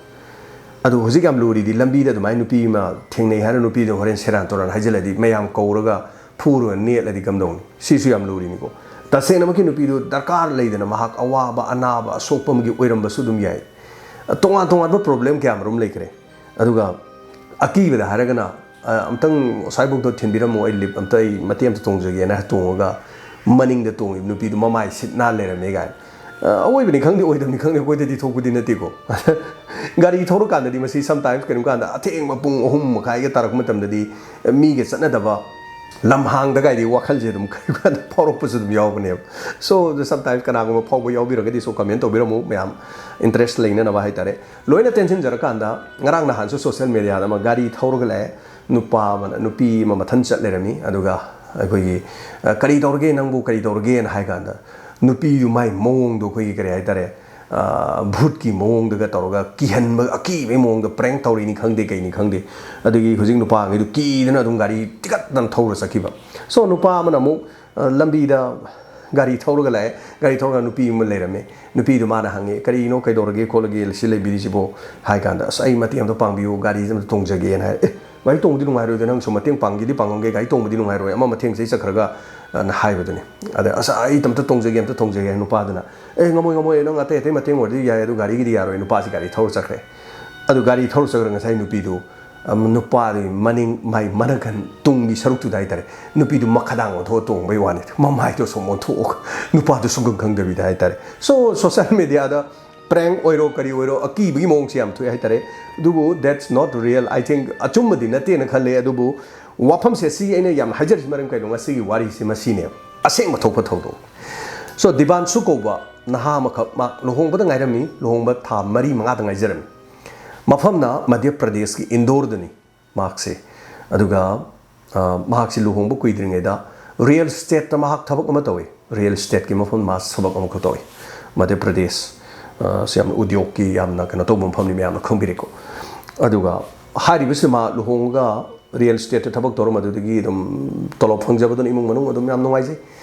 ꯑꯗꯨ ꯍꯧꯖꯤꯛ ꯌꯥꯝ ꯂꯨꯔꯤꯗꯤ, ꯂꯝꯕꯤꯗ ꯑꯗꯨꯃꯥꯏꯅ ꯅꯨꯄꯤ ꯑꯃ ꯊꯦꯡꯅꯩ ꯍꯥꯏꯔ ꯅꯨꯄꯤꯗꯣ ꯍꯣꯔꯦꯟ ꯁꯦꯔꯥꯟ ꯇꯨꯔꯥꯟ ꯍꯥꯏꯖꯤꯜꯂꯗꯤ, ꯃꯌꯥꯝ ꯀꯧꯔꯒ ꯐꯨꯔꯒ ꯅꯦꯠꯂꯗꯤ ꯀꯝꯗꯧꯅꯤ? ꯁꯤꯁꯨ ꯌꯥꯝ ꯂꯨꯔꯤꯅꯤꯀꯣ꯫ ꯇꯁꯦꯡꯅꯃꯛꯀꯤ ꯅꯨꯄꯤꯗꯨ ꯗꯔꯀꯥꯔ ꯂꯩꯗꯅ, ꯃꯍꯥꯛ ꯑꯋꯥꯕ ꯑꯅꯥꯕ ꯑꯁꯣꯛꯄ ꯑꯃꯒꯤ ꯑꯣꯏꯔꯝꯕꯁꯨ ꯑꯗꯨꯝ ꯌꯥꯏ꯫ ꯇꯣꯉꯥꯟ ꯇꯣꯉꯥꯟꯕ ꯄ꯭ꯔꯣꯕ꯭ꯂꯦꯝ ꯀꯌꯥꯃꯔꯨꯝ ꯂꯩꯈ꯭ꯔꯦ꯫ ꯑꯗꯨꯒ ꯑꯀꯤꯕꯗ ꯍꯥꯏꯔꯒꯅ, "ꯑ, ꯑꯝꯇꯪ ꯑꯁ꯭ꯋꯥꯏꯐꯥꯎꯗ ꯊꯤꯟꯕꯤꯔꯝꯃꯣ, ꯑꯩ ꯂꯤꯞ ꯑꯝꯇ, ꯑꯩ ꯃꯇꯦꯛ ꯑꯝꯇ ꯇꯣꯡꯖꯒꯦꯅ" ꯇꯣꯡꯉꯒ ꯃꯅꯤꯡꯗ ꯇꯣꯡꯉꯤꯕ ꯅꯨꯄꯤꯗꯨ ꯃꯃꯥꯏ ꯁꯤꯠ ꯅꯥꯟ ꯂꯩꯔꯝꯃꯦ ꯀꯥꯏꯅ꯫ ꯑ, ꯑꯑꯣꯏꯕꯅꯤ ꯈꯪꯗꯦ, ꯑꯣꯏꯗꯕꯅꯤ ꯈꯪꯗꯦ, ꯑꯩꯈꯣꯏꯗꯗꯤ ꯊꯣꯛꯄꯗꯤ ꯅꯠꯇꯦꯀꯣ꯫ ꯒꯥꯔꯤ ꯊꯧꯔꯀꯥꯟꯗꯗꯤ ꯃꯁꯤ sometimes ꯀꯔꯤꯒꯨꯝꯕ ꯀꯥꯟꯗ ꯑꯊꯦꯡꯕ ꯄꯨꯡ ꯑꯍꯨꯝ ꯃꯈꯥꯏꯒ ꯇꯥꯔꯛꯄ ꯃꯇꯝꯗꯗꯤ ꯃꯤꯒ ꯆꯠꯅꯗꯕ ꯂꯝꯍꯥꯡꯗ ꯀꯥꯏꯗꯤ ꯋꯥꯈꯜꯁꯦ ꯑꯗꯨꯝ ꯀꯔꯤꯒꯨꯝꯕ ꯀꯥꯟꯗ ꯐꯥꯎꯔꯛꯄꯁꯨ ꯑꯗꯨꯝ ꯌꯥꯎꯕꯅꯦꯕ꯫ So, sometimes ꯀꯅꯥꯒꯨꯝꯕ ꯐꯥꯎꯕ ꯌꯥꯎꯕꯤꯔꯒꯗꯤ so comment ꯇꯧꯕꯤꯔꯝꯃꯨ ꯃꯌꯥꯝ, interest ꯂꯩꯅꯅꯕ ꯍꯥꯏꯇꯥꯔꯦ꯫ ꯂꯣꯏꯅ ꯇꯦꯟꯁꯤꯟꯖꯔꯀꯥꯟꯗ, ꯉꯔꯥꯡ ꯅꯍꯥꯟꯁꯨ social media ꯗ ꯑꯃ ꯒꯥꯔꯤ ꯊꯧꯔꯒ ꯂꯥꯛꯑꯦ, ꯅꯨꯄꯥ ꯑꯃꯅ, ꯅꯨꯄꯤ ꯑꯃ ꯃꯊꯟ ꯆꯠ ꯂꯩꯔꯝꯃꯤ꯫ ꯑꯗꯨꯒ ꯑꯩꯈꯣꯏꯒꯤ, "ꯑ, ꯀꯔꯤ ꯇꯧꯔꯒꯦ ꯅꯪꯕꯨ, ꯀꯔꯤ ꯇꯧꯔꯒꯦꯅ?" ꯍꯥꯏ ꯀꯥꯟꯗ, ꯅꯨꯄꯤꯗꯨ ꯃꯥꯏ ꯃꯑꯣꯡꯗꯣ ꯑꯩꯈꯣꯏꯒꯤ ꯀꯔꯤ ꯍꯥꯏꯇꯥꯔꯦ, ꯑ, ꯚꯨꯠꯀꯤ ꯃꯑꯣꯡꯗꯒ ꯇꯧꯔꯒ ꯀꯤꯍꯟꯕ, ꯑꯀꯤꯕꯒꯤ ꯃꯑꯣꯡꯗ prank ꯇꯧꯔꯤꯅꯤ ꯈꯪꯗꯦ, ꯀꯩꯅꯤ ꯈꯪꯗꯦ, ꯑꯗꯨꯒꯤ ꯍꯧꯖꯤꯛ ꯅꯨꯄꯥꯉꯩꯗꯨ ꯀꯤꯗꯅ ꯑꯗꯨꯝ ꯒꯥꯔꯤ ꯇꯤꯀꯠꯇꯅ ꯊꯧꯔ ꯆꯠꯈꯤꯕ꯫ So, ꯅꯨꯄꯥ ꯑꯃꯅ ꯑꯃꯨꯛ, ꯑ, ꯂꯝꯕꯤꯗ ꯒꯥꯔꯤ ꯊꯧꯔꯒ ꯂꯥꯛꯑꯦ꯫ ꯒꯥꯔꯤ ꯊꯧꯔꯒ ꯅꯨꯄꯤ ꯑꯃ ꯂꯩꯔꯝꯃꯦ꯫ ꯅꯨꯄꯤꯗꯨ ꯃꯥꯅ ꯍꯪꯉꯦ, "ꯀꯔꯤꯅꯣ, ꯀꯩꯗꯧꯔꯒꯦ ꯈꯣꯠꯂꯒꯦ ꯁꯤ ꯂꯩꯕꯤꯔꯤꯁꯤꯕꯣ?" ꯍꯥꯏ ꯀꯥꯟꯗ, "ꯑꯁ, ꯑꯩ ꯃꯇꯦꯡ ꯑꯝꯇ ꯄꯥꯡꯕꯤꯌꯨ, ꯒꯥꯔꯤꯁꯦ ꯑꯝꯇ ꯇꯣꯡꯖꯒꯦꯅ" ꯍꯥꯏ꯫ "ꯑꯦ, ꯒꯥꯔꯤ ꯇꯣꯡꯕꯗꯤ ꯅꯨꯡꯉꯥꯏꯔꯣꯏꯗ, ꯅꯪꯁꯨ ꯃꯇꯦꯡ ꯄꯥꯡꯒꯦꯗꯤ ꯄꯥꯡꯉꯝꯒꯦ, ꯒꯥꯔꯤ ꯇꯣꯡꯕꯗꯤ ꯅꯨꯡꯉꯥꯏꯔꯣꯏ, ꯑꯃ ꯃꯊꯦꯡꯁ ꯑꯩ ꯆꯠꯈ꯭ꯔꯒ", ꯑꯅ ꯍꯥꯏꯕꯗꯨꯅꯤ꯫ ꯑꯗ, "ꯑꯁ, ꯑꯩ ꯑꯝꯇ ꯇꯣꯡꯖꯒꯦ, ꯑꯝꯇ ꯇꯣꯡꯖꯒꯦ" ꯍꯥꯏ ꯅꯨꯄꯥꯗꯨꯅ꯫ "ꯑꯦ, ꯉꯝꯃꯣꯏ, ꯉꯝꯃꯣꯏ, ꯅꯪ ꯑꯇꯩ ꯑꯇꯩ ꯃꯇꯦꯡ ꯑꯣꯏꯔꯗꯤ ꯌꯥꯏ, ꯑꯗꯨ ꯒꯥꯔꯤꯒꯤꯗꯤ ꯌꯥꯔꯣꯏ", ꯅꯨꯄꯥꯁꯤ ꯒꯥꯔꯤ ꯊꯧꯔ ꯆꯠꯈ꯭ꯔꯦ꯫ ꯑꯗꯨ ꯒꯥꯔꯤ ꯊꯧꯔ ꯆꯠꯈ꯭ꯔ ꯉꯁꯥꯏ ꯅꯨꯄꯤꯗꯨ, ꯑꯝ, ꯅꯨꯄꯥꯗꯨꯒꯤ ꯃꯅꯤꯡ, ꯃꯥꯏ ꯃꯅꯪꯒꯟ ꯇꯨꯡꯒꯤ ꯁꯔꯨꯛꯇꯨꯗ ꯍꯥꯏꯇꯥꯔꯦ, ꯅꯨꯄꯤꯗꯨ ꯃꯈꯥꯗꯥꯡ ꯑꯣꯟꯊꯣꯛꯑ ꯇꯣꯡꯕꯩ ꯋꯥꯅꯤ, ꯃꯃꯥꯏꯗꯣ ꯁꯨꯝ ꯑꯣꯟꯊꯣꯛꯑꯒ ꯅꯨꯄꯥꯗꯨ ꯁꯨꯡꯈꯪ ꯈꯪꯗꯕꯤꯗ ꯍꯥꯏꯇꯥꯔꯦ꯫ So, social media ꯗ prank ꯑꯣꯏꯔꯣ ꯀꯔꯤ ꯑꯣꯏꯔꯣ, ꯑꯀꯤꯕꯒꯤ ꯃꯑꯣꯡꯁꯦ ꯌꯥꯝ ꯊꯣꯛꯑꯦ ꯍꯥꯏꯇꯥꯔꯦ꯫ ꯑꯗꯨꯕꯨ that's not real, I think ꯑꯆꯨꯝꯕꯗꯤ ꯅꯠꯇꯦꯅ ꯈꯜꯂꯦ꯫ ꯑꯗꯨꯕꯨ ꯋꯥꯐꯝꯁꯦ ꯁꯤ ꯑꯩꯅ ꯌꯥꯝ ꯍꯥꯏꯖꯔꯤꯁꯤ ꯃꯔꯝ ꯀꯩꯅꯣ, ꯉꯁꯤꯒꯤ ꯋꯥꯔꯤꯁꯤ ꯃꯁꯤꯅꯦꯕ, ꯑꯁꯦꯡꯕ ꯊꯣꯛꯄ ꯊꯧꯗꯣꯛ꯫ So, ꯗꯤꯕꯥꯟꯁꯨ ꯀꯧꯕ ꯅꯍꯥ ꯑꯃꯈꯛ, ꯃꯥ ꯂꯨꯍꯣꯡꯕꯗ ꯉꯥꯏꯔꯝꯃꯤ, ꯂꯨꯍꯣꯡꯕ ꯊꯥ ꯃꯔꯤ ꯃꯉꯥꯗ ꯉꯥꯏꯖꯔꯝꯃꯤ꯫ ꯃꯐꯝꯅ ꯃꯙ꯭ꯌ ꯄ꯭ꯔꯗꯦꯁꯀꯤ ꯏꯟꯗꯣꯔꯗꯅꯤ ꯃꯍꯥꯛꯁꯦ꯫ ꯑꯗꯨꯒ, ꯑ, ꯃꯍꯥꯛꯁꯤ ꯂꯨꯍꯣꯡꯕ ꯀꯨꯏꯗ꯭ꯔꯤꯉꯩꯗ real estate ꯇ ꯃꯍꯥꯛ ꯊꯕꯛ ꯑꯃ ꯇꯧꯏ꯫ Real estate ꯀꯤ ꯃꯐꯝ ꯃꯥ ꯊꯕꯛ ꯑꯃꯈꯛ ꯇꯧꯏ꯫ ꯃꯙ꯭ꯌ ꯄ꯭ꯔꯗꯦꯁ, ꯑ, ꯁꯤ ꯌꯥꯝꯅ ꯎꯗ꯭ꯌꯣꯒꯀꯤ ꯌꯥꯝꯅ ꯀꯩꯅꯣ ꯇꯧꯕ ꯃꯐꯝꯅꯤ, ꯃꯌꯥꯝꯅ ꯈꯪꯕꯤꯔꯦꯀꯣ꯫ ꯑꯗꯨꯒ ꯍꯥꯏꯔꯤꯕꯁꯤ ꯃꯥ ꯂꯨꯍꯣꯡꯉꯒ ꯔꯤꯌꯦꯜ ꯏꯁꯇꯦꯠꯇ ꯊꯕꯛ ꯇꯧꯔꯝꯕꯗꯨꯗꯒꯤ ꯑꯗꯨꯝ ꯇꯣꯂꯣꯞ ꯐꯪꯖꯕꯗꯨꯅ ꯏꯃꯨꯡ ꯃꯅꯨꯡ ꯑꯗꯨꯝ ꯌꯥꯝ ꯅꯨꯡꯉꯥꯏꯖꯩ꯫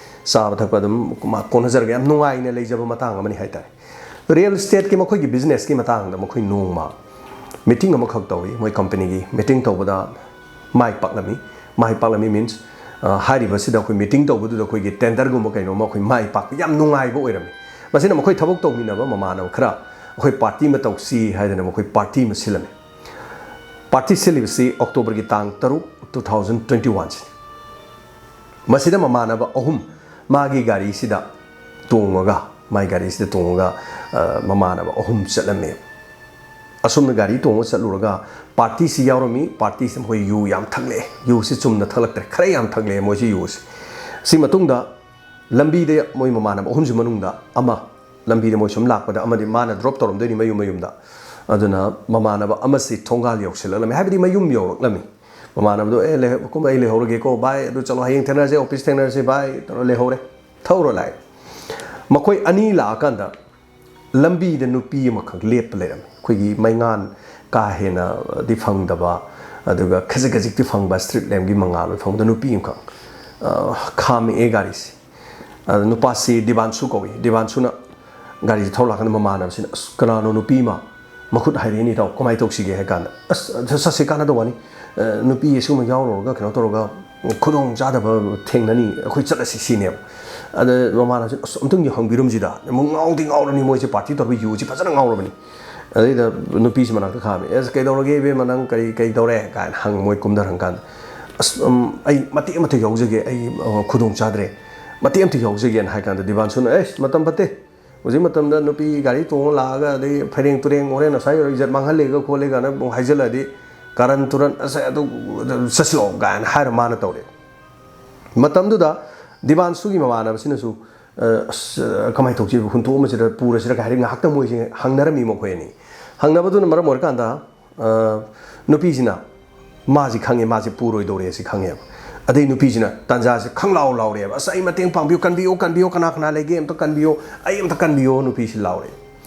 ꯆꯥꯕ ꯊꯛꯄ ꯑꯗꯨꯝ ꯃꯥ ꯀꯣꯟꯅꯖꯔꯒ ꯌꯥꯝ ꯅꯨꯡꯉꯥꯏꯅ ꯂꯩꯖꯕ ꯃꯇꯥꯡ ꯑꯃꯅꯤ ꯍꯥꯏꯇꯥꯔꯦ꯫ ꯔꯤꯌꯦꯜ ꯏꯁꯇꯦꯠꯀꯤ ꯃꯈꯣꯏꯒꯤ ꯕꯤꯖꯤꯅꯦꯁꯀꯤ ꯃꯇꯥꯡꯗ ꯃꯈꯣꯏ ꯅꯣꯡꯃ ꯃꯤꯇꯤꯡ ꯑꯃꯈꯛ ꯇꯧꯏ꯫ ꯃꯣꯏ ꯀꯝꯄꯅꯤꯒꯤ ꯃꯤꯇꯤꯡ ꯇꯧꯕꯗ ꯃꯥꯏ ꯄꯥꯛꯂꯝꯃꯤ꯫ ꯃꯥꯏ ꯄꯥꯛꯂꯝꯃꯤ ꯃꯤꯟꯁ, ꯍꯥꯏꯔꯤꯕꯁꯤꯗ ꯑꯩꯈꯣꯏ ꯃꯤꯇꯤꯡ ꯇꯧꯕꯗꯨꯗ ꯑꯩꯈꯣꯏꯒꯤ ꯇꯦꯟꯗꯔꯒꯨꯝꯕ ꯀꯩꯅꯣꯝꯃ ꯑꯩꯈꯣꯏ ꯃꯥꯏ ꯄꯥꯛꯄ ꯌꯥꯝ ꯅꯨꯡꯉꯥꯏꯕ ꯑꯣꯏꯔꯝꯃꯤ꯫ ꯃꯁꯤꯅ ꯃꯈꯣꯏ ꯊꯕꯛ ꯇꯧꯃꯤꯟꯅꯕ ꯃꯃꯥꯟꯅꯕ ꯈꯔ ꯑꯩꯈꯣꯏ ꯄꯥꯔꯇꯤ ꯑꯃ ꯇꯧꯁꯤ ꯍꯥꯏꯗꯅ ꯃꯈꯣꯏ ꯄꯥꯔꯇꯤ ꯑꯃ ꯁꯤꯜꯂꯝꯃꯤ꯫ ꯄꯥꯔꯇꯤ ꯁꯤꯜꯂꯤꯕꯁꯤ ꯑꯣꯛꯇꯣꯕꯔꯒꯤ ꯇꯥꯡ ꯇꯔꯨꯛ, two thousand twenty one ꯁꯤꯅꯤ꯫ ꯃꯁꯤꯗ ꯃꯃꯥꯟꯅꯕ ꯑꯍꯨꯝ ꯃꯥꯒꯤ ꯒꯥꯔꯤꯁꯤꯗ ꯇꯣꯡꯉꯒ, ꯃꯥꯒꯤ ꯒꯥꯔꯤꯁꯤꯗ ꯇꯣꯡꯉꯒ, ꯑ, ꯃꯃꯥꯟꯅꯕ ꯑꯍꯨꯝ ꯆꯠꯂꯝꯃꯦ꯫ ꯑꯁꯨꯝꯅ ꯒꯥꯔꯤ ꯇꯣꯡꯉ ꯆꯠꯂꯨꯔꯒ ꯄꯥꯔꯇꯤꯁꯤ ꯌꯥꯎꯔꯝꯃꯤ꯫ ꯄꯥꯔꯇꯤꯁꯤ ꯃꯈꯣꯏ ꯌꯨ ꯌꯥꯝ ꯊꯛꯂꯛꯑꯦ꯫ ꯌꯨꯁꯤ ꯆꯨꯝꯅ ꯊꯛꯂꯛꯇ꯭ꯔꯦ, ꯈꯔ ꯌꯥꯝ ꯊꯛꯂꯛꯑꯦ ꯃꯣꯏꯁꯤ ꯌꯨꯁꯤ꯫ ꯁꯤ ꯃꯇꯨꯡꯗ ꯂꯝꯕꯤꯗ ꯃꯣꯏ ꯃꯃꯥꯟꯅꯕ ꯑꯍꯨꯝꯁꯤ ꯃꯅꯨꯡꯗ ꯑꯃ, ꯂꯝꯕꯤꯗ ꯃꯣꯏ ꯁꯨꯝ ꯂꯥꯛꯄꯗ ꯑꯃꯗꯤ ꯃꯥꯅ ꯗ꯭ꯔꯣꯞ ꯇꯧꯔꯝꯗꯣꯏꯅꯤ ꯃꯌꯨꯝ ꯃꯌꯨꯝꯗ꯫ ꯑꯗꯨꯅ ꯃꯃꯥꯟꯅꯕ ꯑꯃꯁꯤ ꯊꯣꯡꯒꯥꯜ ꯌꯧꯁꯤꯜꯂꯛꯂꯝꯃꯤ, ꯍꯥꯏꯕꯗꯤ ꯃꯌꯨꯝ ꯌꯧꯔꯛꯂꯝꯃꯤ꯫ ꯃꯃꯥꯟꯅꯕꯗꯣ, "ꯑꯦ, ꯂꯩꯍꯧ-, ꯀꯨꯝꯕ ꯑꯩ ꯂꯩꯍꯧꯔꯒꯦꯀꯣ, ꯚꯥꯏ, ꯑꯗꯨ ꯆꯠꯂꯣ, ꯍꯌꯦꯡ ꯊꯦꯡꯅꯔꯁꯦ, ꯑꯣꯐꯤꯁ ꯊꯦꯡꯅꯔꯁꯦ, ꯚꯥꯏ", ꯇꯧꯔ ꯂꯩꯍꯧꯔꯦ꯫ ꯊꯧꯔ ꯂꯥꯛꯑꯦ꯫ ꯃꯈꯣꯏ ꯑꯅꯤ ꯂꯥꯛꯑꯀꯥꯟꯗ ꯂꯝꯕꯤꯗ ꯅꯨꯄꯤ ꯑꯃꯈꯛ ꯂꯦꯞꯄ ꯂꯩꯔꯝꯃꯤ꯫ ꯑꯩꯈꯣꯏꯒꯤ ꯃꯩꯉꯥꯟ ꯀꯥ ꯍꯦꯟꯅꯗꯤ ꯐꯪꯗꯕ, ꯑꯗꯨꯒ ꯈꯖꯤꯛ ꯈꯖꯤꯛꯇꯤ ꯐꯪꯕ ꯏꯁꯇ꯭ꯔꯤꯠ ꯂꯦꯝꯞꯀꯤ ꯃꯉꯥꯜ ꯑꯣꯏ ꯐꯪꯕꯗ ꯅꯨꯄꯤ ꯑꯃꯈꯛ, ꯑ, ꯈꯥꯝꯃꯛꯑꯦ ꯒꯥꯔꯤꯁꯦ꯫ ꯑꯗ ꯅꯨꯄꯥꯁꯤ ꯗꯤꯕꯥꯟꯁꯨ ꯀꯧꯏ꯫ ꯗꯤꯕꯥꯟꯁꯨꯅ ꯒꯥꯔꯤꯁꯦ ꯊꯧꯔ ꯂꯥꯛꯀꯥꯟꯗ ꯃꯃꯥꯟꯅꯕꯁꯤꯅ, "ꯑꯁ, ꯀꯅꯥꯅꯣ ꯅꯨꯄꯤ ꯑꯃ ꯃꯈꯨꯠ ꯍꯥꯏꯔꯛꯏꯅꯦ, ꯏꯇꯥꯎ, ꯀꯃꯥꯏꯅ ꯇꯧꯁꯤꯒꯦ?" ꯍꯥꯏ ꯀꯥꯟꯗ, "ꯑꯁ, ꯆꯠꯁꯤ, ꯀꯥꯟꯅꯗꯧꯕꯅꯤ꯫ ꯑ, ꯅꯨꯄꯤ ꯑꯁꯤꯒꯨꯝꯕ ꯌꯥꯎꯔꯨꯔꯒ ꯀꯩꯅꯣ ꯇꯧꯔꯒ ꯈꯨꯗꯣꯡ ꯆꯥꯗꯕ ꯊꯦꯡꯅꯅꯤ, ꯑꯩꯈꯣꯏ ꯆꯠꯂꯁꯤ", ꯁꯤꯅꯦꯕ꯫ ꯑꯗ ꯃꯃꯥꯟꯅꯕꯁꯤ, "ꯑꯁ, ꯑꯝꯇꯪꯗꯤ ꯍꯪꯕꯤꯔꯝꯁꯤꯗ, ꯑꯃꯨꯛ ꯉꯥꯎꯗꯤ ꯉꯥꯎꯔꯅꯤ ꯃꯣꯏꯁꯦ, ꯄꯥꯔꯇꯤ ꯇꯧꯔꯒ ꯌꯨꯁꯤ ꯐꯖꯅ ꯉꯥꯎꯔꯕꯅꯤ"꯫ ꯑꯗꯩꯗ ꯅꯨꯄꯤꯁꯤ ꯃꯅꯥꯛꯇ ꯈꯥꯝꯃꯦ꯫ "ꯑꯁ, ꯀꯩꯗꯧꯔꯒꯦ ꯏꯕꯦꯝꯃ, ꯅꯪ ꯀꯔꯤ, ꯀꯩ ꯇꯧꯔꯦ?" ꯀꯥꯏꯅ ꯍꯪ, ꯃꯣꯏ ꯀꯨꯝꯊꯔ ꯍꯪꯀꯥꯟꯗ, "ꯑꯁ, ꯎꯝ, ꯑꯩ ꯃꯇꯦꯛ ꯑꯃꯇ ꯌꯥꯎꯖꯒꯦ, ꯑꯩ, ꯑ, ꯈꯨꯗꯣꯡ ꯆꯥꯗ꯭ꯔꯦ, ꯃꯇꯦꯛ ꯑꯃꯇ ꯌꯥꯎꯖꯒꯦꯅ" ꯍꯥꯏ ꯀꯥꯟꯗ ꯗꯤꯕꯥꯟꯁꯨꯅ, "ꯑꯦꯁ, ꯃꯇꯝ ꯐꯠꯇꯦ, ꯍꯧꯖꯤꯛ ꯃꯇꯝꯗ ꯅꯨꯄꯤ ꯒꯥꯔꯤ ꯇꯣꯡꯉ ꯂꯥꯛꯑꯒ ꯑꯗꯩ ꯐꯩꯔꯦꯡ ꯇꯨꯔꯦꯡ ꯍꯣꯔꯦꯟ ꯉꯁꯥꯏ ꯏꯖꯠ ꯃꯥꯡꯍꯜꯂꯦꯒ ꯈꯣꯠꯂꯦꯒꯅ ꯑꯃꯨꯛ ꯍꯥꯏꯖꯜꯂꯛꯑꯗꯤ, ꯀꯥꯔꯟ ꯇꯨꯔꯟ, ꯑꯁ, ꯑꯗꯨ, ꯑꯗꯨ ꯆꯠꯁꯤꯜꯂꯛꯑꯣ" ꯀꯥꯏꯅ ꯍꯥꯏꯔ ꯃꯥꯅ ꯇꯧꯔꯦ꯫ ꯃꯇꯝꯗꯨꯗ ꯗꯤꯕꯥꯟꯁꯨꯒꯤ ꯃꯃꯥꯟꯅꯕꯁꯤꯅꯁꯨ, "ꯑ, ꯑꯁ, ꯑ, ꯀꯃꯥꯏꯅ ꯇꯧꯁꯤ, ꯍꯨꯟꯇꯣꯛꯑꯝꯃꯁꯤꯔ, ꯄꯨꯔꯁꯤꯔ?" ꯀꯥꯏ ꯍꯥꯏꯔꯦ꯫ ꯉꯥꯏꯍꯥꯛꯇꯪ ꯃꯣꯏꯁꯦ ꯍꯪꯅꯔꯝꯃꯤ ꯃꯈꯣꯏ ꯑꯅꯤ꯫ ꯍꯪꯅꯕꯗꯨꯅ ꯃꯔꯝ ꯑꯣꯏꯔꯀꯥꯟꯗ, ꯑ, ꯅꯨꯄꯤꯁꯤꯅ ꯃꯥꯁꯤ ꯈꯪꯉꯦ, ꯃꯥꯁꯤ ꯄꯨꯔꯣꯏꯗꯧꯔꯦ ꯁꯤ ꯈꯪꯉꯦꯕ꯫ ꯑꯗꯩ ꯅꯨꯄꯤꯁꯤꯅ ꯇꯥꯟꯖꯥꯁꯦ ꯈꯪꯂꯥꯎ ꯂꯥꯎꯔꯦꯕ, "ꯑꯁ, ꯑꯩ ꯃꯇꯦꯡ ꯄꯥꯡꯕꯤꯌꯨ, ꯀꯟꯕꯤꯌꯨ, ꯀꯟꯕꯤꯌꯨ, ꯀꯅꯥ ꯀꯅꯥ ꯂꯩꯒꯦ ꯑꯝꯇ ꯀꯟꯕꯤꯌꯨ, ꯑꯩ ꯑꯝꯇ ꯀꯟꯕꯤꯌꯨ", ꯅꯨꯄꯤꯁꯤ ꯂꯥꯎꯔꯦ꯫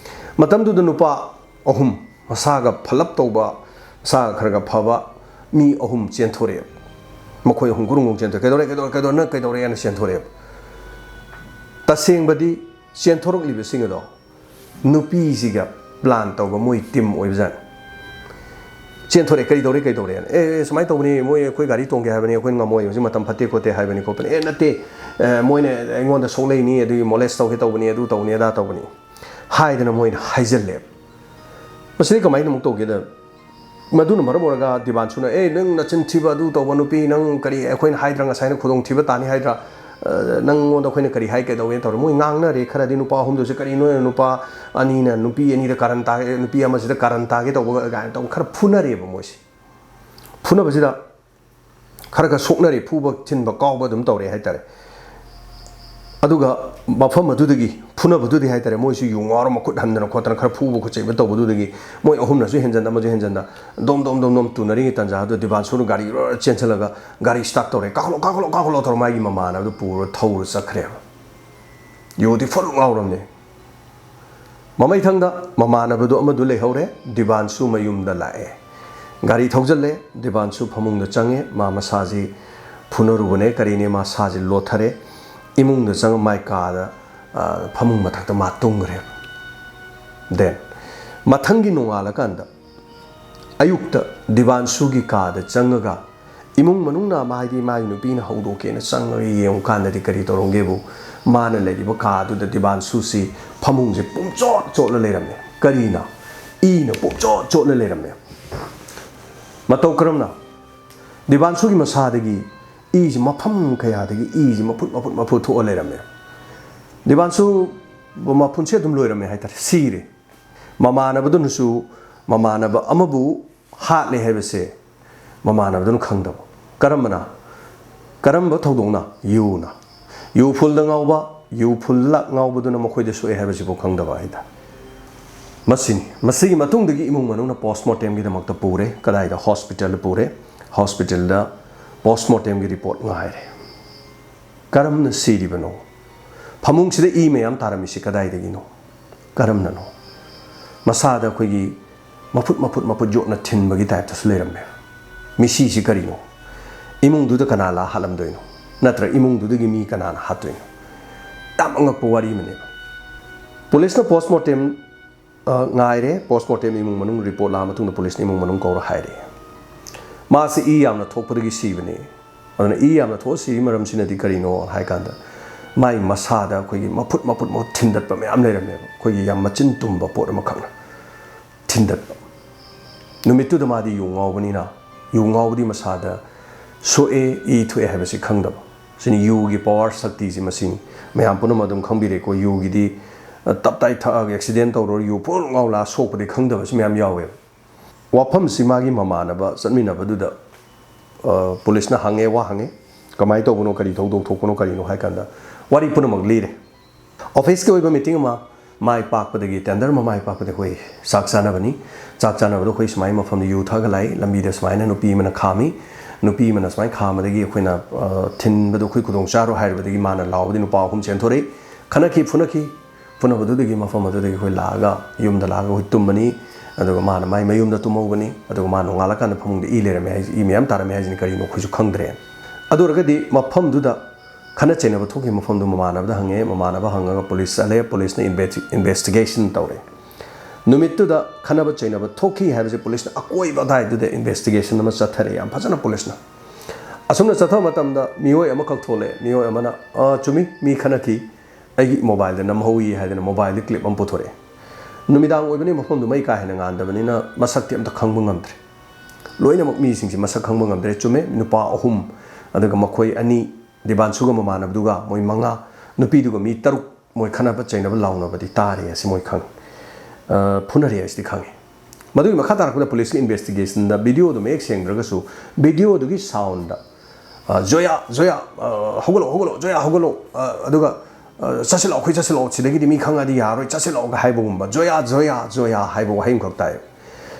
ꯃꯇꯝꯗꯨꯗ ꯅꯨꯄꯥ ꯑꯍꯨꯝ, ꯃꯁꯥꯒ ꯐꯂꯞ ꯇꯧꯕ, ꯃꯁꯥꯒ ꯈꯔ ꯈꯔ ꯐꯕ, ꯃꯤ ꯑꯍꯨꯝ ꯆꯦꯟꯊꯣꯔꯛꯑꯦꯕ꯫ ꯃꯈꯣꯏ ꯑꯍꯨꯝ ꯒꯨꯔꯨꯡ ꯒꯨꯔꯨꯡ ꯆꯦꯟꯊꯣꯔꯛꯑꯦ꯫ "ꯀꯩꯗꯧꯔꯦ, ꯀꯩꯗꯧꯔꯦ, ꯀꯩꯗꯧꯔꯦ, ꯅꯪ ꯀꯩꯗꯧꯔꯦꯅ?" ꯆꯦꯟꯊꯣꯔꯛꯑꯦꯕ꯫ ꯇꯁꯦꯡꯕꯗꯤ ꯆꯦꯟꯊꯣꯔꯛꯂꯤꯕꯁꯤꯡ ꯑꯗꯣ ꯅꯨꯄꯤꯁꯤꯒ ꯄ꯭ꯂꯥꯟ ꯇꯧꯕ ꯃꯣꯏ ꯇꯤꯝ ꯑꯣꯏꯕꯖꯥꯠꯅꯤ꯫ ꯆꯦꯟꯊꯣꯔꯛꯑꯦ, "ꯀꯩꯗꯧꯔꯦ, ꯀꯩꯗꯧꯔꯦꯅ?" "ꯑꯦ, ꯑꯦ, ꯁꯨꯃꯥꯏꯅ ꯇꯧꯕꯅꯤ, ꯃꯣꯏ ꯑꯩꯈꯣꯏ ꯒꯥꯔꯤ ꯇꯣꯡꯒꯦ ꯍꯥꯏꯕꯅꯤ, ꯑꯩꯈꯣꯏ ꯉꯝꯃꯣꯏ, ꯍꯧꯖꯤꯛ ꯃꯇꯝ ꯐꯠꯇꯦ ꯈꯣꯠꯇꯦ ꯍꯥꯏꯕꯅꯤ ꯈꯣꯠꯄꯅꯤ"꯫ "ꯑꯦ, ꯅꯠꯇꯦ, ꯑꯦ, ꯃꯣꯏꯅ ꯑꯩꯉꯣꯟꯗ ꯁꯣꯛꯂꯛꯏꯅꯤ, ꯑꯗꯨꯒꯤ ꯃꯣꯂꯦꯁ ꯇꯧꯒꯦ ꯇꯧꯕꯅꯤ, ꯑꯗꯨ ꯇꯧꯕꯅꯤ, ꯑꯗꯥ ꯇꯧꯕꯅꯤ" ꯍꯥꯏꯗꯅ ꯃꯣꯏꯅ ꯍꯥꯏꯖꯜꯂꯦꯕ꯫ ꯃꯁꯤꯗꯤ ꯀꯃꯥꯏꯅ ꯑꯃꯨꯛ ꯇꯧꯒꯦꯗ, ꯃꯗꯨꯅ ꯃꯔꯝ ꯑꯣꯏꯔꯒ ꯗꯤꯕꯥꯟꯁꯨꯅ, "ꯑꯦ, ꯅꯪ ꯅꯆꯤꯟ ꯊꯤꯕ, ꯑꯗꯨ ꯇꯧꯕ ꯅꯨꯄꯤ, ꯅꯪ ꯀꯔꯤ, ꯑꯩꯈꯣꯏꯅ ꯍꯥꯏꯗ꯭ꯔꯥ, ꯉꯁꯥꯏꯅ ꯈꯨꯗꯣꯡꯊꯤꯕ ꯇꯥꯅꯤ ꯍꯥꯏꯗ꯭ꯔꯥ? ꯑ, ꯅꯪꯉꯣꯟꯗ ꯑꯩꯈꯣꯏꯅ ꯀꯔꯤ ꯍꯥꯏ, ꯀꯩꯗꯧꯋꯦꯅ?" ꯇꯧꯔꯦ꯫ ꯃꯣꯏ ꯉꯥꯡꯅꯔꯦ ꯈꯔꯗꯤ, ꯅꯨꯄꯥ ꯑꯍꯨꯝꯗꯨꯁꯨ, "ꯀꯔꯤꯅꯣ, ꯅꯨꯄꯥ ꯑꯅꯤꯅ ꯅꯨꯄꯤ ꯑꯅꯤꯗ ꯀꯥꯔꯟ ꯇꯥꯒꯦ, ꯅꯨꯄꯤ ꯑꯃꯁꯤꯗ ꯀꯥꯔꯟ ꯇꯥꯒꯦ ꯇꯧꯕ?" ꯀꯥꯏꯅ ꯇꯧ ꯈꯔ ꯐꯨꯅꯔꯦꯕ ꯃꯣꯏꯁꯦ꯫ ꯐꯨꯅꯕꯁꯤꯗ ꯈꯔ ꯈꯔ ꯁꯣꯛꯅꯔꯦ, ꯐꯨꯕ ꯊꯤꯟꯕ ꯀꯥꯎꯕ ꯑꯗꯨꯝ ꯇꯧꯔꯦ ꯍꯥꯏꯇꯥꯔꯦ꯫ ꯑꯗꯨꯒ ꯃꯐꯝ ꯑꯗꯨꯗꯒꯤ, ꯐꯨꯅꯕꯗꯨꯗꯤ ꯍꯥꯏꯇꯥꯔꯦ, ꯃꯣꯏꯁꯨ ꯌꯨ ꯉꯥꯎꯔ ꯃꯈꯨꯠ ꯍꯟꯗꯅ ꯈꯣꯠꯇꯅ ꯈꯔ ꯐꯨꯕ ꯈꯣꯠꯆꯩꯕ ꯇꯧꯕꯗꯨꯗꯒꯤ ꯃꯣꯏ ꯑꯍꯨꯝꯅꯁꯨ ꯍꯦꯟꯖꯟ, ꯑꯃꯁꯨ ꯍꯦꯟꯖꯟꯅ ꯗꯣꯝ ꯗꯣꯝ ꯗꯣꯝ ꯗꯣꯝ ꯇꯨꯅꯔꯤꯉꯩ ꯇꯥꯟꯖꯥꯗꯨꯗ ꯗꯤꯕꯥꯟꯁꯨꯅ ꯒꯥꯔꯤ ꯔꯣ ꯆꯦꯟꯁꯤꯜꯂꯒ ꯒꯥꯔꯤ ꯁ꯭ꯇꯥꯔꯠ ꯇꯧꯔꯦ, "ꯀꯥꯈꯠꯂꯣ, ꯀꯥꯈꯠꯂꯣ, ꯀꯥꯈꯠꯂꯣ" ꯇꯧꯔ ꯃꯥꯒꯤ ꯃꯃꯥꯟꯅꯕꯗꯨ ꯄꯨꯔ ꯊꯧꯔ ꯆꯠꯈ꯭ꯔꯦꯕ꯫ ꯌꯨꯗꯤ ꯐꯨꯜ ꯉꯥꯎꯔꯝꯅꯦ꯫ ꯃꯃꯩꯊꯪꯗ ꯃꯃꯥꯟꯅꯕꯗꯨ ꯑꯃꯗꯨ ꯂꯩꯍꯧꯔꯦ, ꯗꯤꯕꯥꯟꯁꯨ ꯃꯌꯨꯝꯗ ꯂꯥꯛꯑꯦ꯫ ꯒꯥꯔꯤ ꯊꯧꯖꯤꯜꯂꯦ, ꯗꯤꯕꯥꯟꯁꯨ ꯐꯃꯨꯡꯗ ꯆꯪꯉꯦ꯫ ꯃꯥ ꯃꯁꯥꯁꯤ ꯐꯨꯅꯔꯨꯕꯅꯦ, ꯀꯔꯤꯅꯦ, ꯃꯥ ꯁꯥꯁꯤ ꯂꯣꯠꯊꯔꯦ꯫ ꯏꯃꯨꯡꯗ ꯆꯪꯉ ꯃꯥꯏ ꯀꯥꯗ, ꯑ, ꯐꯃꯨꯡ ꯃꯊꯛꯇ ꯃꯥ ꯇꯨꯝꯈ꯭ꯔꯦ꯫ Then ꯃꯊꯪꯒꯤ ꯅꯣꯡꯉꯥꯜꯂꯀꯥꯟꯗ ꯑꯌꯨꯛꯇ ꯗꯤꯕꯥꯟꯁꯨꯒꯤ ꯀꯥꯗ ꯆꯪꯉꯒ ꯏꯃꯨꯡ ꯃꯅꯨꯡꯅ ꯃꯥ, ꯍꯥꯏꯗꯤ ꯃꯥꯒꯤ ꯅꯨꯄꯤꯅ ꯍꯧꯗꯣꯛꯀꯦꯅ ꯆꯪꯉꯒ ꯌꯦꯡꯉꯨꯀꯥꯟꯗꯗꯤ ꯀꯔꯤ ꯇꯧꯔꯝꯒꯦꯕꯨ, ꯃꯥꯅ ꯂꯩꯔꯤꯕ ꯀꯥꯗꯨꯗ ꯗꯤꯕꯥꯟꯁꯨꯁꯤ ꯐꯃꯨꯡꯁꯦ ꯄꯨꯝꯆꯣꯠ ꯆꯣꯠꯂ ꯂꯩꯔꯝꯃꯦ꯫ ꯀꯔꯤꯅ? ꯏꯅ ꯄꯨꯝꯆꯣꯠ ꯆꯣꯠꯂ ꯂꯩꯔꯝꯃꯦ꯫ ꯃꯇꯧ ꯀꯔꯝꯅ? ꯗꯤꯕꯥꯟꯁꯨꯒꯤ ꯃꯁꯥꯗꯒꯤ ꯏꯁꯤ ꯃꯐꯝ ꯀꯌꯥꯗꯒꯤ ꯏꯁꯤ ꯃꯐꯨꯠ ꯃꯐꯨꯠ ꯃꯐꯨꯠ ꯊꯣꯛꯑ ꯂꯩꯔꯝꯃꯦ꯫ ꯗꯤꯕꯥꯟꯁꯨ ꯃꯄꯨꯟꯁꯤ ꯑꯗꯨꯝ ꯂꯣꯏꯔꯝꯃꯦ ꯍꯥꯏꯇꯥꯔꯦ, ꯁꯤꯔꯦ꯫ ꯃꯃꯥꯟꯅꯕꯗꯨꯅꯁꯨ ꯃꯃꯥꯟꯅꯕ ꯑꯃꯕꯨ ꯍꯥꯠꯂꯦ ꯍꯥꯏꯕꯁꯦ ꯃꯃꯥꯟꯅꯕꯗꯨꯅ ꯈꯪꯗꯕ꯫ ꯀꯔꯝꯕꯅ? ꯀꯔꯝꯕ ꯊꯧꯗꯣꯛꯅ? ꯌꯨꯅ꯫ ꯌꯨ ꯐꯨꯜꯗ ꯉꯥꯎꯕ, ꯌꯨ ꯐꯨꯜꯗ ꯉꯥꯎꯕꯗꯨꯅ ꯃꯈꯣꯏꯗ ꯁꯣꯛꯑꯦ ꯍꯥꯏꯕꯁꯤꯕꯨ ꯈꯪꯗꯕ ꯍꯥꯏꯇꯥꯔꯦ꯫ ꯃꯁꯤꯅꯤ꯫ ꯃꯁꯤꯒꯤ ꯃꯇꯨꯡꯗꯒꯤ ꯏꯃꯨꯡ ꯃꯅꯨꯡꯅ ꯄꯣꯁꯃꯣꯔꯇꯦꯝꯒꯤꯗꯃꯛꯇ ꯄꯨꯔꯦ꯫ ꯀꯗꯥꯏꯗ? ꯍꯣꯁꯄꯤꯇꯥꯜꯗ ꯄꯨꯔꯦ꯫ ꯍꯣꯁꯄꯤꯇꯥꯜꯗ ꯄꯣꯁꯃꯣꯔꯇꯦꯝꯒꯤ ꯔꯤꯄꯣꯔꯠ ꯉꯥꯏꯔꯦ꯫ ꯀꯔꯝꯅ ꯁꯤꯔꯤꯕꯅꯣ? ꯐꯃꯨꯡꯁꯤꯗ ꯏ ꯃꯌꯥꯝ ꯇꯥꯔꯝꯃꯤꯁꯤ ꯀꯗꯥꯏꯗꯒꯤꯅꯣ? ꯀꯔꯝꯅꯅꯣ? ꯃꯁꯥꯗ ꯑꯩꯈꯣꯏꯒꯤ ꯃꯐꯨꯠ ꯃꯐꯨꯠ ꯃꯐꯨꯠ ꯌꯣꯠꯅ ꯊꯤꯟꯕꯒꯤ ꯇꯥꯏꯞꯇꯁꯨ ꯂꯩꯔꯝꯃꯦ꯫ ꯃꯤꯁꯤꯁꯤ ꯀꯔꯤꯅꯣ? ꯏꯃꯨꯡꯗꯨꯗ ꯀꯅꯥ ꯂꯥꯛꯑ ꯍꯥꯠꯂꯝꯗꯣꯏꯅꯣ? ꯅꯠꯇ꯭ꯔ ꯏꯃꯨꯡꯗꯨꯗꯒꯤ ꯃꯤ ꯀꯅꯥꯅ ꯍꯥꯠꯇꯣꯏꯅꯣ? ꯌꯥꯝ ꯑꯉꯛꯄ ꯋꯥꯔꯤ ꯑꯃꯅꯦꯕ꯫ ꯄꯨꯂꯤꯁꯅ ꯄꯣꯁꯃꯣꯔꯇꯦꯝ ꯉꯥꯏꯔꯦ꯫ ꯄꯣꯁꯃꯣꯔꯇꯦꯝ ꯏꯃꯨꯡ ꯃꯅꯨꯡ ꯔꯤꯄꯣꯔꯠ ꯂꯥꯛꯑ ꯃꯇꯨꯡꯗ ꯄꯨꯂꯤꯁꯅ ꯏꯃꯨꯡ ꯃꯅꯨꯡ ꯀꯧꯔ ꯍꯥꯏꯔꯦ, ꯃꯥꯁꯤ ꯏ ꯌꯥꯝꯅ ꯊꯣꯛꯄꯗꯒꯤ ꯁꯤꯕꯅꯤ꯫ ꯑꯗꯨꯅ ꯏ ꯌꯥꯝꯅ ꯊꯣꯛꯑ ꯁꯤꯔꯤ ꯃꯔꯝꯁꯤꯅꯗꯤ ꯀꯔꯤꯅꯣ ꯍꯥꯏ ꯀꯥꯟꯗ, ꯃꯥꯏ ꯃꯁꯥꯗ ꯑꯩꯈꯣꯏꯒꯤ ꯃꯐꯨꯠ ꯃꯐꯨꯠ ꯃꯐꯨꯠ ꯊꯤꯟꯗꯠꯄ ꯃꯌꯥꯝ ꯂꯩꯔꯝꯃꯦꯕ, ꯑꯩꯈꯣꯏꯒꯤ ꯌꯥꯝ ꯃꯆꯤꯟ ꯇꯨꯝꯕ ꯄꯣꯠ ꯑꯃꯈꯛꯅ ꯊꯤꯟꯗꯠꯄ꯫ ꯅꯨꯃꯤꯠꯇꯨꯗ ꯃꯥꯗꯤ ꯌꯨ ꯉꯥꯎꯕꯅꯤꯅ, ꯌꯨ ꯉꯥꯎꯕꯗꯤ ꯃꯁꯥꯗ ꯁꯣꯛꯑꯦ, ꯏ ꯊꯣꯛꯑꯦ ꯍꯥꯏꯕꯁꯤ ꯈꯪꯗꯕ꯫ ꯁꯤꯅꯤ ꯌꯨꯒꯤ ꯄꯋꯥꯔ ꯁꯛꯇꯤꯁꯤ, ꯃꯁꯤꯅꯤ꯫ ꯃꯌꯥꯝ ꯄꯨꯝꯅꯃꯛ ꯑꯗꯨꯝ ꯈꯪꯕꯤꯔꯦꯀꯣ, ꯌꯨꯒꯤꯗꯤ, ꯑ, ꯇꯞ ꯇꯥꯏ ꯊꯛꯑꯒ ꯑꯦꯛꯁꯤꯗꯦꯟ ꯇꯧꯔꯒ ꯌꯨ ꯄꯨꯡꯉꯥꯎ ꯉꯥꯎ ꯂꯥꯛꯑ ꯁꯣꯛꯄꯗꯤ ꯈꯪꯗꯕꯁꯨ ꯃꯌꯥꯝ ꯌꯥꯎꯋꯦꯕ꯫ ꯋꯥꯐꯝꯁꯤ ꯃꯥꯒꯤ ꯃꯃꯥꯟꯅꯕ ꯆꯠꯃꯤꯟꯅꯕꯗꯨꯗ, ꯑ, ꯄꯨꯂꯤꯁꯅ ꯍꯪꯉꯦ, ꯋꯥ ꯍꯪꯉꯦ, "ꯀꯃꯥꯏꯅ ꯇꯧꯕꯅꯣ, ꯀꯔꯤ ꯊꯧꯗꯣꯛ ꯊꯣꯛꯄꯅꯣ, ꯀꯔꯤꯅꯣ?" ꯍꯥꯏ ꯀꯥꯟꯗ ꯋꯥꯔꯤ ꯄꯨꯝꯅꯃꯛ ꯂꯤꯔꯦ꯫ ꯑꯣꯐꯤꯁꯀꯤ ꯑꯣꯏꯕ ꯃꯤꯇꯤꯡ ꯑꯃ ꯃꯥꯏ ꯄꯥꯛꯄꯗꯒꯤ, ꯇꯦꯟꯗꯔ ꯑꯃ ꯃꯥꯏ ꯄꯥꯛꯄꯗꯒꯤ ꯑꯩꯈꯣꯏ ꯆꯥꯛ ꯆꯥꯅꯕꯅꯤ꯫ ꯆꯥꯛ ꯆꯥꯅꯕꯗꯣ ꯑꯩꯈꯣꯏ ꯁꯨꯃꯥꯏꯅ ꯃꯐꯝꯗ ꯌꯨ ꯊꯛꯑꯒ ꯂꯥꯛꯏ, ꯂꯝꯕꯤꯗ ꯁꯨꯃꯥꯏꯅ ꯅꯨꯄꯤ ꯑꯃꯅ ꯈꯥꯝꯃꯤ, ꯅꯨꯄꯤ ꯑꯃꯅ ꯁꯨꯃꯥꯏꯅ ꯈꯥꯝꯕꯗꯒꯤ ꯑꯩꯈꯣꯏꯅ, ꯑ, ꯊꯤꯟꯕꯗꯣ ꯑꯩꯈꯣꯏ ꯈꯨꯗꯣꯡ ꯆꯥꯔꯣꯏ ꯍꯥꯏꯔꯨꯕꯗꯒꯤ ꯃꯥꯅ ꯂꯥꯎꯕꯗꯒꯤ ꯅꯨꯄꯥ ꯑꯍꯨꯝ ꯆꯦꯟꯊꯣꯔꯛꯏ, ꯈꯠꯅꯈꯤ, ꯐꯨꯅꯈꯤ꯫ ꯄꯨꯝꯅꯃꯛ ꯑꯗꯨꯗꯒꯤ, ꯃꯐꯝ ꯑꯗꯨꯗꯒꯤ ꯑꯩꯈꯣꯏ ꯂꯥꯛꯑꯒ, ꯌꯨꯝꯗ ꯂꯥꯛꯑꯒ ꯑꯩꯈꯣꯏ ꯇꯨꯝꯕꯅꯤ꯫ ꯑꯗꯨꯒ ꯃꯥꯅ ꯃꯥꯏ ꯃꯌꯨꯝꯗ ꯇꯨꯝꯍꯧꯕꯅꯤ꯫ ꯑꯗꯨꯒ ꯃꯥ ꯅꯣꯡꯉꯥꯜꯂꯀꯥꯟꯗ ꯐꯃꯨꯡꯗ ꯏ ꯂꯩꯔꯝꯃꯦ ꯍꯥꯏꯁꯦ, ꯏ ꯃꯌꯥꯝ ꯇꯥꯔꯝꯃꯦ ꯍꯥꯏꯁꯤꯅ ꯀꯔꯤꯅꯣ ꯑꯩꯈꯣꯏꯁꯨ ꯈꯪꯗ꯭ꯔꯦ꯫ ꯑꯗꯨ ꯑꯣꯏꯔꯒꯗꯤ ꯃꯐꯝꯗꯨꯗ ꯈꯠꯅ ꯆꯩꯅꯕ ꯊꯣꯛꯈꯤꯕ ꯃꯐꯝꯗꯨ ꯃꯃꯥꯟꯅꯕꯗ ꯍꯪꯉꯦ, ꯃꯃꯥꯟꯅꯕ ꯍꯪꯉꯒ ꯄꯨꯂꯤꯁ ꯆꯠꯂꯦ, ꯄꯨꯂꯤꯁꯅ ꯏꯟꯚꯦꯁꯇꯤꯒꯦꯁꯟ ꯇꯧꯔꯦ꯫ ꯅꯨꯃꯤꯠꯇꯨꯗ ꯈꯠꯅꯕ ꯆꯩꯅꯕ ꯊꯣꯛꯈꯤ ꯍꯥꯏꯕꯁꯦ ꯄꯨꯂꯤꯁꯅ ꯑꯀꯣꯏꯕ ꯑꯗꯥꯏꯗꯨꯗ ꯏꯟꯚꯦꯁꯇꯤꯒꯦꯁꯟ ꯑꯃ ꯆꯠꯊꯔꯦ, ꯌꯥꯝ ꯐꯖꯅ ꯄꯨꯂꯤꯁꯅ꯫ ꯑꯁꯨꯝꯅ ꯆꯠꯊꯕ ꯃꯇꯝꯗ ꯃꯤꯑꯣꯏ ꯑꯃꯈꯛ ꯊꯣꯛꯂꯛꯑꯦ, ꯃꯤꯑꯣꯏ ꯑꯃꯅ, "ꯑꯥ, ꯆꯨꯝꯃꯤ, ꯃꯤ ꯈꯠꯅꯈꯤ, ꯑꯩꯒꯤ ꯃꯣꯕꯥꯏꯜꯗ ꯅꯝꯍꯧꯏ" ꯍꯥꯏꯗꯅ ꯃꯣꯕꯥꯏꯜꯗ ꯀ꯭ꯂꯤꯞ ꯑꯃ ꯄꯨꯊꯣꯔꯛꯑꯦ꯫ ꯅꯨꯃꯤꯗꯥꯡ ꯑꯣꯏꯕꯅꯤ, ꯃꯐꯝꯗꯨ ꯃꯩ ꯀꯥ ꯍꯦꯟꯅ ꯉꯥꯟꯗꯕꯅꯤꯅ ꯃꯁꯛꯇꯤ ꯑꯝꯇ ꯈꯪꯕ ꯉꯝꯗ꯭ꯔꯦ꯫ ꯂꯣꯏꯅꯃꯛ ꯃꯤꯁꯤꯡꯁꯤ ꯃꯁꯛ ꯈꯪꯕ ꯉꯝꯗ꯭ꯔꯦ꯫ ꯆꯨꯝꯃꯦ, ꯅꯨꯄꯥ ꯑꯍꯨꯝ, ꯑꯗꯨꯒ ꯃꯈꯣꯏ ꯑꯅꯤ, ꯗꯤꯕꯥꯟꯁꯨꯒ ꯃꯃꯥꯟꯅꯕꯗꯨꯒ ꯃꯣꯏ ꯃꯉꯥ, ꯅꯨꯄꯤꯗꯨꯒ ꯃꯤ ꯇꯔꯨꯛ, ꯃꯣꯏ ꯈꯠꯅꯕ ꯆꯩꯅꯕ ꯂꯥꯎꯅꯕꯗꯤ ꯇꯥꯔꯦ, ꯑꯁꯤ ꯃꯣꯏ ꯈꯪꯉꯤ꯫ ꯑ, ꯐꯨꯅꯔꯦ ꯍꯥꯏꯁꯤꯗꯤ ꯈꯪꯉꯤ꯫ ꯃꯗꯨꯒꯤ ꯃꯈꯥ ꯇꯥꯔꯛꯄꯗ ꯄꯨꯂꯤꯁꯀꯤ ꯏꯟꯚꯦꯁꯇꯤꯒꯦꯁꯟꯗ ꯚꯤꯗꯤꯑꯣꯗꯣ ꯃꯌꯦꯛ ꯁꯦꯡꯗ꯭ꯔꯒꯁꯨ, ꯚꯤꯗꯤꯑꯣꯗꯨꯒꯤ ꯁꯥꯎꯟꯗ, ꯑ, "ꯖꯣꯌꯥ, ꯖꯣꯌꯥ, ꯑ, ꯍꯧꯒꯠꯂꯛꯑꯣ, ꯍꯧꯒꯠꯂꯛꯑꯣ, ꯖꯣꯌꯥ, ꯍꯧꯒꯠꯂꯛꯑꯣ, ꯑ, ꯑꯗꯨꯒ, ꯑ, ꯆꯠꯁꯤꯜꯂꯛꯑꯣ, ꯑꯩꯈꯣꯏ ꯆꯠꯁꯤꯜꯂꯛꯑꯣ, ꯁꯤꯗꯒꯤꯗꯤ ꯃꯤ ꯈꯪꯉꯗꯤ ꯌꯥꯔꯣꯏ, ꯆꯠꯁꯤꯜꯂꯛꯑꯣꯒ" ꯍꯥꯏꯕꯒꯨꯝꯕ, "ꯖꯣꯌꯥ, ꯖꯣꯌꯥ, ꯖꯣꯌꯥ" ꯍꯥꯏꯕ ꯋꯥꯍꯩ ꯑꯃꯈꯛ ꯇꯥꯏ꯫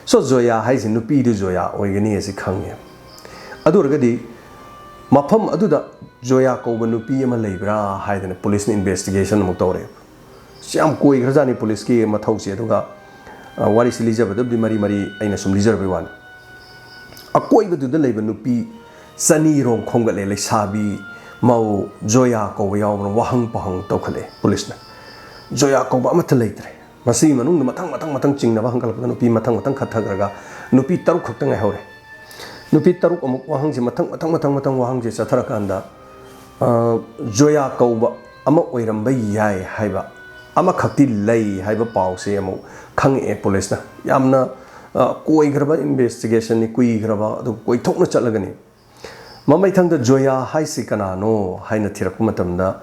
So, ꯖꯣꯌꯥ ꯍꯥꯏꯁꯤ ꯅꯨꯄꯤꯗꯨ ꯖꯣꯌꯥ ꯑꯣꯏꯒꯅꯤ ꯑꯁꯤ ꯈꯪꯉꯦ꯫ ꯑꯗꯨ ꯑꯣꯏꯔꯒꯗꯤ ꯃꯐꯝ ꯑꯗꯨꯗ ꯖꯣꯌꯥ ꯀꯧꯕ ꯅꯨꯄꯤ ꯑꯃ ꯂꯩꯕ꯭ꯔꯥ ꯍꯥꯏꯗꯅ ꯄꯨꯂꯤꯁꯅ ꯏꯟꯚꯦꯁꯇꯤꯒꯦꯁꯟ ꯑꯃꯨꯛ ꯇꯧꯔꯦ꯫ ꯁꯤ ꯌꯥꯝ ꯀꯣꯏꯈ꯭ꯔꯖꯥꯠꯅꯤ ꯄꯨꯂꯤꯁꯀꯤ ꯃꯊꯧꯁꯤ꯫ ꯑꯗꯨꯒ, ꯑ, ꯋꯥꯔꯤꯁꯤ ꯂꯤꯖꯕꯗꯕꯨꯗꯤ ꯃꯔꯤ ꯃꯔꯤ ꯑꯩꯅ ꯁꯨꯝ ꯂꯤꯖꯔꯕꯩ ꯋꯥꯅꯤ꯫ ꯑꯀꯣꯏꯕꯗꯨꯗ ꯂꯩꯕ ꯅꯨꯄꯤ ꯆꯅꯤꯔꯣꯝ ꯈꯣꯝꯒꯠꯂꯦ, ꯂꯩꯁꯥꯕꯤ, ꯃꯧ, ꯖꯣꯌꯥ ꯀꯧꯕ ꯌꯥꯎꯕꯅ ꯋꯥꯍꯪ ꯄꯥꯎꯍꯪ ꯇꯧꯈꯠꯂꯛꯑꯦ ꯄꯨꯂꯤꯁꯅ꯫ ꯖꯣꯌꯥ ꯀꯧꯕ ꯑꯃꯠꯇ ꯂꯩꯇ꯭ꯔꯦ꯫ ꯃꯁꯤꯒꯤ ꯃꯅꯨꯡꯗ ꯃꯊꯪ ꯃꯊꯪ ꯃꯊꯪ ꯆꯤꯡꯅꯕ ꯍꯪꯒꯠꯂꯛꯄꯗ ꯅꯨꯄꯤ ꯃꯊꯪ ꯃꯊꯪ ꯈꯠꯊꯈ꯭ꯔꯒ ꯅꯨꯄꯤ ꯇꯔꯨꯛ ꯈꯛꯇ ꯉꯥꯏꯍꯧꯔꯦ꯫ ꯅꯨꯄꯤ ꯇꯔꯨꯛ ꯑꯃꯨꯛ ꯋꯥꯍꯪꯁꯦ ꯃꯊꯪ ꯃꯊꯪ ꯃꯊꯪ ꯃꯊꯪ ꯋꯥꯍꯪꯁꯦ ꯆꯠꯊꯔꯀꯥꯟꯗ, ꯑ, ꯖꯣꯌꯥ ꯀꯧꯕ ꯑꯃ ꯑꯣꯏꯔꯝꯕ ꯌꯥꯏ ꯍꯥꯏꯕ ꯑꯃꯈꯛꯇꯤ ꯂꯩ ꯍꯥꯏꯕ ꯄꯥꯎꯁꯦ ꯑꯃꯨꯛ ꯈꯪꯉꯛꯑꯦ ꯄꯨꯂꯤꯁꯅ꯫ ꯌꯥꯝꯅ, ꯑ, ꯀꯣꯏꯈ꯭ꯔꯕ ꯏꯟꯚꯦꯁꯇꯤꯒꯦꯁꯟꯅꯤ, ꯀꯨꯏꯈ꯭ꯔꯕ, ꯑꯗꯨ ꯀꯣꯏꯊꯣꯛꯅ ꯆꯠꯂꯒꯅꯤ꯫ ꯃꯃꯩꯊꯪꯗ ꯖꯣꯌꯥ ꯍꯥꯏꯁꯤ ꯀꯅꯥꯅꯣ ꯍꯥꯏꯅ ꯊꯤꯔꯛꯄ ꯃꯇꯝꯗ,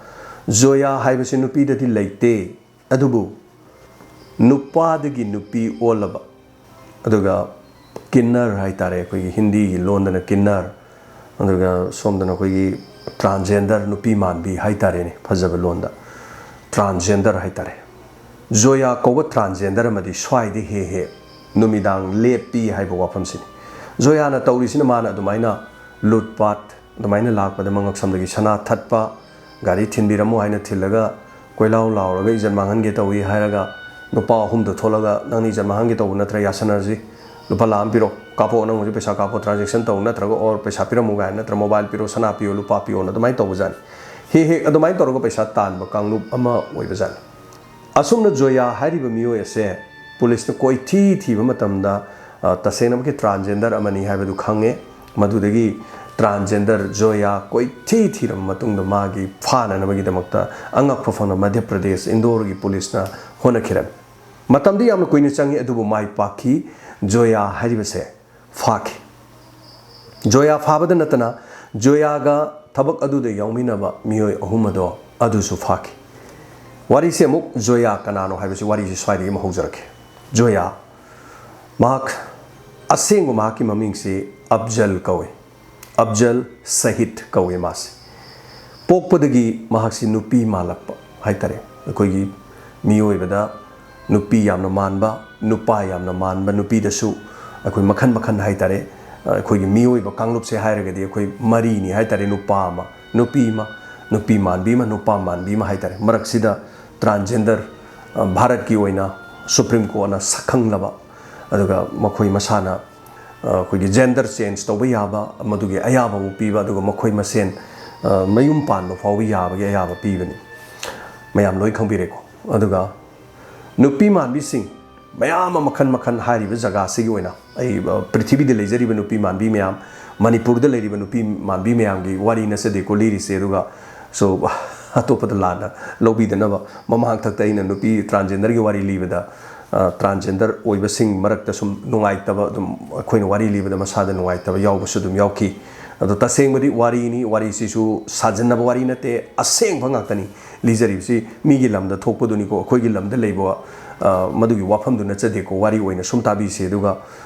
ꯖꯣꯌꯥ ꯍꯥꯏꯕꯁꯤ ꯅꯨꯄꯤꯗꯗꯤ ꯂꯩꯇꯦ, ꯑꯗꯨꯕꯨ ꯅꯨꯄꯥꯗꯒꯤ ꯅꯨꯄꯤ ꯑꯣꯜꯂꯕ, ꯑꯗꯨꯒ ꯀꯤꯟꯅꯔ ꯍꯥꯏꯇꯥꯔꯦ, ꯑꯩꯈꯣꯏꯒꯤ ꯍꯤꯟꯗꯤꯒꯤ ꯂꯣꯟꯗꯅ ꯀꯤꯟꯅꯔ, ꯑꯗꯨꯒ ꯁꯣꯝꯗꯅ ꯑꯩꯈꯣꯏꯒꯤ ꯇ꯭ꯔꯥꯟꯖꯦꯟꯗꯔ, ꯅꯨꯄꯤ ꯃꯥꯟꯕꯤ ꯍꯥꯏꯇꯥꯔꯦꯅꯦ, ꯐꯖꯕ ꯂꯣꯟꯗ ꯇ꯭ꯔꯥꯟꯖꯦꯟꯗꯔ ꯍꯥꯏꯇꯥꯔꯦ꯫ ꯖꯣꯌꯥ ꯀꯧꯕ ꯇ꯭ꯔꯥꯟꯖꯦꯟꯗꯔ ꯑꯃꯗꯤ ꯁ꯭ꯋꯥꯏꯗ ꯍꯦꯛ ꯍꯦꯛ ꯅꯨꯃꯤꯗꯥꯡ ꯂꯦꯞꯄꯤ ꯍꯥꯏꯕ ꯋꯥꯐꯝꯁꯤꯅꯤ꯫ ꯖꯣꯌꯥꯅ ꯇꯧꯔꯤꯁꯤꯅ ꯃꯥꯅ ꯑꯗꯨꯃꯥꯏꯅ ꯂꯨꯠꯄꯥꯠ, ꯑꯗꯨꯃꯥꯏꯅ ꯂꯥꯛꯄꯗ ꯃꯉꯛꯁꯝꯗꯒꯤ ꯁꯅꯥ ꯊꯠꯄ, ꯒꯥꯔꯤ ꯊꯤꯟꯕꯤꯔꯝꯃꯨ ꯍꯥꯏꯅ ꯊꯤꯜꯂꯒ ꯀꯣꯏꯂꯥꯎ ꯂꯥꯎꯔꯒ ꯏꯖꯠ ꯃꯥꯡꯍꯟꯒꯦ ꯇꯧꯏ ꯍꯥꯏꯔꯒ ꯅꯨꯄꯥ ꯑꯍꯨꯝꯗꯣ ꯊꯣꯛꯂꯒ, "ꯅꯪꯅ ꯏꯖꯠ ꯃꯥꯡꯍꯟꯒꯦ ꯇꯧꯕ ꯅꯠꯇ꯭ꯔꯥ? ꯌꯥꯁꯟꯅꯔꯁꯤ, ꯂꯨꯄꯥ ꯂꯥꯈ ꯑꯃ ꯄꯤꯔꯣ, ꯀꯥꯞꯄꯛꯑꯣ, ꯅꯪ ꯍꯧꯖꯤꯛ ꯄꯩꯁꯥ ꯀꯥꯞꯄꯣ, ꯇ꯭ꯔꯥꯟꯖꯦꯛꯁꯟ ꯇꯧ, ꯅꯠꯇ꯭ꯔꯒ ꯑꯣꯔ ꯄꯩꯁꯥ ꯄꯤꯔꯝꯃꯨ" ꯀꯥꯏꯅ, ꯅꯠꯇ꯭ꯔ "ꯃꯣꯕꯥꯏꯜ ꯄꯤꯔꯣ, ꯁꯅꯥ ꯄꯤꯌꯣ, ꯂꯨꯄꯥ ꯄꯤꯌꯣꯅ" ꯑꯗꯨꯃꯥꯏꯅ ꯇꯧꯕꯖꯥꯠꯅꯤ꯫ ꯍꯦꯛ ꯍꯦꯛ ꯑꯗꯨꯃꯥꯏꯅ ꯇꯧꯔꯒ ꯄꯩꯁꯥ ꯇꯥꯟꯕ ꯀꯥꯡꯂꯨꯞ ꯑꯃ ꯑꯣꯏꯕꯖꯥꯠꯅꯤ꯫ ꯑꯁꯨꯝꯅ ꯖꯣꯌꯥ ꯍꯥꯏꯔꯤꯕ ꯃꯤꯑꯣꯏ ꯑꯁꯦ ꯄꯨꯂꯤꯁꯅ ꯀꯣꯏꯊꯤ ꯊꯤꯕ ꯃꯇꯝꯗ, ꯑ, ꯇꯁꯦꯡꯅꯃꯛꯀꯤ ꯇ꯭ꯔꯥꯟꯖꯦꯟꯗꯔ ꯑꯃꯅꯤ ꯍꯥꯏꯕꯗꯨ ꯈꯪꯉꯦ꯫ ꯃꯗꯨꯗꯒꯤ ꯇ꯭ꯔꯥꯟꯖꯦꯟꯗꯔ ꯖꯣꯌꯥ ꯀꯣꯏꯊꯤ ꯊꯤꯔꯕ ꯃꯇꯨꯡꯗ ꯃꯥꯒꯤ ꯐꯥꯅꯅꯕꯒꯤꯗꯃꯛꯇ ꯑꯉꯛꯄ ꯐꯪꯅ ꯃꯙ꯭ꯌ ꯄ꯭ꯔꯗꯦꯁ ꯏꯟꯗꯣꯔꯒꯤ ꯄꯨꯂꯤꯁꯅ ꯍꯣꯠꯅꯈꯤꯔꯝꯃꯤ꯫ ꯃꯇꯝꯗꯤ ꯌꯥꯝꯅ ꯀꯨꯏꯅ ꯆꯪꯉꯤ, ꯑꯗꯨꯕꯨ ꯃꯥꯏ ꯄꯥꯛꯈꯤ꯫ ꯖꯣꯌꯥ ꯍꯥꯏꯔꯤꯕꯁꯦ ꯐꯥꯈꯤ꯫ ꯖꯣꯌꯥ ꯐꯥꯕꯗ ꯅꯠꯇꯅ ꯖꯣꯌꯥꯒ ꯊꯕꯛ ꯑꯗꯨꯗ ꯌꯥꯎꯃꯤꯟꯅꯕ ꯃꯤꯑꯣꯏ ꯑꯍꯨꯝ ꯑꯗꯣ ꯑꯗꯨꯁꯨ ꯐꯥꯈꯤ꯫ ꯋꯥꯔꯤꯁꯦ ꯑꯃꯨꯛ ꯖꯣꯌꯥ ꯀꯅꯥꯅꯣ ꯍꯥꯏꯕꯁꯤ ꯋꯥꯔꯤꯁꯤ ꯁ꯭ꯋꯥꯏꯗꯒꯤ ꯑꯃꯨꯛ ꯍꯧꯖꯔꯛꯀꯦ꯫ ꯖꯣꯌꯥ, ꯃꯍꯥꯛ, ꯑꯁꯦꯡꯕ ꯃꯍꯥꯛꯀꯤ ꯃꯃꯤꯡꯁꯤ ꯑꯐꯖꯜ ꯀꯧꯏ꯫ ꯑꯐꯖꯜ ꯁꯍꯤꯗ ꯀꯧꯏ ꯃꯥꯁꯤ꯫ ꯄꯣꯛꯄꯗꯒꯤ ꯃꯍꯥꯛꯁꯤ ꯅꯨꯄꯤ ꯃꯥꯜꯂꯛꯄ ꯍꯥꯏꯇꯥꯔꯦ꯫ ꯑꯩꯈꯣꯏꯒꯤ ꯃꯤꯑꯣꯏꯕꯗ ꯅꯨꯄꯤ ꯌꯥꯝꯅ ꯃꯥꯟꯕ, ꯅꯨꯄꯥ ꯌꯥꯝꯅ ꯃꯥꯟꯕ, ꯅꯨꯄꯤꯗꯁꯨ ꯑꯩꯈꯣꯏ ꯃꯈꯜ ꯃꯈꯜ ꯍꯥꯏꯇꯥꯔꯦ꯫ ꯑꯩꯈꯣꯏꯒꯤ ꯃꯤꯑꯣꯏꯕ ꯀꯥꯡꯂꯨꯞꯁꯦ ꯍꯥꯏꯔꯒꯗꯤ ꯑꯩꯈꯣꯏ ꯃꯔꯤꯅꯤ ꯍꯥꯏꯇꯥꯔꯦ, ꯅꯨꯄꯥ ꯑꯃ, ꯅꯨꯄꯤ ꯑꯃ, ꯅꯨꯄꯤ ꯃꯥꯟꯕꯤ ꯑꯃ, ꯅꯨꯄꯥ ꯃꯥꯟꯕꯤ ꯑꯃ ꯍꯥꯏꯇꯥꯔꯦ꯫ ꯃꯔꯛꯁꯤꯗ ꯇ꯭ꯔꯥꯟꯖꯦꯟꯗꯔ, ꯑ, ꯚꯥꯔꯠꯀꯤ ꯑꯣꯏꯅ ꯁꯨꯄ꯭ꯔꯤꯝ ꯀꯣꯔꯠꯅ ꯁꯛꯈꯪꯂꯕ, ꯑꯗꯨꯒ ꯃꯈꯣꯏ ꯃꯁꯥꯅ ꯑ, ꯑꯩꯈꯣꯏꯒꯤ gender change ꯇꯧꯕ ꯌꯥꯕ, ꯃꯗꯨꯒꯤ ꯑꯌꯥꯕꯕꯨ ꯄꯤꯕ, ꯑꯗꯨꯒ ꯃꯈꯣꯏ ꯃꯁꯦꯟ, ꯑ, ꯃꯌꯨꯝ ꯄꯥꯟꯕ ꯐꯥꯎꯕ ꯌꯥꯕꯒꯤ ꯑꯌꯥꯕ ꯄꯤꯕꯅꯤ꯫ ꯃꯌꯥꯝ ꯂꯣꯏ ꯈꯪꯕꯤꯔꯦꯀꯣ꯫ ꯑꯗꯨꯒ ꯅꯨꯄꯤ ꯃꯥꯟꯕꯤꯁꯤꯡ ꯃꯌꯥꯝ ꯑꯃ ꯃꯈꯜ ꯃꯈꯜ ꯍꯥꯏꯔꯤꯕ ꯖꯒꯥꯁꯤꯒꯤ ꯑꯣꯏꯅ ꯑꯩ, ꯑ, ꯄ꯭ꯔꯤꯊꯤꯕꯤꯗ ꯂꯩꯖꯔꯤꯕ ꯅꯨꯄꯤ ꯃꯥꯟꯕꯤ ꯃꯌꯥꯝ, ꯃꯅꯤꯄꯨꯔꯗ ꯂꯩꯔꯤꯕ ꯅꯨꯄꯤ ꯃꯥꯟꯕꯤ ꯃꯌꯥꯝꯒꯤ ꯋꯥꯔꯤ ꯅꯠꯆꯗꯦꯀꯣ ꯂꯤꯔꯤꯁꯦ꯫ ꯑꯗꯨꯒ so, ꯑꯇꯣꯞꯄꯗ ꯂꯥꯟꯅ ꯂꯧꯕꯤꯗꯅꯕ, ꯃꯃꯥꯡ ꯊꯛꯇ ꯑꯩꯅ ꯅꯨꯄꯤ transgenderꯒꯤ ꯋꯥꯔꯤ ꯂꯤꯕꯗ, ꯑ, transgender ꯑꯣꯏꯕꯁꯤꯡ ꯃꯔꯛꯇ ꯁꯨꯝ ꯅꯨꯡꯉꯥꯏꯇꯕ, ꯑꯗꯨꯝ ꯑꯩꯈꯣꯏꯅ ꯋꯥꯔꯤ ꯂꯤꯕꯗ ꯃꯁꯥꯗ ꯅꯨꯡꯉꯥꯏꯇꯕ ꯌꯥꯎꯕꯁꯨ ꯑꯗꯨꯝ ꯌꯥꯎꯈꯤ꯫ ꯑꯗꯣ ꯇꯁꯦꯡꯕꯗꯤ ꯋꯥꯔꯤꯅꯤ, ꯋꯥꯔꯤꯁꯤꯁꯨ ꯁꯥꯖꯟꯅꯕ ꯋꯥꯔꯤ ꯅꯠꯇꯦ, ꯑꯁꯦꯡꯕ ꯉꯥꯛꯇꯅꯤ ꯂꯤꯖꯔꯤꯕꯁꯤ꯫ ꯃꯤꯒꯤ ꯂꯝꯗ ꯊꯣꯛꯄꯗꯨꯅꯤꯀꯣ, ꯑꯩꯈꯣꯏꯒꯤ ꯂꯝꯗ ꯂꯩꯕ, ꯑ, ꯃꯗꯨꯒꯤ ꯋꯥꯐꯝꯗꯨ ꯅꯠꯆꯗꯦꯀꯣ꯫ ꯋꯥꯔꯤ ꯑꯣꯏꯅ ꯁꯨꯝ ꯇꯥꯕꯤꯁꯤ, ꯑꯗꯨꯒ,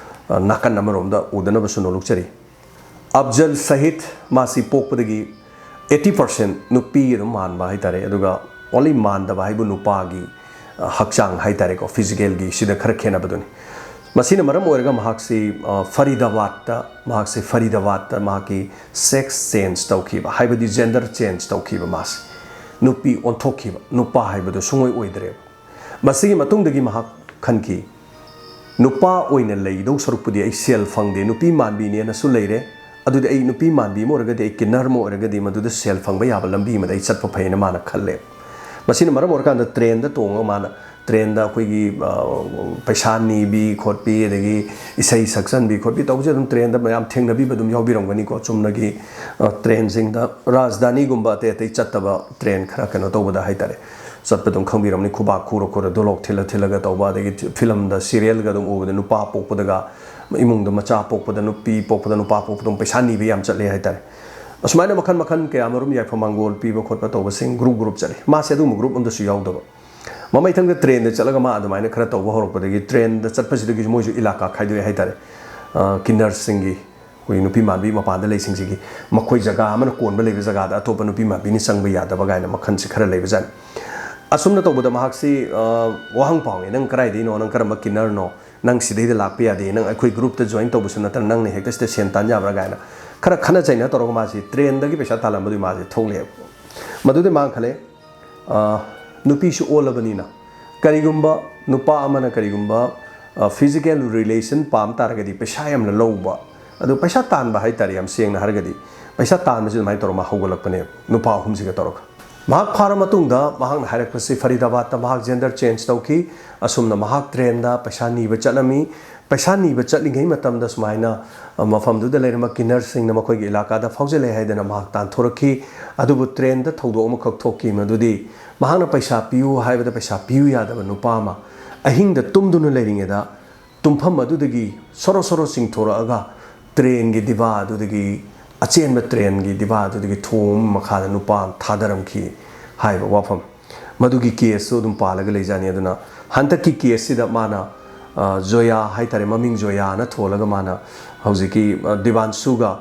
ꯑ, ꯅꯥꯀꯟ ꯑꯃꯔꯣꯝꯗ ꯎꯗꯅꯕꯁꯨ ꯅꯣꯂꯨꯛꯆꯔꯤ꯫ ꯑꯐꯖꯜ ꯁꯍꯤꯗ ꯃꯥꯁꯤ ꯄꯣꯛꯄꯗꯒꯤ eighty percent ꯅꯨꯄꯤ ꯑꯗꯨꯝ ꯃꯥꯟꯕ ꯍꯥꯏꯇꯥꯔꯦ, ꯑꯗꯨꯒ only ꯃꯥꯟꯗꯕ ꯍꯥꯏꯕꯨ ꯅꯨꯄꯥꯒꯤ, ꯑ, ꯍꯛꯆꯥꯡ ꯍꯥꯏꯇꯥꯔꯦꯀꯣ, physicalꯒꯤ ꯁꯤꯗ ꯈꯔ ꯈꯦꯠꯅꯕꯗꯨꯅꯤ꯫ ꯃꯁꯤꯅ ꯃꯔꯝ ꯑꯣꯏꯔꯒ ꯃꯍꯥꯛꯁꯤ, ꯑ, ꯐꯔꯤꯗꯥꯕꯥꯗꯇ, ꯃꯍꯥꯛꯁꯤ ꯐꯔꯤꯗꯥꯕꯥꯗꯇ ꯃꯍꯥꯛꯀꯤ sex change ꯇꯧꯈꯤꯕ, ꯍꯥꯏꯕꯗꯤ gender change ꯇꯧꯈꯤꯕ, ꯃꯥꯁꯤ ꯅꯨꯄꯤ ꯑꯣꯟꯊꯣꯛꯈꯤꯕ, ꯅꯨꯄꯥ ꯍꯥꯏꯕꯗꯨ ꯁꯨꯡꯑꯣꯏ ꯑꯣꯏꯗ꯭ꯔꯦꯕ꯫ ꯃꯁꯤꯒꯤ ꯃꯇꯨꯡꯗꯒꯤ ꯃꯍꯥꯛ ꯈꯟꯈꯤ, "ꯅꯨꯄꯥ ꯑꯣꯏꯅ ꯂꯩꯗꯧ ꯁꯔꯨꯛꯄꯨꯗꯤ ꯑꯩ ꯁꯦꯜ ꯐꯪꯗꯦ, ꯅꯨꯄꯤ ꯃꯥꯟꯕꯤꯅꯦꯅꯁꯨ ꯂꯩꯔꯦ, ꯑꯗꯨꯗꯤ ꯑꯩ ꯅꯨꯄꯤ ꯃꯥꯟꯕꯤ ꯑꯃ ꯑꯣꯏꯔꯒꯗꯤ, ꯑꯩ ꯀꯤꯟꯅꯔ ꯑꯃ ꯑꯣꯏꯔꯒꯗꯤ ꯃꯗꯨꯗ ꯁꯦꯜ ꯐꯪꯕ ꯌꯥꯕ ꯂꯝꯕꯤ ꯑꯃꯗ ꯑꯩ ꯆꯠꯄ ꯐꯩꯅ" ꯃꯥꯅ ꯈꯜꯂꯦ꯫ ꯃꯁꯤꯅ ꯃꯔꯝ ꯑꯣꯏꯔꯀꯥꯟꯗ trainꯗ ꯇꯣꯡꯉꯒ ꯃꯥꯅ trainꯗ ꯑꯩꯈꯣꯏꯒꯤ, ꯑ, ꯄꯩꯁꯥ ꯅꯤꯕꯤ ꯈꯣꯠꯄꯤ, ꯑꯗꯒꯤ ꯏꯁꯩ ꯁꯛꯆꯟꯕꯤ ꯈꯣꯠꯄꯤ ꯇꯧꯕꯁꯦ ꯑꯗꯨꯝ trainꯗ ꯃꯌꯥꯝ ꯊꯦꯡꯅꯕꯤꯕ ꯑꯗꯨꯝ ꯌꯥꯎꯕꯤꯔꯝꯒꯅꯤꯀꯣ꯫ ꯆꯨꯝꯅꯒꯤ, ꯑ, trainꯁꯤꯡꯗ, ꯔꯥꯖꯙꯥꯅꯤꯒꯨꯝꯕ ꯑꯇꯩ ꯑꯇꯩ ꯆꯠꯇꯕ train ꯈꯔ ꯀꯩꯅꯣ ꯇꯧꯕꯗ ꯍꯥꯏꯇꯥꯔꯦ, ꯆꯠꯄ ꯑꯗꯨꯝ ꯈꯪꯕꯤꯔꯝꯅꯤ꯫ ꯈꯨꯕꯥꯛ ꯈꯨꯔ ꯈꯨꯔ, ꯗꯣꯂꯣꯛ ꯊꯤꯜꯂ ꯊꯤꯜꯂꯒ ꯇꯧꯕ, ꯑꯗꯒꯤ filmꯗ, serialꯒ ꯑꯗꯨꯝ ꯎꯕꯗ ꯅꯨꯄꯥ ꯄꯣꯛꯄꯗꯒ, ꯏꯃꯨꯡꯗ ꯃꯆꯥ ꯄꯣꯛꯄꯗ, ꯅꯨꯄꯤ ꯄꯣꯛꯄꯗ, ꯅꯨꯄꯥ ꯄꯣꯛꯄꯗ ꯑꯗꯨꯝ ꯄꯩꯁꯥ ꯅꯤꯕ ꯌꯥꯝ ꯆꯠꯂꯦ ꯍꯥꯏꯇꯥꯔꯦ꯫ ꯑꯁꯨꯃꯥꯏꯅ ꯃꯈꯜ ꯃꯈꯜ ꯀꯌꯥ ꯃꯔꯨꯝ ꯌꯥꯏꯐ ꯃꯪꯒꯣꯜ ꯄꯤꯕ ꯈꯣꯠꯄ ꯇꯧꯕꯁꯤꯡ group group ꯆꯠꯂꯤ꯫ ꯃꯥꯁꯦ ꯑꯗꯨꯒꯨꯝꯕ group ꯑꯃꯗꯁꯨ ꯌꯥꯎꯗꯕ꯫ ꯃꯃꯩꯊꯪꯗ trainꯗ ꯆꯠꯂꯒ ꯃꯥ ꯑꯗꯨꯃꯥꯏꯅ ꯈꯔ ꯇꯧꯕ ꯍꯧꯔꯛꯄꯗꯒꯤ trainꯗ ꯆꯠꯄꯁꯤꯗꯒꯤꯁꯨ ꯃꯣꯏꯁꯨ ꯏꯂꯥꯀꯥ ꯈꯥꯏꯗꯣꯛꯑꯦ ꯍꯥꯏꯇꯥꯔꯦ꯫ ꯑ, ꯀꯤꯟꯅꯔꯁꯤꯡꯒꯤ, ꯑꯩꯈꯣꯏꯒꯤ ꯅꯨꯄꯤ ꯃꯥꯟꯕꯤ ꯃꯄꯥꯟꯗ ꯂꯩꯁꯤꯡꯁꯤꯒꯤ, ꯃꯈꯣꯏ ꯖꯒꯥ ꯑꯃꯅ ꯀꯣꯟꯕ ꯂꯩꯕ ꯖꯒꯥꯗ ꯑꯇꯣꯞꯄ ꯅꯨꯄꯤ ꯃꯥꯟꯕꯤꯅ ꯆꯪꯕ ꯌꯥꯗꯕ ꯀꯥꯏꯅ ꯃꯈꯜꯁꯦ ꯈꯔ ꯂꯩꯕꯖꯥꯠꯅꯤ꯫ ꯑꯁꯨꯝꯅ ꯇꯧꯕꯗ ꯃꯍꯥꯛꯁꯤ, ꯑ, ꯋꯥꯍꯪ ꯄꯥꯎꯉꯦ, "ꯅꯪ ꯀꯗꯥꯏꯗꯩꯅꯣ? ꯅꯪ ꯀꯔꯝꯕ ꯀꯤꯟꯅꯔꯅꯣ? ꯅꯪ ꯁꯤꯗꯩꯗ ꯂꯥꯛꯄ ꯌꯥꯗꯦ, ꯅꯪ ꯑꯩꯈꯣꯏ groupꯇ join ꯇꯧꯕꯁꯨ ꯅꯠꯇꯅ ꯅꯪꯅ ꯍꯦꯛꯇ ꯁꯤꯗ ꯁꯦꯟ ꯇꯥꯟ ꯌꯥꯕ꯭ꯔꯥ?" ꯀꯥꯏꯅ ꯈꯔ ꯈꯠꯅ ꯆꯩꯅ ꯇꯧꯔꯒ ꯃꯥꯁꯤ trainꯗꯒꯤ ꯄꯩꯁꯥ ꯇꯥꯜꯂꯝꯕꯗꯨꯒꯤ ꯃꯥꯁꯤ ꯊꯣꯛꯂꯛꯑꯦꯕ꯫ ꯃꯗꯨꯗꯩ ꯃꯥꯅ ꯈꯜꯂꯦ, ꯑ, ꯅꯨꯄꯤꯁꯨ ꯑꯣꯜꯂꯕꯅꯤꯅ, ꯀꯔꯤꯒꯨꯝꯕ ꯅꯨꯄꯥ ꯑꯃꯅ ꯀꯔꯤꯒꯨꯝꯕ ꯐꯤꯖꯤꯀꯦꯜ ꯔꯤꯂꯦꯁꯟ ꯄꯥꯝ ꯇꯥꯔꯒꯗꯤ ꯄꯩꯁꯥ ꯌꯥꯝꯅ ꯂꯧꯕ, ꯑꯗꯨ ꯄꯩꯁꯥ ꯇꯥꯟꯕ ꯍꯥꯏꯇꯥꯔꯦ, ꯌꯥꯝ ꯁꯦꯡꯅ ꯍꯥꯏꯔꯒꯗꯤ ꯄꯩꯁꯥ ꯇꯥꯟꯕꯁꯤ ꯑꯗꯨꯃꯥꯏꯅ ꯇꯧꯔꯒ ꯃꯥ ꯍꯧꯒꯠꯂꯛꯄꯅꯦꯕ, ꯅꯨꯄꯥ ꯑꯍꯨꯝꯁꯤꯒ ꯇꯧꯔꯒ꯫ ꯃꯍꯥꯛ ꯐꯥꯔ ꯃꯇꯨꯡꯗ ꯃꯍꯥꯛꯅ ꯍꯥꯏꯔꯛꯄꯁꯤ, ꯐꯔꯤꯗꯥꯕꯥꯗꯇ ꯃꯍꯥꯛ ꯖꯦꯟꯗꯔ ꯆꯦꯟꯖ ꯇꯧꯈꯤ꯫ ꯑꯁꯨꯝꯅ ꯃꯍꯥꯛ ꯇ꯭ꯔꯦꯟꯗ ꯄꯩꯁꯥ ꯅꯤꯕ ꯆꯠꯂꯝꯃꯤ꯫ ꯄꯩꯁꯥ ꯅꯤꯕ ꯆꯠꯂꯤꯉꯩ ꯃꯇꯝꯗ ꯁꯨꯃꯥꯏꯅ, ꯑ, ꯃꯐꯝꯗꯨꯗ ꯂꯩꯔꯝꯕ ꯀꯤꯟꯅꯔꯁꯤꯡꯅ ꯃꯈꯣꯏꯒꯤ ꯏꯂꯥꯀꯥꯗ ꯐꯥꯎꯖꯜꯂꯦ ꯍꯥꯏꯗꯅ ꯃꯍꯥꯛ ꯇꯥꯟꯊꯣꯔꯛꯈꯤ꯫ ꯑꯗꯨꯕꯨ ꯇ꯭ꯔꯦꯟꯗ ꯊꯧꯗꯣꯛ ꯑꯃꯈꯛ ꯊꯣꯛꯈꯤ, ꯃꯗꯨꯗꯤ ꯃꯍꯥꯛꯅ ꯄꯩꯁꯥ ꯄꯤꯌꯨ ꯍꯥꯏꯕꯗ ꯄꯩꯁꯥ ꯄꯤꯌꯨ ꯌꯥꯗꯕ ꯅꯨꯄꯥ ꯑꯃ ꯑꯍꯤꯡꯗ ꯇꯨꯝꯗꯨꯅ ꯂꯩꯔꯤꯉꯩꯗ ꯇꯨꯝꯐꯝ ꯑꯗꯨꯗꯒꯤ ꯁꯣꯔꯣ ꯁꯣꯔꯣ ꯆꯤꯡꯊꯣꯔꯛꯑꯒ ꯇ꯭ꯔꯦꯟꯒꯤ ꯗꯤꯕꯥ ꯑꯗꯨꯗꯒꯤ, ꯑꯆꯦꯟꯕ ꯇ꯭ꯔꯦꯟꯒꯤ ꯗꯤꯕꯥ ꯑꯗꯨꯗꯒꯤ ꯊꯣꯡ ꯃꯈꯥꯗ ꯅꯨꯄꯥ ꯑꯃ ꯊꯥꯗꯔꯝꯈꯤ ꯍꯥꯏꯕ ꯋꯥꯐꯝ꯫ ꯃꯗꯨꯒꯤ ꯀꯦꯁꯇꯨ ꯑꯗꯨꯝ ꯄꯥꯜꯂꯒ ꯂꯩꯖꯥꯠꯅꯤ꯫ ꯑꯗꯨꯅ ꯍꯟꯗꯛꯀꯤ ꯀꯦꯁꯁꯤꯗ ꯃꯥꯅ, ꯑ, ꯖꯣꯌꯥ ꯍꯥꯏꯇꯥꯔꯦ, ꯃꯃꯤꯡ ꯖꯣꯌꯥꯅ ꯊꯣꯜꯂꯒ ꯃꯥꯅ ꯍꯧꯖꯤꯛꯀꯤ, ꯑ, ꯗꯤꯕꯥꯟꯁꯨꯒ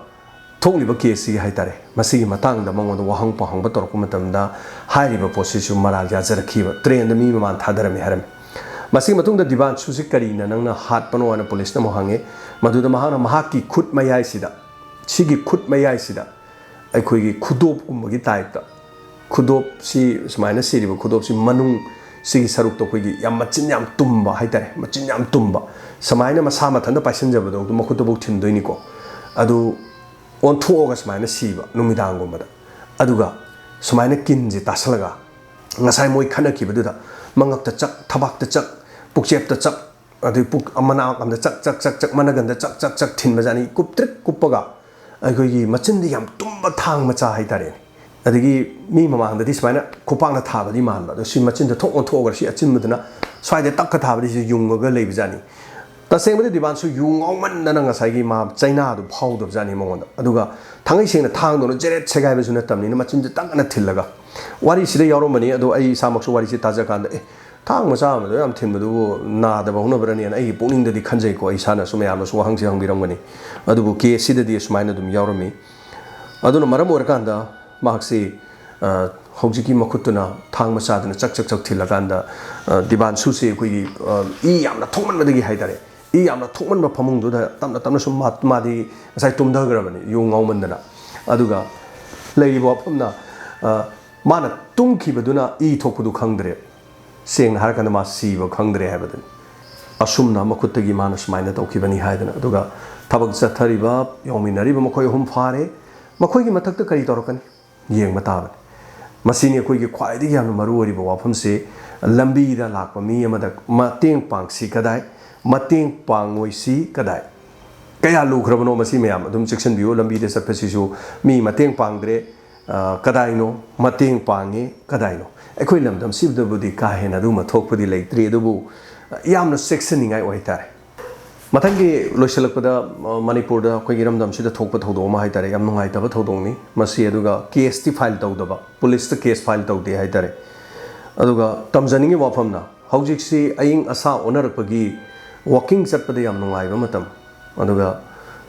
ꯊꯣꯛꯂꯤꯕ ꯀꯦꯁꯁꯤꯒꯤ ꯍꯥꯏꯇꯥꯔꯦ, ꯃꯁꯤꯒꯤ ꯃꯇꯥꯡꯗ ꯃꯉꯣꯟꯗ ꯋꯥꯍꯪ ꯄꯥꯎꯍꯪꯕ ꯇꯧꯔꯛꯄ ꯃꯇꯝꯗ ꯍꯥꯏꯔꯤꯕ ꯄꯣꯠꯁꯤꯁꯨ ꯃꯔꯥꯜ ꯌꯥꯖꯔꯛꯈꯤꯕ, ꯇ꯭ꯔꯦꯟꯗ ꯃꯤ ꯃꯃꯥꯟ ꯊꯥꯗꯔꯝꯃꯤ ꯍꯥꯏꯔꯝꯃꯤ꯫ ꯃꯁꯤꯒꯤ ꯃꯇꯨꯡꯗ ꯗꯤꯕꯥꯟꯁꯨꯁꯤ ꯀꯔꯤꯅ ꯅꯪꯅ ꯍꯥꯠꯄꯅꯣ ꯍꯥꯏꯅ ꯄꯨꯂꯤꯁꯅ ꯑꯃꯨꯛ ꯍꯪꯉꯦ꯫ ꯃꯗꯨꯗ ꯃꯍꯥꯛꯅ ꯃꯍꯥꯛꯀꯤ ꯈꯨꯠ ꯃꯌꯥꯏꯁꯤꯗ, ꯁꯤꯒꯤ ꯈꯨꯠ ꯃꯌꯥꯏꯁꯤꯗ ꯑꯩꯈꯣꯏꯒꯤ ꯈꯨꯗꯣꯞꯀꯨꯝꯕꯒꯤ ꯇꯥꯏꯞꯇ, ꯈꯨꯗꯣꯞꯁꯤ ꯁꯨꯃꯥꯏꯅ ꯁꯤꯔꯤꯕ ꯈꯨꯗꯣꯞꯁꯤ ꯃꯅꯨꯡ ꯁꯤꯒꯤ ꯁꯔꯨꯛꯇ ꯑꯩꯈꯣꯏꯒꯤ ꯌꯥꯝ ꯃꯆꯤꯟ ꯌꯥꯝ ꯇꯨꯝꯕ ꯍꯥꯏꯇꯥꯔꯦ, ꯃꯆꯤꯟ ꯌꯥꯝ ꯇꯨꯝꯕ, ꯁꯨꯃꯥꯏꯅ ꯃꯁꯥ ꯃꯊꯟꯇ ꯄꯥꯏꯁꯤꯟꯖꯕꯗꯣ ꯑꯗꯨ ꯃꯈꯨꯠꯇꯕꯨ ꯊꯤꯟꯗꯣꯏꯅꯤꯀꯣ꯫ ꯑꯗꯨ ꯑꯣꯟꯊꯣꯛꯑꯒ ꯁꯨꯃꯥꯏꯅ ꯁꯤꯕ ꯅꯨꯃꯤꯗꯥꯡꯒꯨꯝꯕꯗ꯫ ꯑꯗꯨꯒ ꯁꯨꯃꯥꯏꯅ ꯀꯤꯟꯁꯦ ꯇꯥꯁꯜꯂꯒ ꯉꯁꯥꯏ ꯃꯣꯏ ꯈꯠꯅꯈꯤꯕꯗꯨꯗ ꯃꯉꯛꯇ ꯆꯛ, ꯊꯕꯥꯛꯇ ꯆꯛ, ꯄꯨꯛꯆꯦꯞꯇ ꯆꯛ, ꯑꯗꯩ ꯄꯨꯛ ꯃꯅꯥ ꯑꯃꯗ ꯆꯛ ꯆꯛ ꯆꯛ ꯆꯛ, ꯃꯅꯒꯟꯗ ꯆꯛ ꯆꯛ ꯆꯛ ꯊꯤꯟꯕꯖꯥꯠꯅꯤ, ꯀꯨꯞꯇ꯭ꯔꯤꯛ ꯀꯨꯞꯄꯒ꯫ ꯑꯩꯈꯣꯏꯒꯤ ꯃꯆꯤꯟꯗꯤ ꯌꯥꯝ ꯇꯨꯝꯕ ꯊꯥꯡ ꯃꯆꯥ ꯍꯥꯏꯇꯥꯔꯦꯅꯦ꯫ ꯑꯗꯒꯤ ꯃꯤ ꯃꯃꯥꯡꯗꯗꯤ ꯁꯨꯃꯥꯏꯅ ꯈꯨꯄꯥꯛꯅ ꯊꯥꯕꯗꯤ ꯃꯥꯟꯕ, ꯑꯗꯣ ꯁꯤ ꯃꯆꯤꯟꯗ ꯊꯣꯛ ꯑꯣꯟꯊꯣꯛꯑꯒ ꯁꯤ ꯑꯆꯤꯟꯕꯗꯨꯅ ꯁ꯭ꯋꯥꯏꯗ ꯇꯛꯀ ꯊꯥꯕꯗꯤ ꯁꯤ ꯌꯨꯡꯉꯒ ꯂꯩꯕꯖꯥꯠꯅꯤ꯫ ꯇꯁꯦꯡꯕꯗꯤ ꯗꯤꯕꯥꯟꯁꯨ ꯌꯨ ꯉꯥꯎꯃꯟꯗꯅ ꯉꯁꯥꯏꯒꯤ ꯃꯥ ꯆꯩꯅꯥꯗꯨ ꯐꯥꯎꯗꯕꯖꯥꯠꯅꯤ ꯃꯉꯣꯟꯗ꯫ ꯑꯗꯨꯒ ꯊꯥꯡꯒꯩ ꯁꯦꯡꯅ ꯊꯥꯡꯗꯨꯅ ꯖꯦꯔꯦꯠ ꯁꯦꯒꯥꯏꯕꯁꯨ ꯅꯠꯇꯕꯅꯤꯅ ꯃꯆꯤꯟꯁꯦ ꯇꯛꯅ ꯊꯤꯜꯂꯒ꯫ ꯋꯥꯔꯤꯁꯤꯗ ꯌꯥꯎꯔꯝꯕꯅꯤ, ꯑꯗꯣ ꯑꯩ ꯏꯁꯥꯃꯛꯁꯨ ꯋꯥꯔꯤꯁꯤ ꯇꯥꯖ ꯀꯥꯟꯗ, "ꯑꯦ, ꯊꯥꯡ ꯃꯆꯥ ꯑꯃꯗꯣ ꯌꯥꯝ ꯊꯤꯟꯕꯗꯨꯕꯨ ꯅꯥꯗꯕ ꯍꯧꯅꯕ꯭ꯔꯅꯦꯅ" ꯑꯩꯒꯤ ꯄꯨꯛꯅꯤꯡꯗꯗꯤ ꯈꯟꯖꯩꯀꯣ, ꯑꯩ ꯏꯁꯥꯅꯁꯨ ꯃꯌꯥꯝꯅꯁꯨ ꯋꯥꯍꯪꯁꯤ ꯍꯪꯕꯤꯔꯝꯒꯅꯤ꯫ ꯑꯗꯨꯕꯨ ꯀꯦꯁꯁꯤꯗꯗꯤ ꯑꯁꯨꯃꯥꯏꯅ ꯑꯗꯨꯝ ꯌꯥꯎꯔꯝꯃꯤ꯫ ꯑꯗꯨꯅ ꯃꯔꯝ ꯑꯣꯏꯔꯀꯥꯟꯗ ꯃꯍꯥꯛꯁꯤ, ꯑ, ꯍꯧꯖꯤꯛꯀꯤ ꯃꯈꯨꯠꯇꯨꯅ ꯊꯥꯡ ꯃꯆꯥꯗꯨꯅ ꯆꯛ ꯆꯛ ꯆꯛ ꯊꯤꯜꯂꯀꯥꯟꯗ, ꯑ, ꯗꯤꯕꯥꯟꯁꯨꯁꯤ ꯑꯩꯈꯣꯏꯒꯤ, ꯑ, ꯏ ꯌꯥꯝꯅ ꯊꯣꯛꯃꯟꯕꯗꯒꯤ ꯍꯥꯏꯇꯥꯔꯦ, ꯏ ꯌꯥꯝꯅ ꯊꯣꯛꯃꯟꯕ ꯐꯃꯨꯡꯗꯨꯗ ꯇꯞꯅ ꯇꯞꯅ ꯁꯨꯝ ꯃꯥ-, ꯃꯥꯗꯤ ꯉꯁꯥꯏ ꯇꯨꯝꯊꯈ꯭ꯔꯕꯅꯤ ꯌꯨ ꯉꯥꯎꯃꯟꯗꯅ꯫ ꯑꯗꯨꯒ ꯂꯩꯔꯤꯕ ꯋꯥꯐꯝꯅ, ꯑ, ꯃꯥꯅ ꯇꯨꯝꯈꯤꯕꯗꯨꯅ ꯏ ꯊꯣꯛꯄꯗꯨ ꯈꯪꯗ꯭ꯔꯦ, ꯁꯦꯡꯅ ꯍꯥꯏꯔꯀꯥꯟꯗ ꯃꯥ ꯁꯤꯕ ꯈꯪꯗ꯭ꯔꯦ ꯍꯥꯏꯕꯗꯨꯅꯤ꯫ ꯑꯁꯨꯝꯅ ꯃꯈꯨꯠꯇꯒꯤ ꯃꯥꯅ ꯁꯨꯃꯥꯏꯅ ꯇꯧꯈꯤꯕꯅꯤ ꯍꯥꯏꯗꯅ꯫ ꯑꯗꯨꯒ ꯊꯕꯛ ꯆꯠꯊꯔꯤꯕ, ꯌꯥꯎꯃꯤꯟꯅꯔꯤꯕ ꯃꯈꯣꯏ ꯑꯍꯨꯝ ꯐꯥꯔꯦ꯫ ꯃꯈꯣꯏꯒꯤ ꯃꯊꯛꯇ ꯀꯔꯤ ꯇꯧꯔꯛꯀꯅꯤ? ꯌꯦꯡꯕ ꯇꯥꯕꯅꯤ꯫ ꯃꯁꯤꯅꯤ ꯑꯩꯈꯣꯏꯒꯤ ꯈ꯭ꯋꯥꯏꯗꯒꯤ ꯌꯥꯝꯅ ꯃꯔꯨ ꯑꯣꯏꯔꯤꯕ ꯋꯥꯐꯝꯁꯤ꯫ ꯂꯝꯕꯤꯗ ꯂꯥꯛꯄ ꯃꯤ ꯑꯃꯗ ꯃꯇꯦꯡ ꯄꯥꯡꯁꯤ ꯀꯗꯥꯏ? ꯃꯇꯦꯡ ꯄꯥꯡꯉꯣꯏꯁꯤ ꯀꯗꯥꯏ? ꯀꯌꯥ ꯂꯨꯈ꯭ꯔꯕꯅꯣ ꯃꯁꯤ ꯃꯌꯥꯝ ꯑꯗꯨꯝ ꯆꯦꯛꯁꯤꯟꯕꯤꯌꯨ꯫ ꯂꯝꯕꯤꯗ ꯆꯠꯄꯁꯤꯁꯨ ꯃꯤ ꯃꯇꯦꯡ ꯄꯥꯡꯗ꯭ꯔꯦ, ꯑ, ꯀꯗꯥꯏꯅꯣ? ꯃꯇꯦꯡ ꯄꯥꯡꯉꯦ, ꯀꯗꯥꯏꯅꯣ? ꯑꯩꯈꯣꯏ ꯂꯝꯗꯝꯁꯤꯗꯕꯨꯗꯤ ꯀꯥ ꯍꯦꯟꯅ ꯑꯗꯨꯒꯨꯝꯕ ꯊꯣꯛꯄꯗꯤ ꯂꯩꯇ꯭ꯔꯤ, ꯑꯗꯨꯕꯨ ꯌꯥꯝꯅ ꯆꯦꯛꯁꯤꯟꯅꯤꯡꯉꯥꯏ ꯑꯣꯏ ꯍꯥꯏꯇꯥꯔꯦ꯫ ꯃꯊꯪꯒꯤ ꯂꯣꯏꯁꯤꯜꯂꯛꯄꯗ, ꯑ, ꯃꯅꯤꯄꯨꯔꯗ ꯑꯩꯈꯣꯏꯒꯤ ꯏꯔꯝꯗꯝꯁꯤꯗ ꯊꯣꯛꯄ ꯊꯧꯗꯣꯛ ꯑꯃ ꯍꯥꯏꯇꯥꯔꯦ, ꯌꯥꯝ ꯅꯨꯡꯉꯥꯏꯇꯕ ꯊꯧꯗꯣꯛꯅꯤ ꯃꯁꯤ꯫ ꯑꯗꯨꯒ ꯀꯦꯁꯇꯤ ꯐꯥꯏꯜ ꯇꯧꯗꯕ, ꯄꯨꯂꯤꯁꯇ ꯀꯦꯁ ꯐꯥꯏꯜ ꯇꯧꯗꯦ ꯍꯥꯏꯇꯥꯔꯦ꯫ ꯑꯗꯨꯒ ꯇꯝꯖꯅꯤꯡꯉꯤ ꯋꯥꯐꯝꯅ, ꯍꯧꯖꯤꯛꯁꯤ ꯑꯏꯪ ꯑꯁꯥ ꯑꯣꯟꯅꯔꯛꯄꯒꯤ ꯋꯥꯀꯤꯡ ꯆꯠꯄꯗ ꯌꯥꯝ ꯅꯨꯡꯉꯥꯏꯕ ꯃꯇꯝ, ꯑꯗꯨꯒ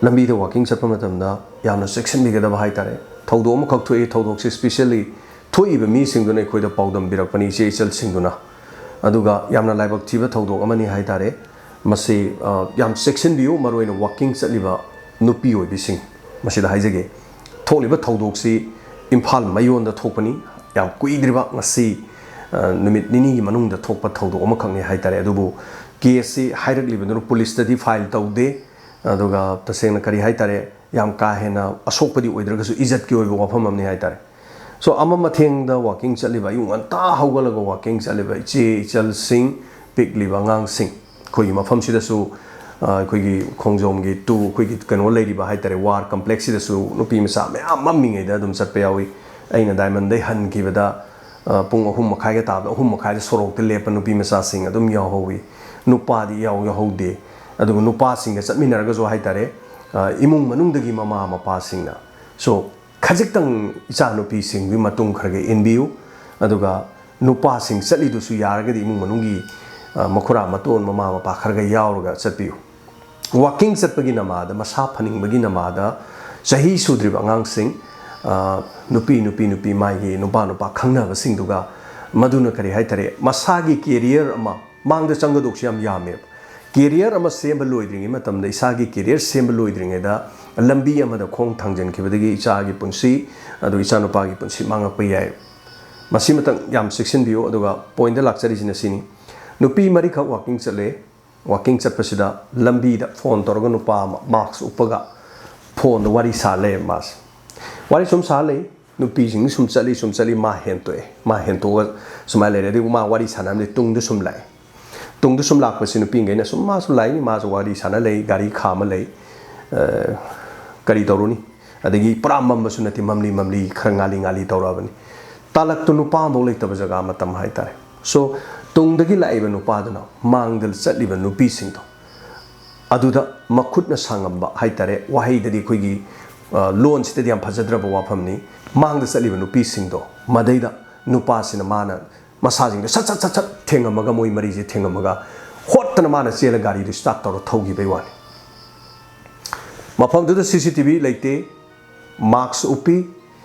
ꯂꯝꯕꯤꯗ ꯋꯥꯀꯤꯡ ꯆꯠꯄ ꯃꯇꯝꯗ ꯌꯥꯝꯅ ꯆꯦꯛꯁꯤꯟꯕꯤꯒꯗꯕ ꯍꯥꯏꯇꯥꯔꯦ꯫ ꯊꯧꯗꯣꯛ ꯑꯃꯈꯛ ꯊꯣꯛꯏ, ꯊꯧꯗꯣꯛꯁꯤ specially ꯊꯣꯛꯏꯕ ꯃꯤꯁꯤꯡꯗꯨꯅ ꯑꯩꯈꯣꯏꯗ ꯄꯥꯎꯗꯝꯕꯤꯔꯛꯄꯅꯤ, ꯏꯆꯦ ꯏꯆꯜꯁꯤꯡꯗꯨꯅ꯫ ꯑꯗꯨꯒ ꯌꯥꯝꯅ ꯂꯥꯏꯕꯛ ꯊꯤꯕ ꯊꯧꯗꯣꯛ ꯑꯃꯅꯤ ꯍꯥꯏꯇꯥꯔꯦ꯫ ꯃꯁꯤ, ꯑ, ꯌꯥꯝ ꯆꯦꯛꯁꯤꯟꯕꯤꯌꯨ, ꯃꯔꯨꯑꯣꯏꯅ ꯋꯥꯀꯤꯡ ꯆꯠꯂꯤꯕ ꯅꯨꯄꯤ ꯑꯣꯏꯕꯤꯁꯤꯡ꯫ ꯃꯁꯤꯗ ꯍꯥꯏꯖꯒꯦ, ꯊꯣꯛꯂꯤꯕ ꯊꯧꯗꯣꯛꯁꯤ ꯏꯝꯐꯥꯜ ꯃꯌꯣꯟꯗ ꯊꯣꯛꯄꯅꯤ꯫ ꯌꯥꯝ ꯀꯨꯏꯗ꯭ꯔꯤꯕ, ꯉꯁꯤ, ꯑ, ꯅꯨꯃꯤꯠ ꯅꯤꯅꯤꯒꯤ ꯃꯅꯨꯡꯗ ꯊꯣꯛꯄ ꯊꯧꯗꯣꯛ ꯑꯃꯈꯛꯅꯤ ꯍꯥꯏꯇꯥꯔꯦ꯫ ꯑꯗꯨꯕꯨ ꯀꯦꯁꯁꯤ ꯍꯥꯏꯔꯛꯂꯤꯕꯗꯨꯅ ꯄꯨꯂꯤꯁꯇꯗꯤ ꯐꯥꯏꯜ ꯇꯧꯗꯦ꯫ ꯑꯗꯨꯒ ꯇꯁꯦꯡꯅ ꯀꯔꯤ ꯍꯥꯏꯇꯥꯔꯦ, ꯌꯥꯝ ꯀꯥ ꯍꯦꯟꯅ ꯑꯁꯣꯛꯄꯗꯤ ꯑꯣꯏꯗ꯭ꯔꯒꯁꯨ ꯏꯖꯠꯀꯤ ꯑꯣꯏꯕ ꯋꯥꯐꯝ ꯑꯃꯅꯤ ꯍꯥꯏꯇꯥꯔꯦ꯫ So, ꯑꯃ ꯃꯊꯦꯡꯗ ꯋꯥꯀꯤꯡ ꯆꯠꯂꯤꯕ, ꯑꯌꯨꯛ ꯉꯟꯇꯥ ꯍꯧꯒꯠꯂꯒ ꯋꯥꯀꯤꯡ ꯆꯠꯂꯤꯕ ꯏꯆꯦ ꯏꯆꯜꯁꯤꯡ, ꯄꯤꯛꯂꯤꯕ ꯑꯉꯥꯡꯁꯤꯡ, ꯑꯩꯈꯣꯏꯒꯤ ꯃꯐꯝꯁꯤꯗꯁꯨ, ꯑ, ꯑꯩꯈꯣꯏꯒꯤ ꯈꯣꯡꯖꯣꯝꯒꯤ ꯇꯨ, ꯑꯩꯈꯣꯏꯒꯤ ꯀꯩꯅꯣ ꯂꯩꯔꯤꯕ ꯍꯥꯏꯇꯥꯔꯦ, ꯋꯥꯔ ꯀꯝꯄ꯭ꯂꯦꯛꯁꯁꯤꯗꯁꯨ ꯅꯨꯄꯤ ꯃꯆꯥ ꯃꯌꯥꯝ ꯃꯝꯃꯤꯉꯩꯗ ꯑꯗꯨꯝ ꯆꯠꯄ ꯌꯥꯎꯏ꯫ ꯑꯩꯅ ꯗꯥꯏꯃꯟꯗꯩ ꯍꯟꯈꯤꯕꯗ, ꯑ, ꯄꯨꯡ ꯑꯍꯨꯝ ꯃꯈꯥꯏꯒ ꯇꯥꯕꯗ, ꯑꯍꯨꯝ ꯃꯈꯥꯏꯗ ꯁꯣꯔꯣꯛꯇ ꯂꯦꯞꯄ ꯅꯨꯄꯤ ꯃꯆꯥꯁꯤꯡ ꯑꯗꯨꯝ ꯌꯥꯎꯍꯧꯋꯤ꯫ ꯅꯨꯄꯥꯗꯤ ꯏꯌꯥꯎ ꯌꯥꯎꯍꯧꯗꯦ꯫ ꯑꯗꯨꯒ ꯅꯨꯄꯥꯁꯤꯡꯒ ꯆꯠꯃꯤꯟꯅꯔꯒꯁꯨ ꯍꯥꯏꯇꯥꯔꯦ, ꯑ, ꯏꯃꯨꯡ ꯃꯅꯨꯡꯗꯒꯤ ꯃꯃꯥ ꯃꯄꯥꯁꯤꯡꯅ꯫ So, ꯈꯖꯤꯛꯇꯪ ꯏꯆꯥꯅꯨꯄꯤꯁꯤꯡꯗꯨꯒꯤ ꯃꯇꯨꯡ ꯈꯔ ꯈꯔ ꯏꯟꯕꯤꯌꯨ꯫ ꯑꯗꯨꯒ ꯅꯨꯄꯥꯁꯤꯡ ꯆꯠꯂꯤꯗꯨꯁꯨ ꯌꯥꯔꯒꯗꯤ ꯏꯃꯨꯡ ꯃꯅꯨꯡꯒꯤ, ꯑ, ꯃꯈꯨꯔꯥ ꯃꯇꯣꯟ, ꯃꯃꯥ ꯃꯄꯥ ꯈꯔ ꯈꯔ ꯌꯥꯎꯔꯒ ꯆꯠꯄꯤꯌꯨ꯫ ꯋꯥꯀꯤꯡ ꯆꯠꯄꯒꯤ ꯅꯃꯥꯗ, ꯃꯁꯥ ꯐꯅꯤꯡꯕꯒꯤ ꯅꯃꯥꯗ, ꯆꯍꯤ ꯁꯨꯗ꯭ꯔꯤꯕ ꯑꯉꯥꯡꯁꯤꯡ, ꯑ, ꯅꯨꯄꯤ, ꯅꯨꯄꯤ, ꯅꯨꯄꯤ, ꯃꯥꯒꯤ ꯅꯨꯄꯥ, ꯅꯨꯄꯥ ꯈꯪꯅꯕꯁꯤꯡꯗꯨꯒ, ꯃꯗꯨꯅ ꯀꯔꯤ ꯍꯥꯏꯇꯥꯔꯦ, ꯃꯁꯥꯒꯤ career ꯑꯃ ꯃꯥꯡꯗ ꯆꯪꯒꯗꯧꯁꯨ ꯌꯥꯝ ꯌꯥꯝꯃꯦꯕ꯫ Career ꯑꯃ ꯁꯦꯝꯕ ꯂꯣꯏꯗ꯭ꯔꯤꯉꯩ ꯃꯇꯝꯗ, ꯏꯁꯥꯒꯤ career ꯁꯦꯝꯕ ꯂꯣꯏꯗ꯭ꯔꯤꯉꯩꯗ ꯂꯝꯕꯤ ꯑꯃꯗ ꯈꯣꯡ ꯊꯥꯡꯖꯤꯟꯈꯤꯕꯗꯒꯤ ꯏꯆꯥꯒꯤ ꯄꯨꯟꯁꯤ, ꯑꯗꯨ ꯏꯆꯥꯅꯨꯄꯥꯒꯤ ꯄꯨꯟꯁꯤ ꯃꯥꯡꯉꯛꯄ ꯌꯥꯏ꯫ ꯃꯁꯤꯃꯇꯪ ꯌꯥꯝ ꯆꯦꯛꯁꯤꯟꯕꯤꯌꯨ꯫ ꯑꯗꯨꯒ ꯄꯣꯏꯟꯗ ꯂꯥꯛꯆꯔꯤꯁꯤꯅ ꯁꯤꯅꯤ, ꯅꯨꯄꯤ ꯃꯔꯤꯈꯛ ꯋꯥꯀꯤꯡ ꯆꯠꯂꯦ꯫ ꯋꯥꯀꯤꯡ ꯆꯠꯄꯁꯤꯗ ꯂꯝꯕꯤꯗ ꯐꯣꯟ ꯇꯧꯔꯒ ꯅꯨꯄꯥ ꯑꯃ ꯃꯥꯛꯁ ꯎꯞꯄꯒ ꯐꯣꯟꯗ ꯋꯥꯔꯤ ꯁꯥ ꯂꯩꯌꯦꯕ ꯃꯥꯁꯦ꯫ ꯋꯥꯔꯤ ꯁꯨꯝ ꯁꯥ ꯂꯩ, ꯅꯨꯄꯤꯁꯤꯡ ꯁꯨꯝ ꯆꯠꯂꯤ, ꯁꯨꯝ ꯆꯠꯂꯤ, ꯃꯥ ꯍꯦꯟꯇꯣꯛꯑꯦ꯫ ꯃꯥ ꯍꯦꯟꯇꯣꯛꯑꯒ ꯁꯨꯃꯥꯏꯅ ꯂꯩꯔꯦ꯫ ꯑꯗꯨꯒ ꯃꯥ ꯋꯥꯔꯤ ꯁꯥꯟꯅꯔꯝꯗꯥꯏ ꯇꯨꯡꯗ ꯁꯨꯝ ꯂꯥꯛꯑꯦ꯫ ꯇꯨꯡꯗ ꯁꯨꯝ ꯂꯥꯛꯄꯁꯤ ꯅꯨꯄꯤꯈꯩꯅ ꯁꯨꯝ, ꯃꯥꯁꯨ ꯂꯥꯛꯏꯅꯤ, ꯃꯥꯁꯨ ꯋꯥꯔꯤ ꯁꯥꯟꯅ ꯂꯩ, ꯒꯥꯔꯤ ꯈꯥꯝꯃ ꯂꯩ꯫ ꯑ, ꯀꯔꯤ ꯇꯧꯔꯨꯅꯤ? ꯑꯗꯒꯤ ꯄꯨꯔꯥ ꯃꯝꯕꯁꯨ ꯅꯠꯇꯦ, ꯃꯝꯂꯤ ꯃꯝꯂꯤ, ꯈꯔ ꯉꯥꯜꯂꯤ ꯉꯥꯜꯂꯤ ꯇꯧꯔꯛꯑꯕꯅꯤ꯫ ꯇꯥꯂꯛꯇꯨ ꯅꯨꯄꯥ ꯑꯃꯐꯥꯎ ꯂꯩꯇꯕ ꯖꯒꯥ ꯃꯇꯝ ꯍꯥꯏꯇꯥꯔꯦ꯫ So, ꯇꯨꯡꯗꯒꯤ ꯂꯥꯛꯏꯕ ꯅꯨꯄꯥꯗꯨꯅ ꯃꯥꯡꯗ ꯆꯠꯂꯤꯕ ꯅꯨꯄꯤꯁꯤꯡꯗꯣ, ꯑꯗꯨꯗ ꯃꯈꯨꯠꯅ ꯁꯥꯡꯉꯝꯕ ꯍꯥꯏꯇꯥꯔꯦ꯫ ꯋꯥꯍꯩꯗꯗꯤ ꯑꯩꯈꯣꯏꯒꯤ, ꯑ, ꯂꯣꯟꯁꯤꯗꯗꯤ ꯌꯥꯝ ꯐꯖꯗ꯭ꯔꯕ ꯋꯥꯐꯝꯅꯤ꯫ ꯃꯥꯡꯗ ꯆꯠꯂꯤꯕ ꯅꯨꯄꯤꯁꯤꯡꯗꯣ, ꯃꯗꯩꯗ ꯅꯨꯄꯥꯁꯤꯅ ꯃꯥꯅ ꯃꯁꯥꯁꯤꯡꯗꯣ ꯁꯠ ꯁꯠ ꯁꯠ ꯁꯠ ꯊꯦꯡꯉꯝꯃꯒ, ꯃꯣꯏ ꯃꯔꯤꯁꯦ ꯊꯦꯡꯉꯝꯃꯒ, ꯍꯣꯠꯇꯅ ꯃꯥꯅ ꯆꯦꯜꯂ ꯒꯥꯔꯤꯗꯨ start ꯇꯧꯔ ꯊꯧꯈꯤꯕꯩ ꯋꯥꯅꯤ꯫ ꯃꯐꯝꯗꯨꯗ C C T V ꯂꯩꯇꯦ, ꯃꯥꯛꯁ ꯎꯞꯄꯤ,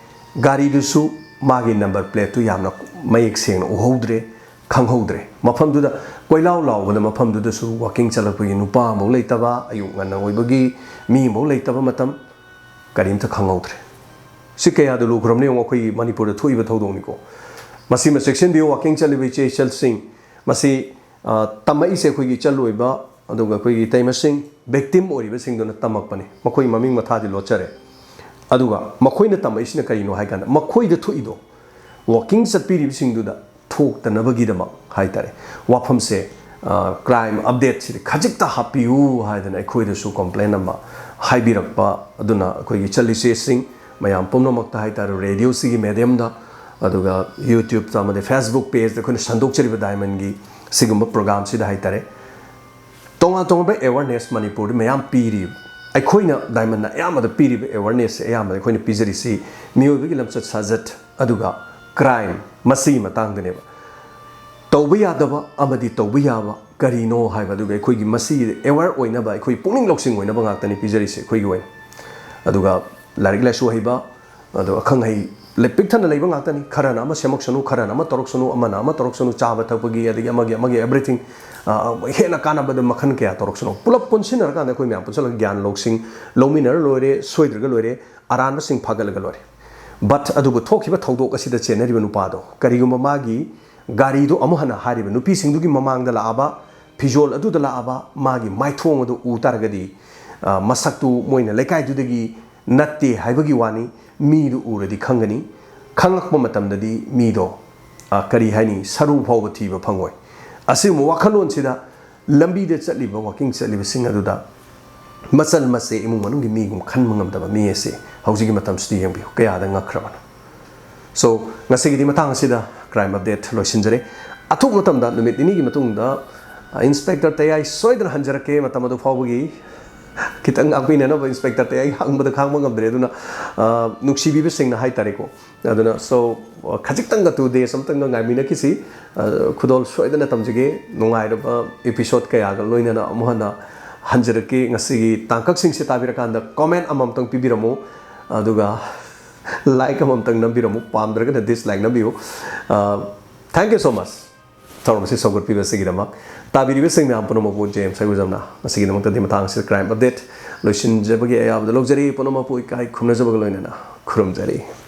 ꯒꯥꯔꯤꯗꯨꯁꯨ ꯃꯥꯒꯤ number plateꯇꯨ ꯌꯥꯝꯅ ꯃꯌꯦꯛ ꯁꯦꯡꯅ ꯎꯍꯧꯗ꯭ꯔꯦ, ꯈꯪꯍꯧꯗ꯭ꯔꯦ꯫ ꯃꯐꯝꯗꯨꯗ ꯀꯣꯏꯂꯥꯎ ꯂꯥꯎꯕꯗ, ꯃꯐꯝꯗꯨꯗꯁꯨ ꯋꯥꯀꯤꯡ ꯆꯠꯂꯛꯄꯒꯤ ꯅꯨꯄꯥ ꯑꯃꯐꯥꯎ ꯂꯩꯇꯕ, ꯑꯌꯨꯛ ꯉꯟꯅ ꯑꯣꯏꯕꯒꯤ ꯃꯤ ꯑꯃꯐꯥꯎ ꯂꯩꯇꯕ ꯃꯇꯝ, ꯀꯔꯤꯝꯇ ꯈꯪꯍꯧꯗ꯭ꯔꯦ꯫ ꯁꯤ ꯀꯌꯥꯗ ꯂꯨꯈ꯭ꯔꯕꯅꯣ ꯌꯦꯡꯉꯣ, ꯑꯩꯈꯣꯏꯒꯤ ꯃꯅꯤꯄꯨꯔꯗ ꯊꯣꯛꯏꯕ ꯊꯧꯗꯣꯛꯅꯤꯀꯣ꯫ ꯃꯁꯤꯃ ꯆꯦꯛꯁꯤꯟꯕꯤꯌꯨ, ꯋꯥꯀꯤꯡ ꯆꯠꯂꯤꯕ ꯏꯆꯦ ꯏꯆꯜꯁꯤꯡ꯫ ꯃꯁꯤ, ꯑ, ꯇꯝꯃꯛꯏꯁꯦ ꯑꯩꯈꯣꯏꯒꯤ ꯏꯆꯜ ꯑꯣꯏꯕ, ꯑꯗꯨꯒ ꯑꯩꯈꯣꯏꯒꯤ ꯏꯇꯩꯃꯁꯤꯡ, victim ꯑꯣꯏꯔꯤꯕꯁꯤꯡꯗꯨꯅ ꯇꯝꯃꯛꯄꯅꯤ꯫ ꯃꯈꯣꯏ ꯃꯃꯤꯡ ꯃꯊꯥꯗꯤ ꯂꯣꯠꯆꯔꯦ꯫ ꯑꯗꯨꯒ ꯃꯈꯣꯏꯅ ꯇꯝꯃꯛꯏꯁꯤꯅ ꯀꯔꯤꯅꯣ ꯍꯥꯏ ꯀꯥꯟꯗ, ꯃꯈꯣꯏꯗ ꯊꯣꯛꯏꯗꯣ ꯋꯥꯀꯤꯡ ꯆꯠꯄꯤꯔꯤꯕꯁꯤꯡꯗꯨꯗ ꯊꯣꯛꯇꯅꯕꯒꯤꯗꯃꯛ ꯍꯥꯏ ꯇꯥꯔꯦ꯫ ꯋꯥꯐꯝꯁꯦ, ꯑ, crime updateꯁꯤꯗ ꯈꯖꯤꯛꯇ ꯍꯥꯞꯄꯤꯌꯨ ꯍꯥꯏꯗꯅ ꯑꯩꯈꯣꯏꯗꯁꯨ complain ꯑꯃ ꯍꯥꯏꯕꯤꯔꯛꯄ꯫ ꯑꯗꯨꯅ ꯑꯩꯈꯣꯏꯒꯤ ꯏꯆꯜ ꯏꯆꯦꯁꯤꯡ ꯃꯌꯥꯝ ꯄꯨꯝꯅꯃꯛꯇ ꯍꯥꯏ ꯇꯥꯔꯦ, radioꯁꯤꯒꯤ mediumꯗ, ꯑꯗꯨꯒ YouTubeꯇ ꯑꯃꯗꯤ Facebook pageꯇ ꯑꯩꯈꯣꯏꯅ ꯁꯟꯗꯣꯛꯆꯔꯤꯕ Diamondꯒꯤ ꯁꯤꯒꯨꯝꯕ programꯁꯤꯗ ꯍꯥꯏ ꯇꯥꯔꯦ, ꯇꯣꯉꯥꯟ ꯇꯣꯉꯥꯟꯕ awareness ꯃꯅꯤꯄꯨꯔꯗ ꯃꯌꯥꯝ ꯄꯤꯔꯤ꯫ ꯑꯩꯈꯣꯏꯅ Diamondꯅ ꯑꯌꯥꯝꯕꯗ ꯄꯤꯔꯤꯕ awarenessꯁꯦ, ꯑꯌꯥꯝꯕꯗ ꯑꯩꯈꯣꯏꯅ ꯄꯤꯖꯔꯤꯁꯤ ꯃꯤꯑꯣꯏꯕꯒꯤ ꯂꯝꯆꯠ ꯁꯥꯖꯠ, ꯑꯗꯨꯒ crime, ꯃꯁꯤꯒꯤ ꯃꯇꯥꯡꯗꯅꯦꯕ꯫ ꯇꯧꯕ ꯌꯥꯗꯕ ꯑꯃꯗꯤ ꯇꯧꯕ ꯌꯥꯕ ꯀꯔꯤꯅꯣ ꯍꯥꯏꯕ, ꯑꯗꯨꯒ ꯑꯩꯈꯣꯏꯒꯤ ꯃꯁꯤ aware ꯑꯣꯏꯅꯕ, ꯑꯩꯈꯣꯏ ꯄꯨꯛꯅꯤꯡ ꯂꯧꯁꯤꯡ ꯑꯣꯏꯅꯕ ꯉꯥꯛꯇꯅꯤ ꯄꯤꯖꯔꯤꯁꯦ ꯑꯩꯈꯣꯏꯒꯤ ꯑꯣꯏꯅ꯫ ꯑꯗꯨꯒ ꯂꯥꯏꯔꯤꯛ ꯂꯥꯏꯁꯨ ꯍꯩꯕ, ꯑꯗꯣ ꯑꯈꯪ ꯑꯍꯩ ꯂꯩ-, ꯄꯤꯛ ꯊꯟꯅ ꯂꯩꯕ ꯉꯥꯛꯇꯅꯤ꯫ ꯈꯔꯅ ꯑꯃ ꯁꯦꯝꯃꯛꯁꯅꯨ, ꯈꯔꯅ ꯑꯃ ꯇꯧꯔꯛꯁꯅꯨ, ꯑꯃꯅ ꯑꯃ ꯇꯧꯔꯛꯁꯅꯨ, ꯆꯥꯕ ꯊꯛꯄꯒꯤ, ꯑꯗꯒꯤ ꯑꯃꯒꯤ, ꯑꯃꯒꯤ everything, ꯑ, ꯍꯦꯟꯅ ꯀꯥꯟꯅꯕꯗ ꯃꯈꯜ ꯀꯌꯥ ꯇꯧꯔꯛꯁꯅꯨ꯫ ꯄꯨꯂꯞ ꯄꯨꯟꯁꯤꯟꯅꯔꯀꯥꯟꯗ ꯑꯩꯈꯣꯏ ꯃꯌꯥꯝ ꯄꯨꯟꯁꯤꯜꯂꯒ ꯒ꯭ꯌꯥꯟ ꯂꯧꯁꯤꯡ ꯂꯧꯃꯤꯟꯅꯔ ꯂꯣꯏꯔꯦ, ꯁꯣꯏꯗ꯭ꯔꯒ ꯂꯣꯏꯔꯦ, ꯑꯔꯥꯟꯕꯁꯤꯡ ꯐꯥꯒꯠꯂꯒ ꯂꯣꯏꯔꯦ꯫ But ꯑꯗꯨꯕꯨ ꯊꯣꯛꯈꯤꯕ ꯊꯧꯗꯣꯛ ꯑꯁꯤꯗ ꯆꯦꯟꯅꯔꯤꯕ ꯅꯨꯄꯥꯗꯣ, ꯀꯔꯤꯒꯨꯝꯕ ꯃꯥꯒꯤ ꯒꯥꯔꯤꯗꯨ ꯑꯃꯨꯛ ꯍꯟꯅ ꯍꯥꯏꯔꯤꯕ ꯅꯨꯄꯤꯁꯤꯡꯗꯨꯒꯤ ꯃꯃꯥꯡꯗ ꯂꯥꯛꯑꯕ ꯐꯤꯖꯣꯜ ꯑꯗꯨꯗ ꯂꯥꯛꯑꯕ ꯃꯥꯒꯤ ꯃꯥꯏꯊꯣꯡ ꯑꯗꯨ ꯎ ꯇꯥꯔꯒꯗꯤ, ꯑ, ꯃꯁꯛꯇꯨ ꯃꯣꯏꯅ ꯂꯩꯀꯥꯏꯗꯨꯗꯒꯤ ꯅꯠꯇꯦ ꯍꯥꯏꯕꯒꯤ ꯋꯥꯅꯤ, ꯃꯤꯗꯨ ꯎꯔꯗꯤ ꯈꯪꯒꯅꯤ꯫ ꯈꯪꯂꯛꯄ ꯃꯇꯝꯗꯗꯤ ꯃꯤꯗꯣ, ꯑ, ꯀꯔꯤ ꯍꯥꯏꯅꯤ, ꯁꯔꯨ ꯐꯥꯎꯕ ꯊꯤꯕ ꯐꯪꯉꯣꯏ꯫ ꯑꯁꯤꯒꯨꯝꯕ ꯋꯥꯈꯜꯂꯣꯟꯁꯤꯗ ꯂꯝꯕꯤꯗ ꯆꯠꯂꯤꯕ, ꯋꯥꯀꯤꯡ ꯆꯠꯂꯤꯕꯁꯤꯡ ꯑꯗꯨꯗ ꯃꯆꯜ ꯃꯆꯦ ꯏꯃꯨꯡ ꯃꯅꯨꯡꯒꯤ ꯃꯤꯒꯨꯝ ꯈꯟꯕ ꯉꯝꯗꯕ ꯃꯤ ꯑꯁꯤ ꯍꯧꯖꯤꯛꯀꯤ ꯃꯇꯝꯁꯤꯗ ꯌꯦꯡꯕꯤꯌꯨ, ꯀꯌꯥꯗ ꯉꯛꯈ꯭ꯔꯕꯅꯣ꯫ So, ꯉꯁꯤꯒꯤꯗꯤ ꯃꯇꯥꯡ ꯑꯁꯤꯗ crime update ꯂꯣꯏꯁꯤꯟꯖꯔꯦ꯫ ꯑꯊꯨꯕ ꯃꯇꯝꯗ, ꯅꯨꯃꯤꯠ ꯅꯤꯅꯤꯒꯤ ꯃꯇꯨꯡꯗ, ꯑ, ꯏꯟꯁꯄꯦꯛꯇꯔ ꯇꯌꯥꯏ ꯁꯣꯏꯗꯅ ꯍꯟꯖꯔꯛꯀꯦ꯫ ꯃꯇꯝ ꯑꯗꯨ ꯐꯥꯎꯕꯒꯤ ꯈꯤꯇꯪ ꯉꯥꯛꯄꯤꯅꯅꯕ ꯏꯟꯁꯄꯦꯛꯇꯔ ꯇꯌꯥꯏ ꯍꯪꯕꯗ ꯈꯥꯡꯕ ꯉꯝꯗ꯭ꯔꯦ꯫ ꯑꯗꯨꯅ, ꯑ, ꯅꯨꯡꯁꯤꯕꯤꯕꯁꯤꯡꯅ ꯍꯥꯏꯇꯥꯔꯦꯀꯣ꯫ ꯑꯗꯨꯅ, so, ꯈꯖꯤꯛꯇꯪꯒ, two days ꯑꯃꯇꯪꯒ ꯉꯥꯏꯃꯤꯟꯅꯈꯤꯁꯤ꯫ ꯑ, ꯈꯨꯗꯣꯜ ꯁꯣꯏꯗꯅ ꯇꯝꯖꯒꯦ꯫ ꯅꯨꯡꯉꯥꯏꯔꯕ episode ꯀꯌꯥꯒ ꯂꯣꯏꯅꯅ ꯑꯃꯨꯛ ꯍꯟꯅ ꯍꯟꯖꯔꯛꯀꯦ꯫ ꯉꯁꯤꯒꯤ ꯇꯥꯡꯀꯛꯁꯤꯡꯁꯦ ꯇꯥꯕꯤꯔꯀꯥꯟꯗ comment ꯑꯃꯃꯝꯇꯪ ꯄꯤꯕꯤꯔꯝꯃꯨ, ꯑꯗꯨꯒ like ꯑꯃꯃꯝꯇꯪ ꯅꯝꯕꯤꯔꯝꯃꯨ, ꯄꯥꯝꯗ꯭ꯔꯒꯅ dislike ꯅꯝꯕꯤꯌꯨ꯫ ꯑ, thank you so much꯫ ꯊꯧꯔꯝ ꯑꯁꯤ ꯁꯧꯒꯠꯄꯤꯕꯁꯤꯒꯤꯗꯃꯛ꯫ ꯇꯥꯕꯤꯔꯤꯕꯁꯤꯡ ꯃꯌꯥꯝ ꯄꯨꯝꯅꯃꯛꯄꯨ ꯖꯦ ꯑꯦꯝ ꯁꯥꯏꯒꯨꯖꯝꯅ ꯉꯁꯤꯒꯤꯗꯃꯛꯇꯗꯤ ꯃꯇꯥꯡ ꯑꯁꯤꯗ crime update ꯂꯣꯏꯁꯤꯟꯖꯕꯒꯤ ꯑꯌꯥꯕꯗ ꯂꯧꯖꯔꯤ꯫ ꯄꯨꯝꯅꯃꯛꯄꯨ ꯏꯀꯥꯏ ꯈꯨꯝꯅꯖꯕꯒ ꯂꯣꯏꯅꯅ ꯈꯨꯔꯨꯝꯖꯔꯤ꯫